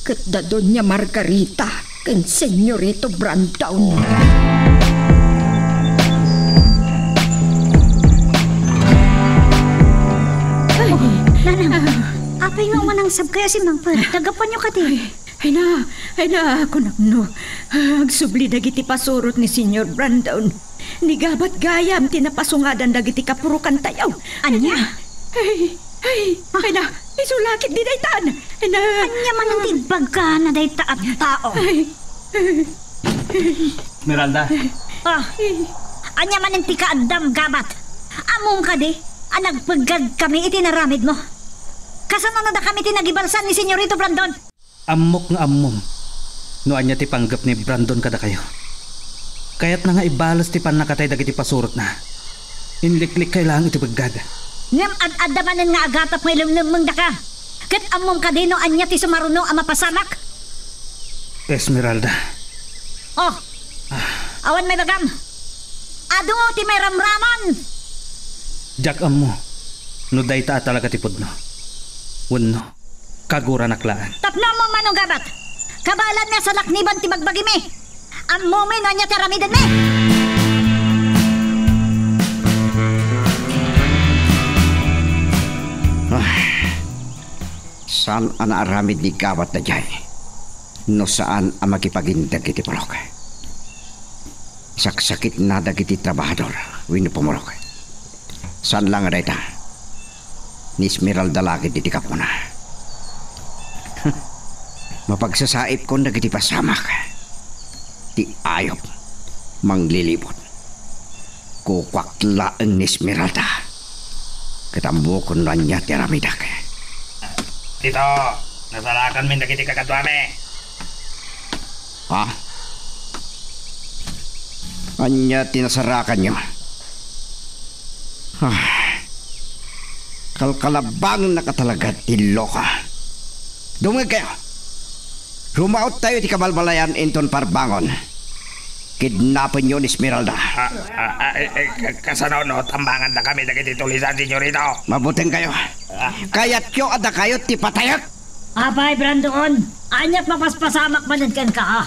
ket da Doña Margarita ken Senyorito Brandon. Ay, Nanang, apay nga umanangsabkayo a simmangpet? Nagapuanyo kadi? Ay, ay na, ay na, kunak no. Agsubli dagiti pasurot ni Senyor Brandon. Ni Gabat gayam ti napasungadan dagiti kapurokantayo. Ania? Ay, ay, ay na, isu la ketdi daytan. Ay na. Ania manen ti imbagana dayta a tao? Ay. Esmeralda. Ah, ania manen ti kaaddam, Gabat? Ammom kadi a nagpeggadkami iti naramidmo? Kasano nadakami ti nagibalsan ni Senyorito Brandon? Ammok nga ammom no ania ti panggep ni Brandon kadakayo. Kayatna nga ibales ti pannakatay dagiti pasurotna. Inliklikkay laeng iti peggad. Ngem ad-adda manen nga agatap nga ilemlemmengdaka. Ket ammom kadi no ania ti sumaruno a mapasamak? Esmeralda. Oh, awan maibagam. Adu ti mairamraman. Diak ammo no dayta a talaga ti pudno wenno kaguranak laeng. Tapno ammom mano, Gabat. Kabaelanmi a salakniban ti bagbagimi. Ammomi no ania ti aramidenmi. Ah, saan a naaramid ni Gabat daydiay no saan a makipagindeg iti purok. Saksakitna dagiti trabahador wenno pumurok. Saan la nga dayta, ni Esmeralda la ketdi ti gapuna. Mapagsasaipkon dagiti pasamak. Ti ayup, manglilibot. Kukuak laeng ni Esmeralda. Ket ammokon no ania ti aramidek. Tito, nasarakanmin dagiti kakaduami. Ha? Ania ti nasarakanyo? Ah, kalkalabangnak a talaga ti loko. Dumngegkayo. Rumaottayo iti kabalbalayan inton parbangon. Kidnapenyo ni Esmeralda. Ah, ah, ah, eh, eh, ka-, kasano no tambangandakami dagiti tulisan, senyorito? Mabutengkayo. Ah. Kayatyo a dakayo ti patayek? Apay, Brandon, ania't mapaspasamak manen kenka, ha?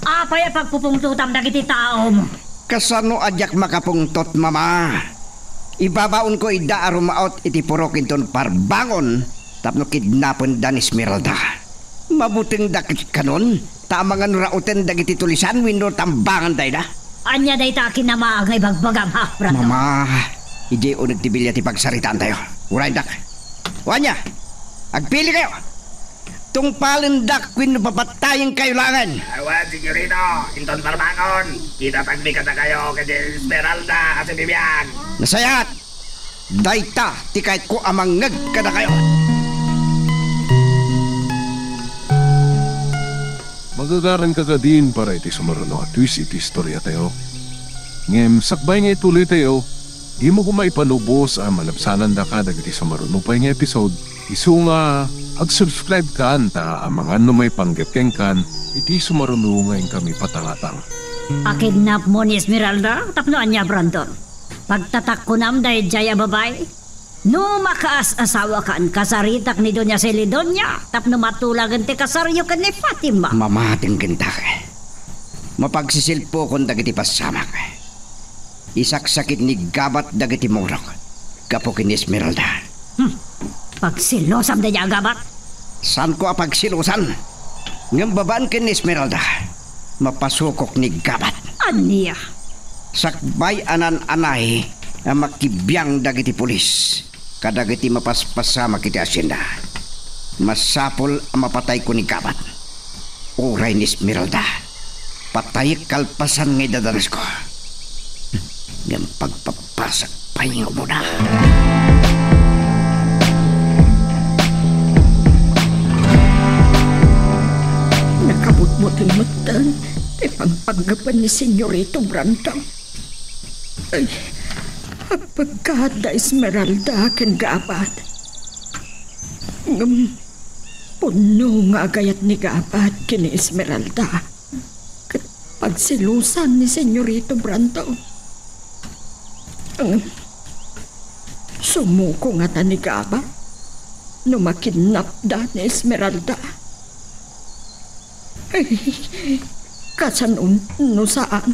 Apay a pagpupungtotam dagiti taom? Kasano a diak makapungtot, Mama? Ibabaonko ida a rumaot iti purok inton parbangon tapno kidnapenda ni Esmeralda. Mabutengda ketkanon, ta amangan rauten dagiti tulisan wenno tambangandayda. Ania dayta a kinamaag nga ibagbagam, ha, Brandon? Mama, idiay uneg ti bilia ti pagsaritaantayo. Urayendak. O ania? Agpilikayo. Tungpalendak wenno papatayenkayo laengen. Awan, senyorito, inton parbangon, kitatagmi kadakayo ken ni Esmeralda a sibibiag. Nasayaat! Dayta ti kayatko a mangngeg kadakayo. Magagaranka kadin para iti sumaruno a twist iti istoriatayo. Ngem sakbay nga ituloytayo, dimo koma ipalubos a malabsanandaka dagiti sumaruno pay nga episode, isu nga ag-subscribe kan ta amangan no maipanggep kenkan iti sumaruno nga inkami patangatang. Akidnapmo ni Esmeralda? Tapno ania, Brandon? Pagtatakkunam daydiay a babai? No makaas-asawakan, kasaritak ni Doña Celidonia tapno matulagen ti kasaryo ken ni Fatima. Mama, denggendak. Mapagsisilpokon dagiti pasamak. Isaksakit ni Gabat dagiti murok gapu ken ni Esmeralda. Hmm. Pagsilosam daydiay a Gabat? Saanko a pagsilosan. Ngem babaen ken ni Esmeralda, mapasukok ni Gabat. Ania? Sakbay a naan-anay a makibiang dagiti pulis kadagiti mapaspasamak iti asienda, masapul a mapatayko ni Gabat. Uray ni Esmeralda, patayek kalpasan nga idadanesko. Ngem pagpapasak pay nga umuna. Nakabutbuteng metten ti pangpangngepna ni Senyorito Brandon. Ay, agpekka da Esmeralda ken Gabat. Ngem pudno nga agayat ni Gabat ken ni Esmeralda. Ket pagsilosan ni Senyorito Brandon. Ngem sumuko ngata ni Gabat no makidnapda ni Esmeralda? Ay, kasano no saan?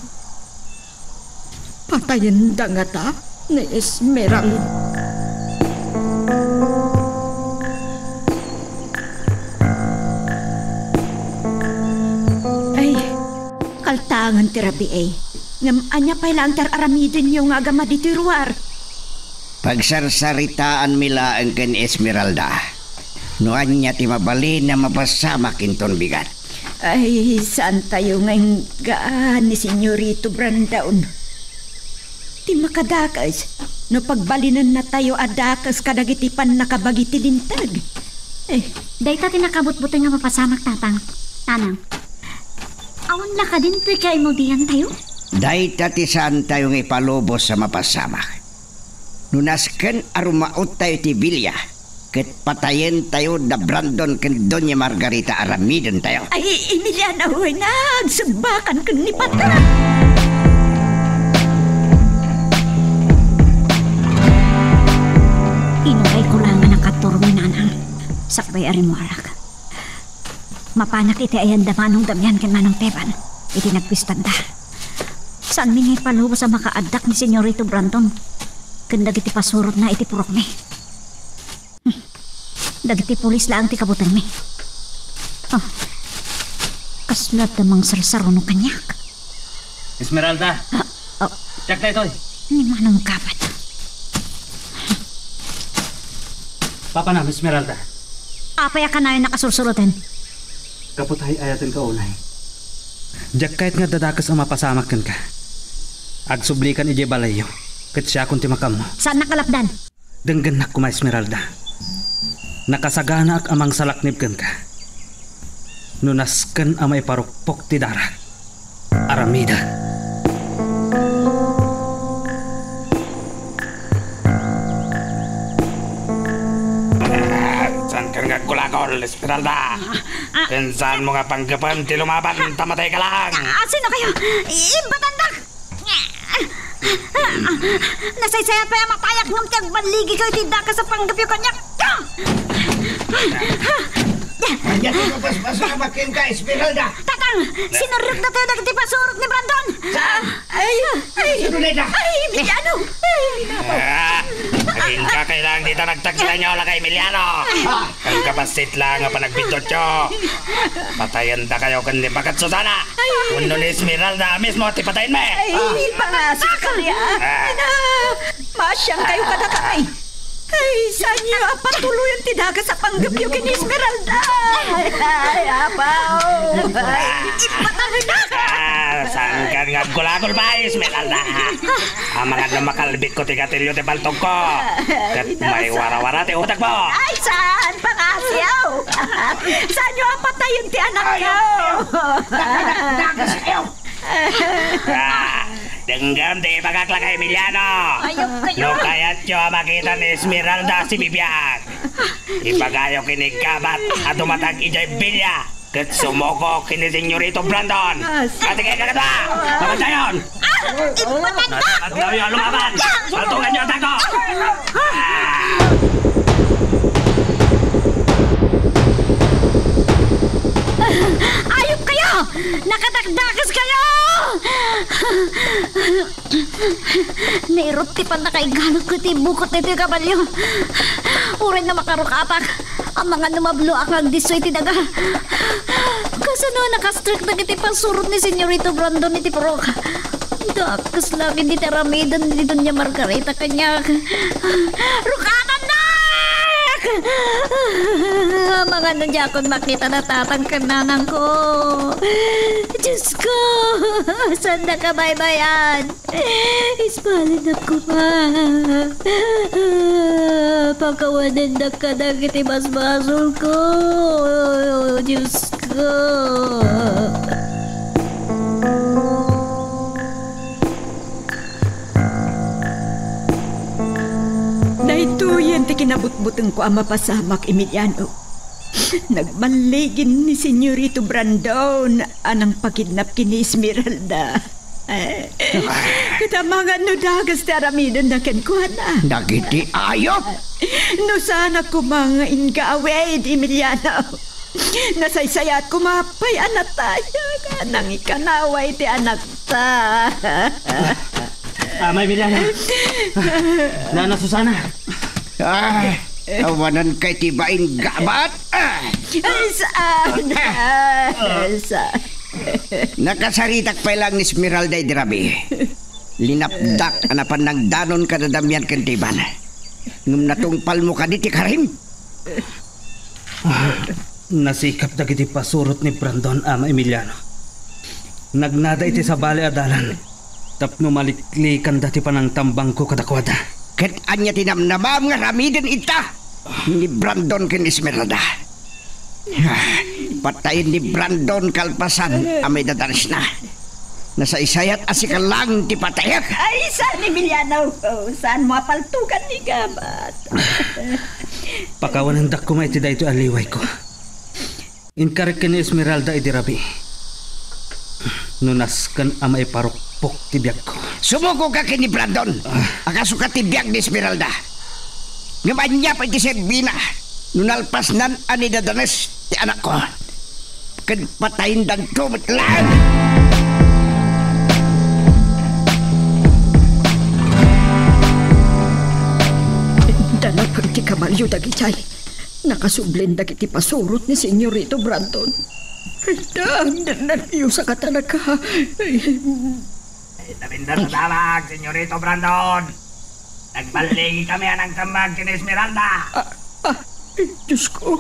Patayenda ngata ni Esmeralda. Ay, kaltangan ti rabii. Ngem ania pay laeng ti ar-aramidenyo nga agama ditoy ruar? Pagsarsaritaanmi laeng ken Esmeralda no ania ti mabalin a mapasamak inton bigat. Ay, saantayo nga inggaan ni Senyorito Brandon. Ti makadakes, no pagbalinennatayo a dakes kadagiti pannakabagi ti linteg. Eh. Dayta ti nakabutbuteng a mapasamak, Tatang. Nanang. Awan la kadin ti kaimudiantayo? Dayta ti saantayo nga ipalubos a mapasamak. No nasken a rumaottayo iti bilia, Ket patayentayo da Brandon ken Doña Margarita, aramidentayo. Ay, Emiliano, ay, nagsubbakan ken ni patay. Inurayko la nga nakaturong ni Nanang, sakbay a rimmuarak. Mapanak iti ayan da Manong Damian ken Manong Teban iti nagpiestanda. Saanmi nga ipalubos a makaaddak ni Senyorito Brandon ken dagiti pasurotna iti purokmi. Hmm. Dagiti pulis laeng ti kabutengmi. Ah, kasla adda mangsarsarano kaniak. Esmeralda! Ah, oh. Diak daytoy! Ni Manong Gabat. Papanam, Esmeralda? Apay a kanayon a kasursuroten? Gapu ta ay-ayatenka unay. Diak kayat nga adda dakes a mapasamak kenka. Agsublikan idiay balayyo, ket siakon ti makaammo. Saannak a lapdan? Denggennak koma, Esmeralda. Nakasaganaak a mangsalaknib kenka. No nasken a maiparukpok ti dara, aramida. Ah, saan ka nga agkulakol, Esmeralda? Ah, ah. Ken saanmo nga panggapuem ti lumaban ta matay ka lang? Ah, sino kayo? Ibatandak! Nasaysayat pay a matayak ngem ti agballigikayo ti dakes a panggepyo kaniak. Ania ti mapaspasamak kenka, Esmeralda? Tatang, sinurrotdatayo dagiti pasurot ni Brandon. Saan? Ay, ay, Sino dayta? Ay, Emiliano! Ay, Emiliano! Ah, agingga kay lang dita nagtaksianyo, Lakay Emiliano. Ah. Agkabassit lang a panagbiddutyo. Patayendakayo ken ni Baket Susana. Ay. Wenno ni Esmeralda a mismo ti patayenmi. Ay, ah, pangasika kadi, ah. Ah. Ina, masiangkayo kadakami. Ay, saanyo a patuloyen ti dakes a panggepyo ken ni Esmeralda. Ay, ay, apaw. Ay, ipatangnak. Ah, saankan nga agkulakol pay, Esmeralda? Amangan no makalbitko ti gatilio ti paltogko. Ket maiwarawara ti utekmo. Ay, saan, pangasiaw? Saanyo a patayen ti anakko? Dakdakdakes kayo. Ah, denggem ti ibagak, Lakay Emiliano. Ayok kayo. No kayatyo a makita ni Esmeralda a sibibiag, ibagayo ken ni Gabat a dumatag idiay bilya ket sumuko ken ni Senyorito Brandon. Ah, sige. Matigay ka kadua! Mabantayon! Ah, ipatandak! Nasa paglaw yung lumaban! Paltungan niyo ang tako! Ah! Ayop kayo! Nakadakdakes kayo! Nairut ti pannakaigalutko iti bukot daytoy kabalio. Uray nga makarukatak, amangan no mabloak nga agdisso iti daga. Kasano a nakastrek dagiti pasurot ni Senyorito Brandon iti purok? Dakes laeng dagiti aramiden ni Doña Margarita kaniak. Rukatannak! Amangan no diakon makita da tatang ken nanangko. Diosko, saanda kabaybayan. Isbalinnak koma. Pakawanennak kadagiti basbasolko. Diosko. Daytoyen ti kinabutbutengko a mapasamak, Emiliano. Nagballigin ni Senyorito Brandon a nangpakidnap ken ni Esmeralda. Ket amangan no dakes ti aramidenna kenkuana. Dagiti ayop! No saanak koma nga inggawid, Emiliano. Nasaysayat koma pay a natayag a nangikanawa iti anakta. Ama Emiliano. Nana Susana. Ah, awanan kay ti baing gabat. Ah! Ay, saan? Ay, saan? Nakasaritak pay lang ni Esmeralda idi rabii. Linapdak a napan nagdanon kada Damian ken Teban. Ngem natungpalmo kadi ti karim? Ah, nasikap dagiti pasurot ni Brandon, Ama Emiliano. Nagnada iti sabali a dalan tapno maliklikanda ti panangtambangko kadakuada. Ket ania ti namnamam nga ramiden ita ni Brandon ken Esmeralda? Ah, patayen ni Brandon kalpasan a maidadanesna. Nasaysayat a sika lang ti patayek. Ay, saan, Emiliano? Oh, saanmo a paltugan ni Gabat? Pakawanendak koma iti daytoy a liwayko. Inkarik ken ni Esmeralda idi rabii. No nasken a maiparukpok ti biagko. Sumuko ka ken ni Brandon. Ah. A kasuka ti biag ni Esmeralda. Ngem ania pay ti serbina no nalpasnan a ni dadanes ti anakko? Ket patayendanto met laeng. Danapen ti kabalio dagijay. Nakasubli dagiti pasurot ni Senyorito Brandon. Ay, da, nernerbiosakata. Ay, Ay, tabinda sa tabak, Senyorito Brandon. Nagballigikami a nangkemmeg ken Esmeralda. Ah, ah, Diosko.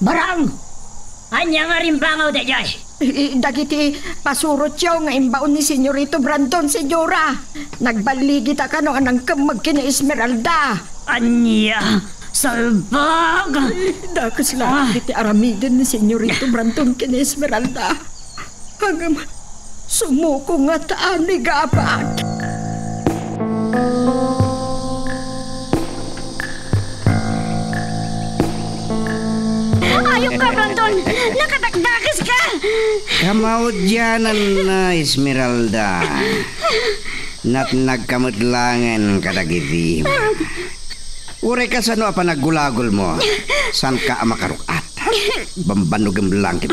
Barang! Ania nga rimbangaw daydiay? I-, i-, dagiti pasurotyo nga imbaon ni Senyorito Brandon, Senyora. Nagballigita kano a nangkemmeg ken Esmeralda. Ania? Salbag! Ay, dakes la Ah. iti aramiden ni Senyorito Brandon ken Esmeralda. Ngem sumuko ngata ni Gabat. Ayokka, Brandon! Nakadakdakeska! Kamaudiananna, Esmeralda. Natnagka met laengen kadagiti. Uray kasano a panaggulagulmo, saanka a makaruk-at. Bambannogem laeng ti.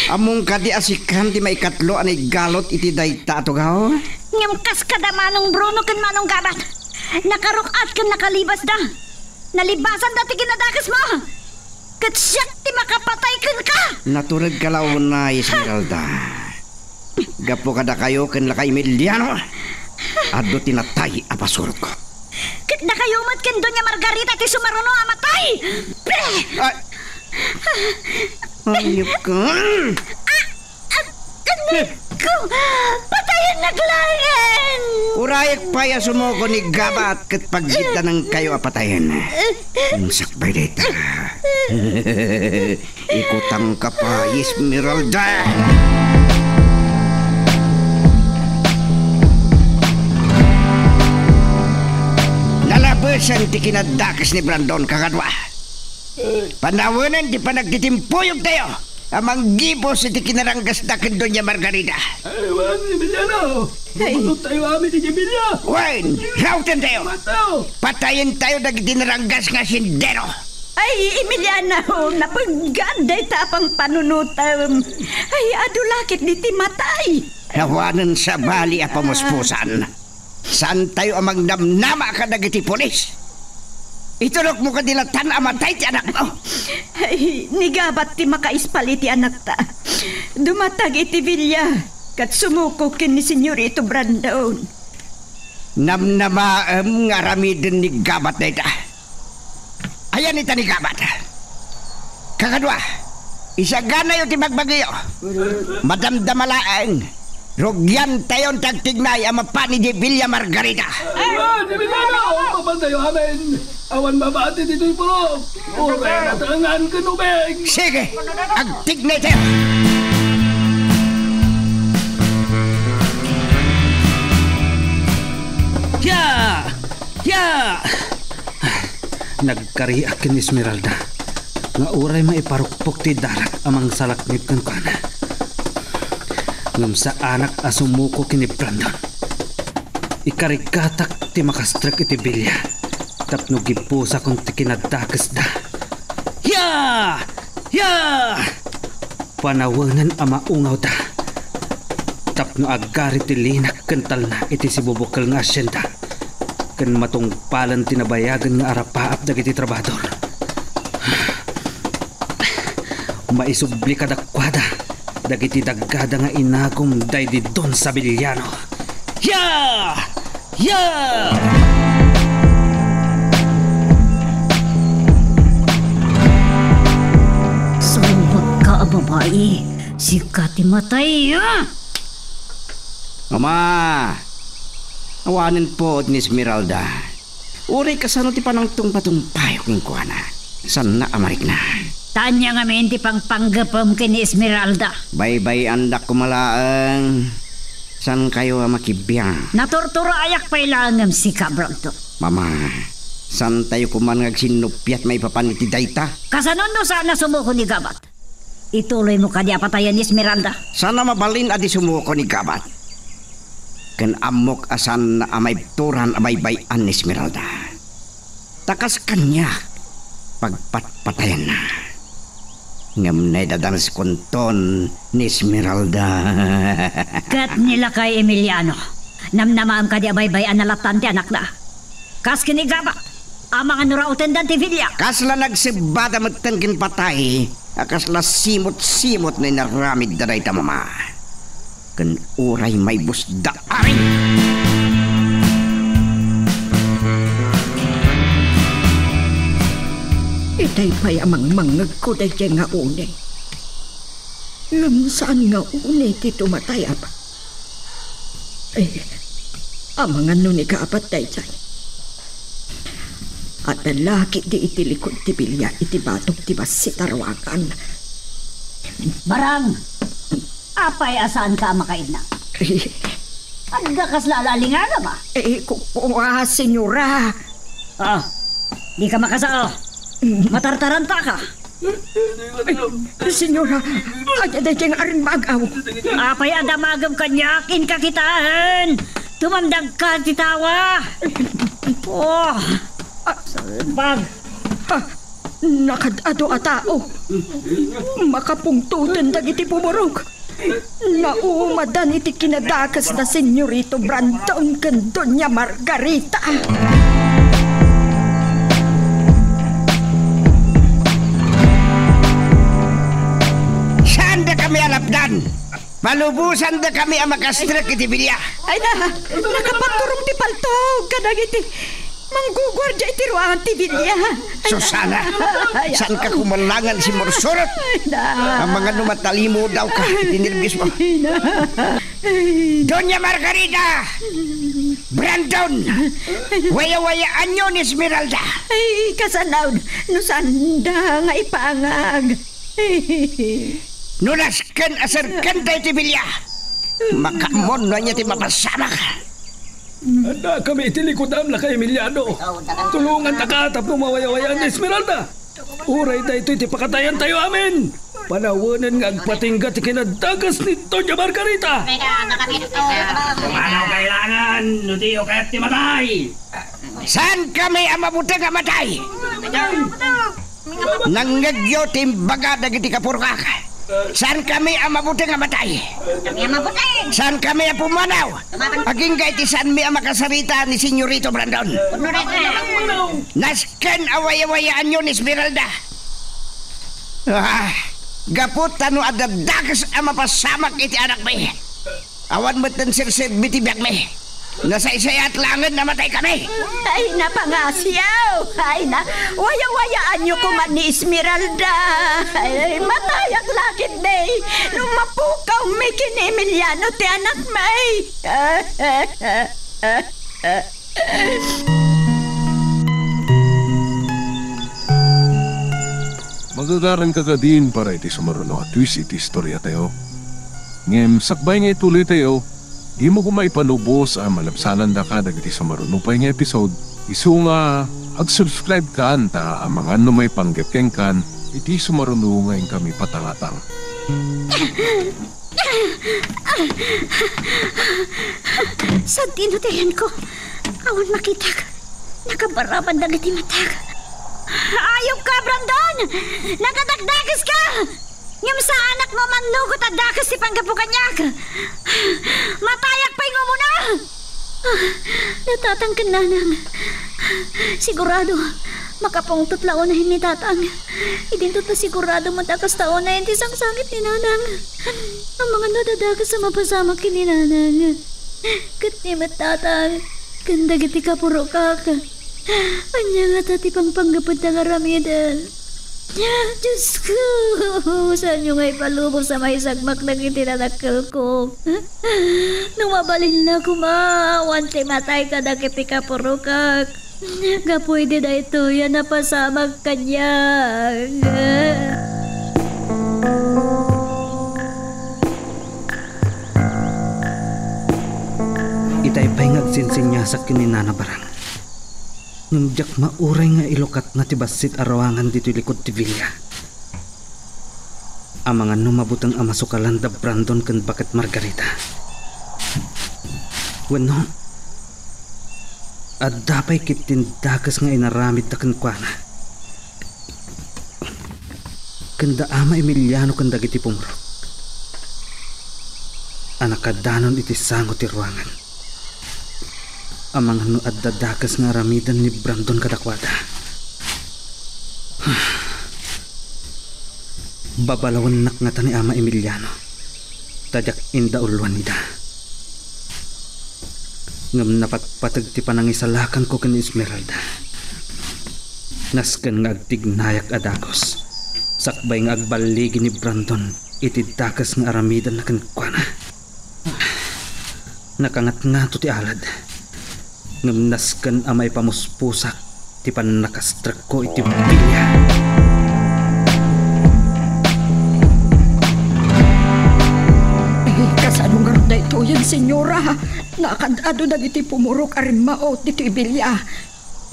Ammom kadi a sikan ti maikatlo a naigalut iti dayta a tugaw? Ngem kas kada Manong Bruno ken Manong Gabat, nakaruk-at ken nakalibasda. Nalibasanda ti kinadakesmo. Ket siak ti makapatay kenka! Naturedka la unay, Esmeralda. Gapu kadakayo ken la ka Emiliano, adu ti natay a pasurotko. Ket dakayo met ken Doña Margarita ti sumaruno a matay! Peh! Ay! Ayokka. Ah! Anakko! Patayennak laeng! Urayek pay a sumuko ni Gabat ket paggiddanankayo a patayen. Sakbay dayta. Ikutangka pay, Esmeralda! Nalabesen ti kinadakes ni Brandon, kakadua. Panawenen ti panagtitimpuyottayo a manggibus iti kinaranggasda ken Doña Margarita. Ay, wen, Emiliano! Ay. Manunottayo amin iti Emilia! Wen, rawtentayo! Mataw! Patayentayo dagiti naranggas nga sendero! Ay, Emiliano, napeggat dayta a pangpanunotem. Ay, adu la ketdi ti matay. Awanen sabali a pamuspusan. Saantayo a magnamnama kadagiti pulis. Iturokmo kadi latan a matay ti anakmo. Ay, ni Gabat ti makaispal iti anakta. Dumatag iti villa, ket sumuko ken ni Senyorito Brandon. Namnamaem nga aramiden ni Gabat dayta. Ayan ita ni Gabat. Kakadua, isaganayo ti bagbagiyo. Madamdama laeng, rugiantayon ti agtignay a mapan idiay Villa Margarita. Ay, di ba? Papantayo amin. Awan mabati ditoy purok. Ubing at angan ken ubing. Sige, agtignaytayo. Ya! Ya! Nagkariak ken Esmeralda nga uray maiparukpok ti darak a mangsalaknib kenkuana. Ngem saanak a sumuko ken ni Brandon. Ikarigatak ti makastrek iti bilia tapno gibusakon ti kinadakesda. Ya! Ya! Panawenen a maungawda tapno agari ti linak ken talna iti sibubukel nga asienda ken matungpalen ti nabayagen nga arapaap dagiti trabahador. Maisubli kadakuada dagiti daggada nga inagum daydi Don Sabiliano. Ya! Ya! Salbagka a babai, sika ti matay, ah! Ama, awanen puod ni Esmeralda. Uray kasano ti panangtungpatungpayo kenkuana, saanna a marikna. Ta ania ngamin ti pangpanggepem ken ni Esmeralda? Baybay-andak koma laeng. Saankayo a makibiang? Naturturayak pay laeng ngem sika, Brandon. Mama, Saantayo koman nga agsinnuppiat maipapan iti dayta. Kasano no saan a sumuko ni Gabat? Ituloymo kadi a patayen ni Esmeralda? Saan a mabalin a di sumuko ni Gabat. Ken ammok a saanna a maibturan a baybay-an ni Esmeralda. Ta kas kaniak, pagpatpatayenna. Ngem naidadaneskonton ni Esmeralda. Ket ni Lakay Emiliano, namnamaem kadi a baybay-anna latta ti anakna? Kas ken ni Gabat, amangan no rautenda ti bilia. Kasla nagsebbada metten ken patay a kasla simot-simot nga inaramidda dayta mama. Ken uray maibusda, amin. Itay pay a mangmangngegko daydiay nga une. Ngem saan nga une ti tumatay, Ama? Eh, amangan no ni Gabat daydiay. Adda la ketdi iti likod ti bilia iti batok ti bassit a ruangan. Barang! Apay a saanka a makaidna? Adda kasla ala-alingagam, a? Eh, ku-, ku-, ah, senyora. Ah, dika makasao. Matartarantaka. Ay, senyora, adda daydiay nga arimbagaw. Apay a damagem kaniak, inka kitaen. Tumamdagka ti tawa. Oh. Salbag. Ah, nakad-adu a tao. Makapungtoten dagiti pumurok. Naumadan iti kinadakes da Senyorito Brandon ken Doña Margarita. Saandakami a lapdan. Palubosandakami a makastrek iti bilia. Ay na, nakapaturong ti paltog kadagiti mangguguardia iti ruangan ti bilia. Susana, saanka kumalangan simursurot? Ay, na. Amangan no matalimo dawka iti nerbiosmo. Ay, na. Doña Margarita! Brandon! Wayawayaanyo ni Esmeralda! Ay, kasano, no saanda nga ipangag. No nasken a serken daytoy bilia, makaammoan no ania ti mapasamak. Addakami iti likudam, Lakay Emiliano. Tulongantaka tapno mawayawayaan ni Esmeralda. Uray daytoy ti pakatayantayo amin, panawenen nga agpatingga ti kinadakes ni Doña Margarita. Mano kailangan no diyo kayat ti matay? Saankami a mabuteng a matay? Nangngegyo ti imbaga dagiti kapurokak. Saankami a mabuteng a matay. Kami a mabuteng. Saankami a pumanaw. Agingga iti saanmi a makasarita ni Senyorito Brandon. Kunno daytoy. Nasken a wayawayaanyo ni Esmeralda. Ah, gapu ta no adda dakes a mapasamak iti anakmi. Awan met ti serserbi ti biagmi. Nasaysayat laengen a mataykami. Ay, napangasiw. Ay, na, wayawayaanyo koman ni Esmeralda. Ay, matayak la ketdi. No mapukawmi ken ni Emiliano ti anakmi. Magagaranka kadin para iti sumaruno a twist iti istoriatayo. Ngem sakbay nga ituloytayo, dimo koma ipalubos a malabsanandaka dagiti sumaruno pay nga episode. Isu nga, ag-subscribe kan ta amangan no maipanggep kenkan iti sumaruno nga inkami patangatang. Sadino ti ayanko? Awan makitak. Nakabaraban dagiti matak. Ayupka, Brandon! Nakadakdakeska! Ngem saanak no mannugot a dakes ti panggapu kaniak. Matayak pay nga umuna! Ah, ni tatang ken nanang. Sigurado, makapungtot la unayen ni tatang. Idinto ta sigurado met a kasta unayen ti sangsangit ni nanang. Amangan no adda dakes a mapasamak ken ni nanang. Ket ni met tatang, ken dagiti kapurokak. Ania ngata ti pangpanggependa nga aramiden? Diosko, saanyo nga ipalubos a maisagmak dagiti nadakkelko. No mabalin la koma, awan ti matay kadagiti kapurokak. Gapu idi daytoy a napasamak kaniak. Itay pay nga agsinsinyasak ken ni Nana Barang. Ngem diak mauray nga ilukatna ti bassit a ruangan ditoy likod ti villa. Amangan no mabuteng a masukalan da Brandon ken baket Margarita. Wenno, adda pay ketdin dakes nga inaramidda kenkuana. Ken da Ama Emiliano ken dagiti pumurok a nakadanon iti sango ti ruangan. Amangan no adda dakes nga aramiden ni Brandon kadakuada. Babalawennak ngata ni Ama Emiliano, ta diak indauluan ida. Ngem napatpateg ti panangisalakanko ken ni Esmeralda. Nasken nga agtignayak a dagus, sakbay nga agballigi ni Brandon iti dakes nga aramidenna kenkuana. Nakangatngato ti alad, ngem nasken a maipamuspusak ti pannakastrekko iti bilia. Eh, kasano ngarud daytoyen, senyora? Nakad-adu dagiti pumurok a rimmaot ditoy bilia.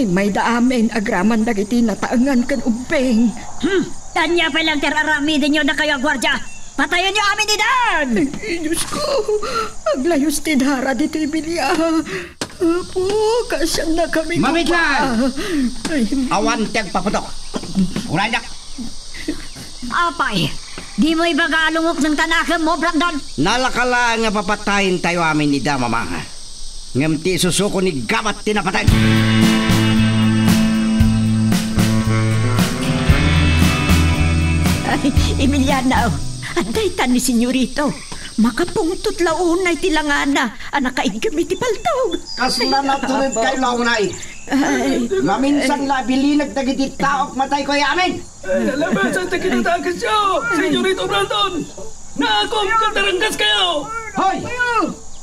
Immayda amin agraman dagiti nataengan ken ubbing. Hmm, ania pay lang ti ar-aramidenyo, dakayo a guardia? Patayenyo amin idan! Ay, Diosko, aglayos ti dara ditoy bilia. Apo, kaasiannakami. Mamitlan! Ay, awan ti agpaputok. Uraynak. Apay, dimo ibaga a lungokneng ti anakemmo, Brandon? Nalaka laeng a papatayentayo amin ida, Mama. Ngem ti isusuko ni Gabat ti napateg. Ay, Emiliano, adda itan ni Senyorito. Makapungtot la unay ti langana a nakaiggem iti paltog. Kasla naturedkayo la unay. Ay. Maminsan la bilinek dagiti taok matayko ay amin. Ay, alabasan ti kinadakesyo, Senyorito Brandon! Naakom ket aranggaskayo! Hoy!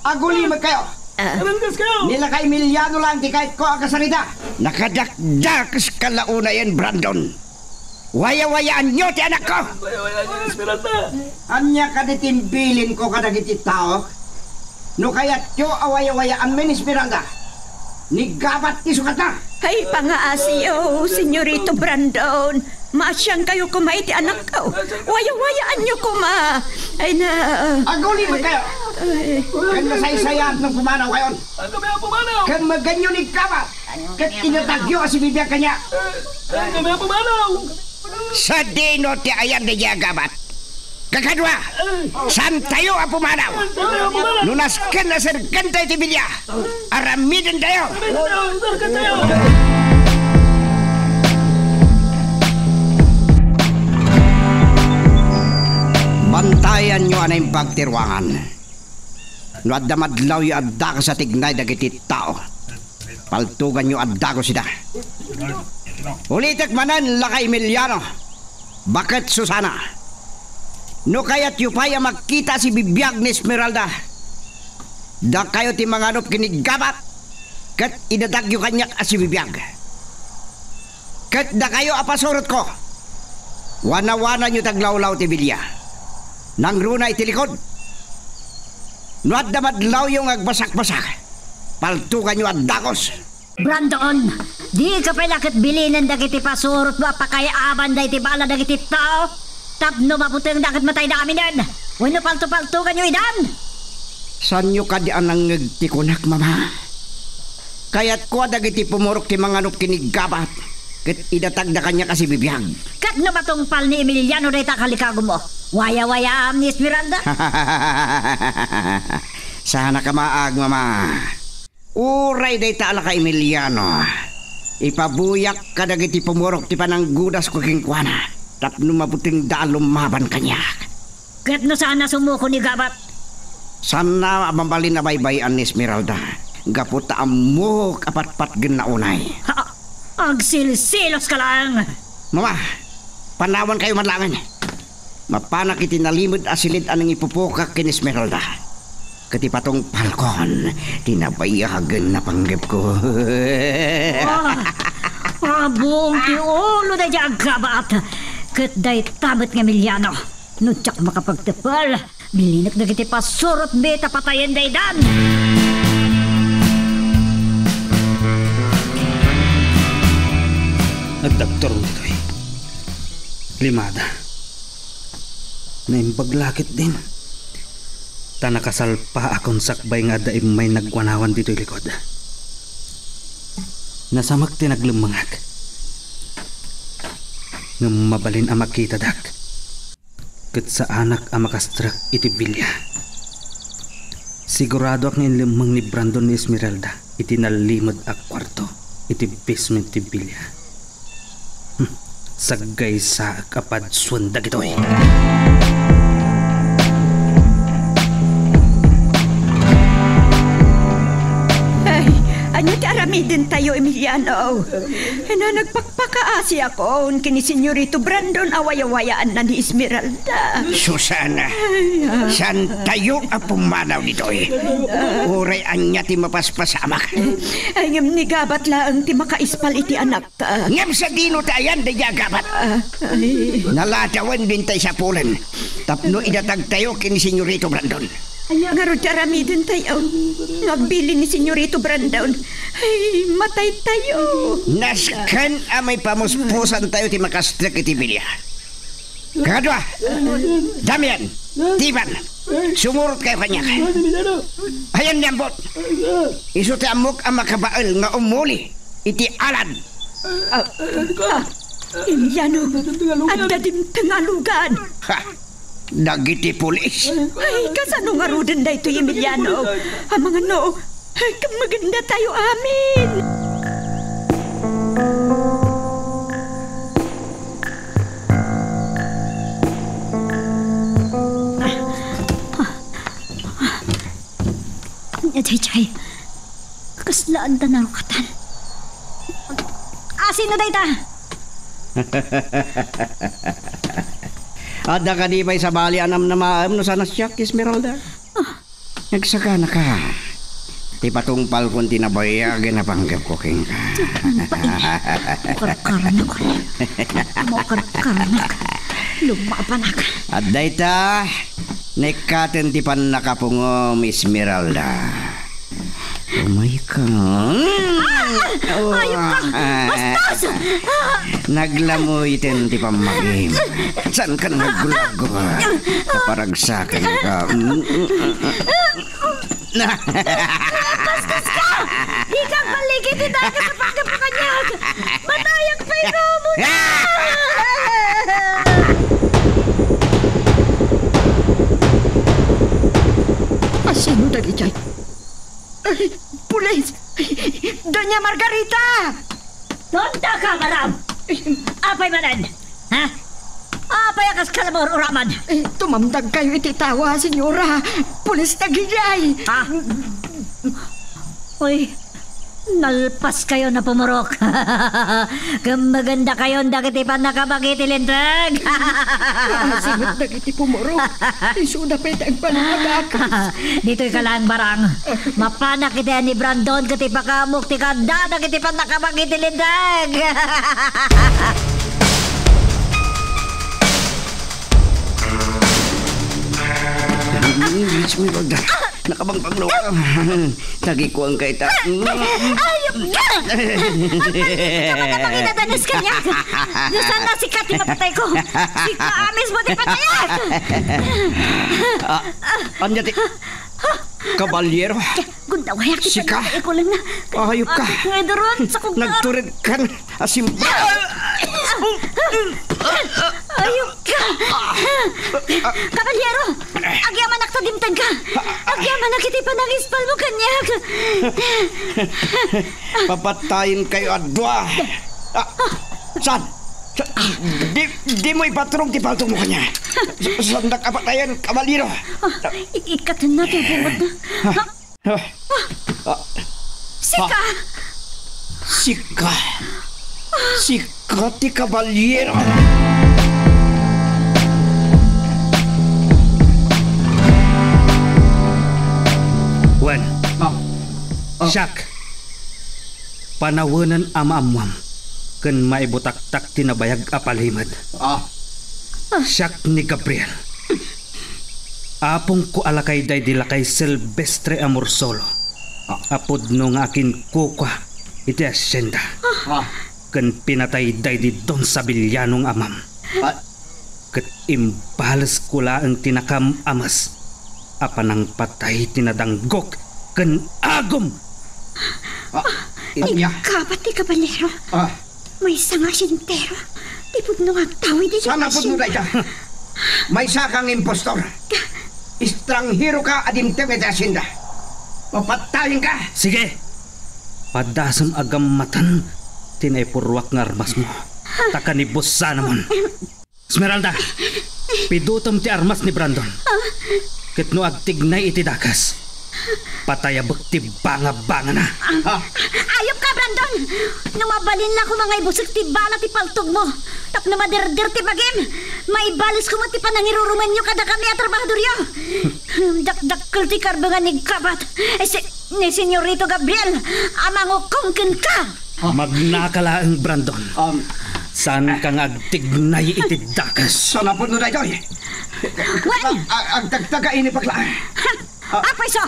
Agulimekkayo! Ah. Aranggaskayo! Ni Lakay Emiliano lang ti kayatko a kasarita. Nakadakdakeska la unayen, Brandon. Wayawayaanyo ti anakko! Wayawayaanyo ni Esmeralda! Ania kadi ti imbilinko kadagiti tao? No kayatyo a wayawayaanmi ni Esmeralda, ni Gabat ti sukatna. Ay, pangaasiyo, Senyorito Brandon. Maasiankayo koma iti anakko. Wayawayaanyo koma. Ay na. Agulimekkayo. Ay. Ken nasaysayaat no pumanawkayon. Ken megenyo ni Gabat. Ket inatagyo a sibibiag kaniak. Ken megenyo pumanawkayon. Sadino ti ayan daydiay a Gabat? Kakadua, saantayo a pumanaw. No nasken a serkentayo ti bilia, aramidentayo. Bantayanyo a naimbag ti ruangan. No adda madlawyo a dakes a tignay dagiti tao, paltoganyo a dagus ida. Ulitek manen, Lakay Emiliano, baket Susana. No kayatyo pay a makita a sibibiag ni Esmeralda, dakayo ti manganup ken ni Gabat ket idatagyo kaniak a sibibiag. Ket dakayo a pasurotko, wanawananyo ti aglawlaw ti bilia. Nangruna iti likod. No adda madlawyo nga agbasakbasak, paltoganyo a dagus. Brandon, dika pay la ket bilinen dagiti pasurotmo a pakayaaban daydi bala dagiti tao tapno mabutengda ket matayda aminen wenno paltopaltoganyo idan? Saanyo kadi a nangngeg ti kunak, Mama? Kayatko a dagiti pumurok ti manganup ken ni Gabat ket idatagda kaniak a sibibiag. Ket no matungpal ni Emiliano dayta a kalikagumo, wayawayaam ni Esmeralda? Saan a kamaag, Mama. Uray dayta a Lakay Emiliano, ipabuyak kadagiti pumurok ti pananggudasko kenkuana tapno mabutengda a lumaban kaniak. Ket no saan a sumuko ni Gabat? Saanna a mabalin a baybay-an ni Esmeralda gapu ta ammok a patpatgenna unay. Ha? Agsilsiloska laeng! Mama, panawankayo man laengen. Mapanak iti nalimed a siled a nangipupukak ken Esmeralda. Ket ipatungpalkon ti nabayagen a panggepko. Ah, abung ti ulo daydiay a Gabat. Ket dayta met nga Emiliano. No diak makapagtepel, bilinek dagiti pasurotmi ta patayen daytan. Agdaktor ditoy. Limada. Naimbag la ketdin. Ta nakasalpaakon sakbay nga adda immay nagwanawan ditoy likod. Nasamak ti naglemmengak. Ngem mabalin a makitadak. Ket saanak a makastrek iti bilia. Siguradoak nga inlemmeng ni Brandon ni Esmeralda iti nalimed a kuarto iti basement ti bilia. Hmm, saggaysaek a padsuen dagitoy. Ay, ania ti aramidentayo, Emiliano? Ania, nagpak- Pakaasiakon ken ni Senyorito Brandon a wayawayaanna ni Esmeralda. Susana, ay, ah. Saantayo a pummanaw ditoy. Uray ania ti mapaspasamak. Ay, ngem ni Gabat laeng ti makaispal iti anakta. Ngem sadino ti ayan daydiay a Gabat? Ah, ay. Naladawen dintay sapulen tapno idatagtayo ken ni Senyorito Brandon. Ngarud ti aramidentayo no agbilin ni Senyorito Brandon. Ay, mataytayo. Nasken a maipamuspusantayo ti makastrek iti bilia. Kakadua, Damian, Tiban, sumurotkayo kaniak. Ayan ni Ambot. Isu ti ammok a makabael nga umuli iti alad. Ah, ah, Emiliano, adda dimteng a lugad. Ha? Dagiti pulis? Ay, kasano ngaruden daytoy, Emiliano? Amanganno, ay, kemmegenda tayo amin. Ania daydiay? Kasla adda narukatan. Ah, sino dayta? Adda kadi pay sabali a namnamaem no saan a siak, Esmeralda? Ah. Nagsaganaka. Ti patungpalkon ti nabayag a panggepko kenka. Makarkarnak. Makarkarnak. Lumabanak. Adda ita. Naikkaten ti pannakapungom, Esmeralda. Umayka. Ah! Ayop ka! Bastos! Ah! Naglamuyten ti pammagim. Saanka nga aggulagguat? Kaparagsakanka. Bastos ka! Dika agbaligi ti dayta sa paggapu kaniak! Matayak pay no muna! Asino dagiti? Ay, pulis! Doña Margarita! Tonta ka, Barang! Apay manen? Ha? Apay a kas kalamor uraman? Eh, tumamdagkayo iti tawa, senyora. Pulis dagijay. Ha? Uy, nalpaskayon a pumurok. Kemmegenda kayon dagiti pannakabagi ti linteg. Nasimot dagiti pumurok. Isuda pay ta agbalbalakas. Ditoy ka lang, Barang. Mapanak iti ni Brandon ket ipakaamok ti kanda dagiti pannakabagi ti linteg. Esmeralda, nakabangbanglo ka. Tagikuan ka ita. Ayop ka! Agpangita ka, mangidadanes kaniak. No saan a sika ti mapatayko. Sika a mismo ti patayek. Ah, ania ti, kabalyero? Gundawayak ti Sika? Pagkaikuleng na. Ayop ka. Nga duron, sakog na. Nagtured kan asim. Ayop ka. Kabalyero, agyamanak ta dimteng ka. Agyamanak iti panangispal mo kaniak. Papatayen kayo a dua. Ah, saan? Sa-, di, di mo ipaturog ti palto mo kanya. Sa-, saandak a patayen, kabalyero. Ah, ik-, ikkaten na ti bungot na. Ah, ah, ah. Sika! Ah. Sika! Sika ti kabalyero! Wen, ah. Ah. Siak. Panawenen a maammuam ken maibutaktak ti nabayag a palimed. Ah. Siak ni Gabriel. Apongko a lakay daydi lakay Silvestre Amorsolo. Ah. A pudno nga akinkukua iti hacienda. Ah. ken pinatay daydi Don Sabiliano nga amam. Ah. Ket imbalesko laeng ti nakam-ames a panangpatay ti nadanggok ken agum. Ah, Nia. Ikabat ti kabalero. Ah. Maysa nga asintero ti pudno nga agtawi daydi. Saan a pudno dayta? Maysaka nga impostor. Estranghero ka a dimteng iti asienda. Papatayenka. Sige. Padasem a gammatan ti naipurruak nga armasmo. Ta kanibusanamon. Esmeralda, pidutem ti armas ni Brandon. Ket no agtignay iti dakes, patayabek ti bangabangana. Ah. Ayupka, Brandon! No mabalin la koma nga ibusek ti bala ti paltogmo tapno maderder ti bagim, maibalesko met ti panangirurumenyo kadakami a trabahadoryo. Dakdakkel ti karbengan ni Gabat, eh, si, ni Senyorito Gabriel a mangukom kenka. Ah. Magnaka laeng, Brandon. Um, Saanka nga agtignay iti dakes. Saan a pudno daytoy? Wen! A-, a-, agtagtaga ini, bakla. Ha! Ah. Apo isu!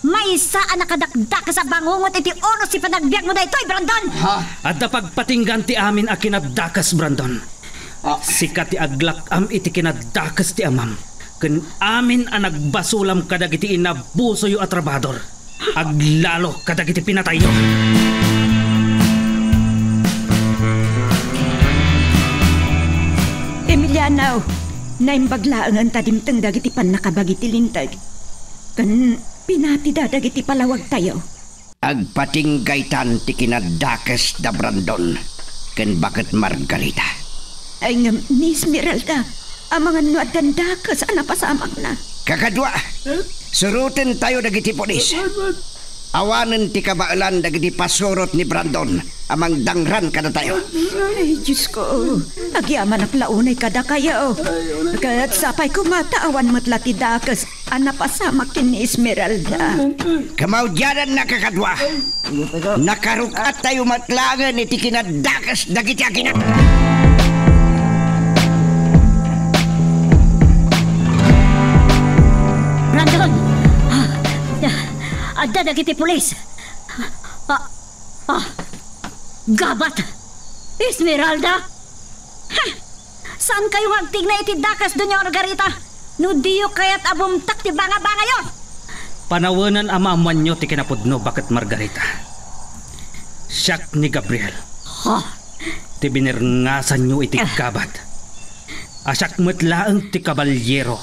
Maysa a nakadakdakes a bangungot iti unos ti panagbiagmo daytoy, Brandon! Ha? Adda pagpatinggaan ti amin a kinadakes, Brandon. Ah. Sika ti aglak-am iti kinadakes ti amam ken amin a nagbasolam kadagiti inabusoyo a trabahador. Aglalo kadagiti pinatayyo. Emiliano, naimbag laengen ta dimteng dagiti pannakabagi ti linteg. Ken pinatida dagiti palawagtayo. Agpatinggaytan ti kinadakes da Brandon ken baket Margarita. Ay ngem ni Esmeralda, amangan no addan dakes a napasamakna. Kakadua, surotentayo dagiti pulis. Awanen ti kabaelan dagiti pasurot ni Brandon a mangdangran kadatayo. Ay, Diosko, agyamanak la unay kadakayo. Ket sapay koma ta awan met la ti dakes a napasamak ken ni Esmeralda. Kamaudiananna, kakadua, nakaruk-attayo met laengen iti kinadakes dagiti agina. Brandon! Ah, adda dagiti pulis! Ah, ah, Gabat! Esmeralda! Ha! Saankayo nga agtignay iti dakes, Doña Margarita, no diyo kayat a bumtak ti bangabangayo? Panawenen a maammoanyo ti kinapudno, baket Margarita. Siak ni Gabriel. Ha? Ti binirngasanyo iti Ah. Gabat. A siak met laeng ti kabalyero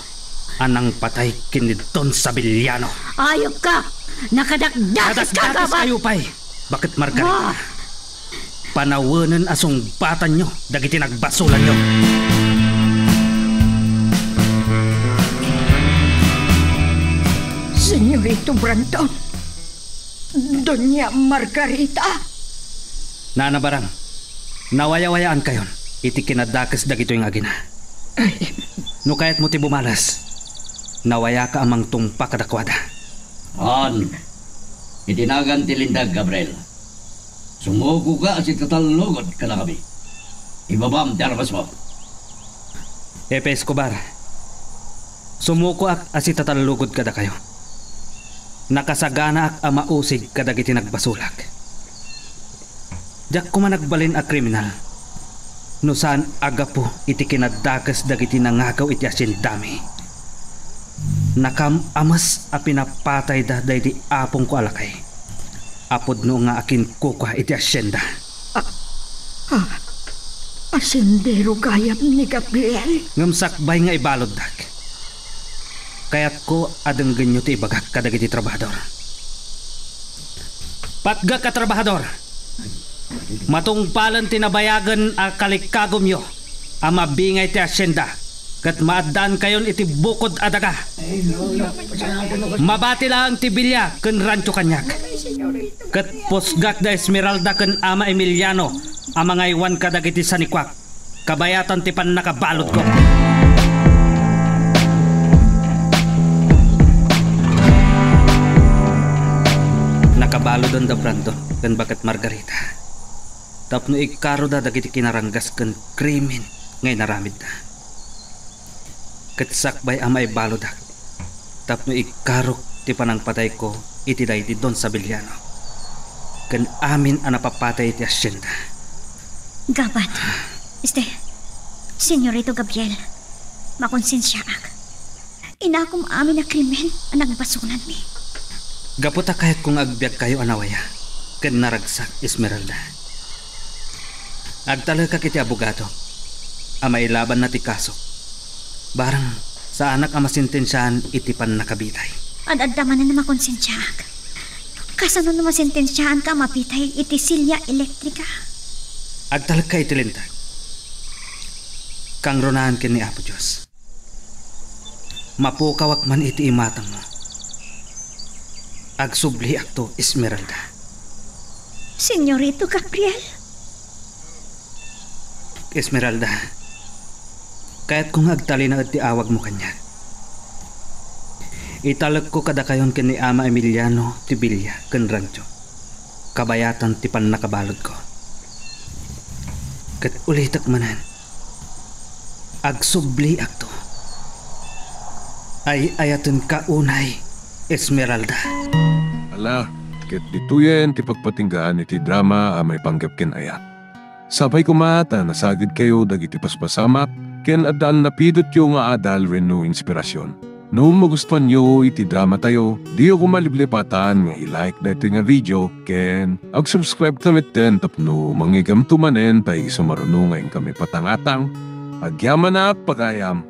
a nangpatay ken ni Don Sabiliano. Ayupka! Nakadakdakes ka, Gabat! Kadakdakes kayo pay, baket Margarita. Ah! Panawenen a sungbatanyo dagiti nagbasolanyo. Senyorito Brandon, Doña Margarita. Nana Barang, nawayawayaankayon iti kinadakes dagitoy nga agina. Ay. No kayatmo ti bumales, nawayaka a mangtungpa kadakuada. Haan, iti nagan ti linteg, Gabriel. Sumukoka a sitatallugod kadakami. Ibabam ti armasmo. Epe Escobar, sumukoak a sitatallugod kadakayo. Nakasaganaak a mausig kadagiti nagbasolak. Diak koma nagbalin a kriminal no saan a gapu iti kinadakes dagiti nangagaw iti asiendami. Nakam-ames a pinapatayda daydi apongko a lakay a pudno nga akinkukua iti asienda. A, a, asendero gayam ni Gabriel? Ngem sakbay nga ibaluddak, kayatko a denggenyo ti ibagak kadagiti trabahador. Patgek a trabahador, matungpalen ti nabayagen a kalikkagumyo a mabingay ti asienda ket maaddaankayon iti bukod a daga. Mabati laeng ti bilia ken rancho kaniak. Ket pusgak da Esmeralda ken Ama Emiliano a mangaywan kadagiti sanikuak kabayatan ti pannakabaludko. Nakabaluden da Brandon ken baket Margarita tapno ikaroda dagiti kinaranggas ken krimen nga inaramidda. Ket sakbay a maibaludak tapno ikarok ti panangpatayko iti daydi Don Sabiliano ken amin a napapatay iti asienda. Gabat. Este, Senyorito Gabriel, makonsensiaak. Inakom amin a krimen a nagbasolanmi. Gapu ta kayatko nga agbiagkayo a nawaya ken naragsak, Esmeralda. Agtalekak iti abogado a mailabanna ti kasok. Barang saanak a masentensiaan iti pannakabitay. Ad-adda manen a makonsensiaak. Kasano no masentensiaanka a mabitay iti silya elektrika? Agtalekka iti linteg. Kangrunaan ken ni Apo Dios. Mapukawak man iti imatangmo. Agsubliakto, Esmeralda. Senyorito Gabriel? Esmeralda, kayatko nga agtalinaed ti awagmo kaniak. Italekko kadakayon ken ni Ama Emiliano ti bilia ken rancho. Kabayatan ti pannakabaludko. Ket ulitek manen, agsubliakto. Ay-ayatenka unay, Esmeralda. Ala, ket ditoyen ti pagpatinggaan iti drama a maipanggep ken ayat. Sapay koma ta nasagidkayo dagiti paspasamak ken adda a napidotyo nga adal wenno inspirasyon. No magustuanyo iti dramatayo, diyo koma liplipatan nga i-like daytoy nga video ken ag-subscribe ta metten tapno mangigamto manen ta isu maruno nga inkami patangatang. Agyamanak, pagayam!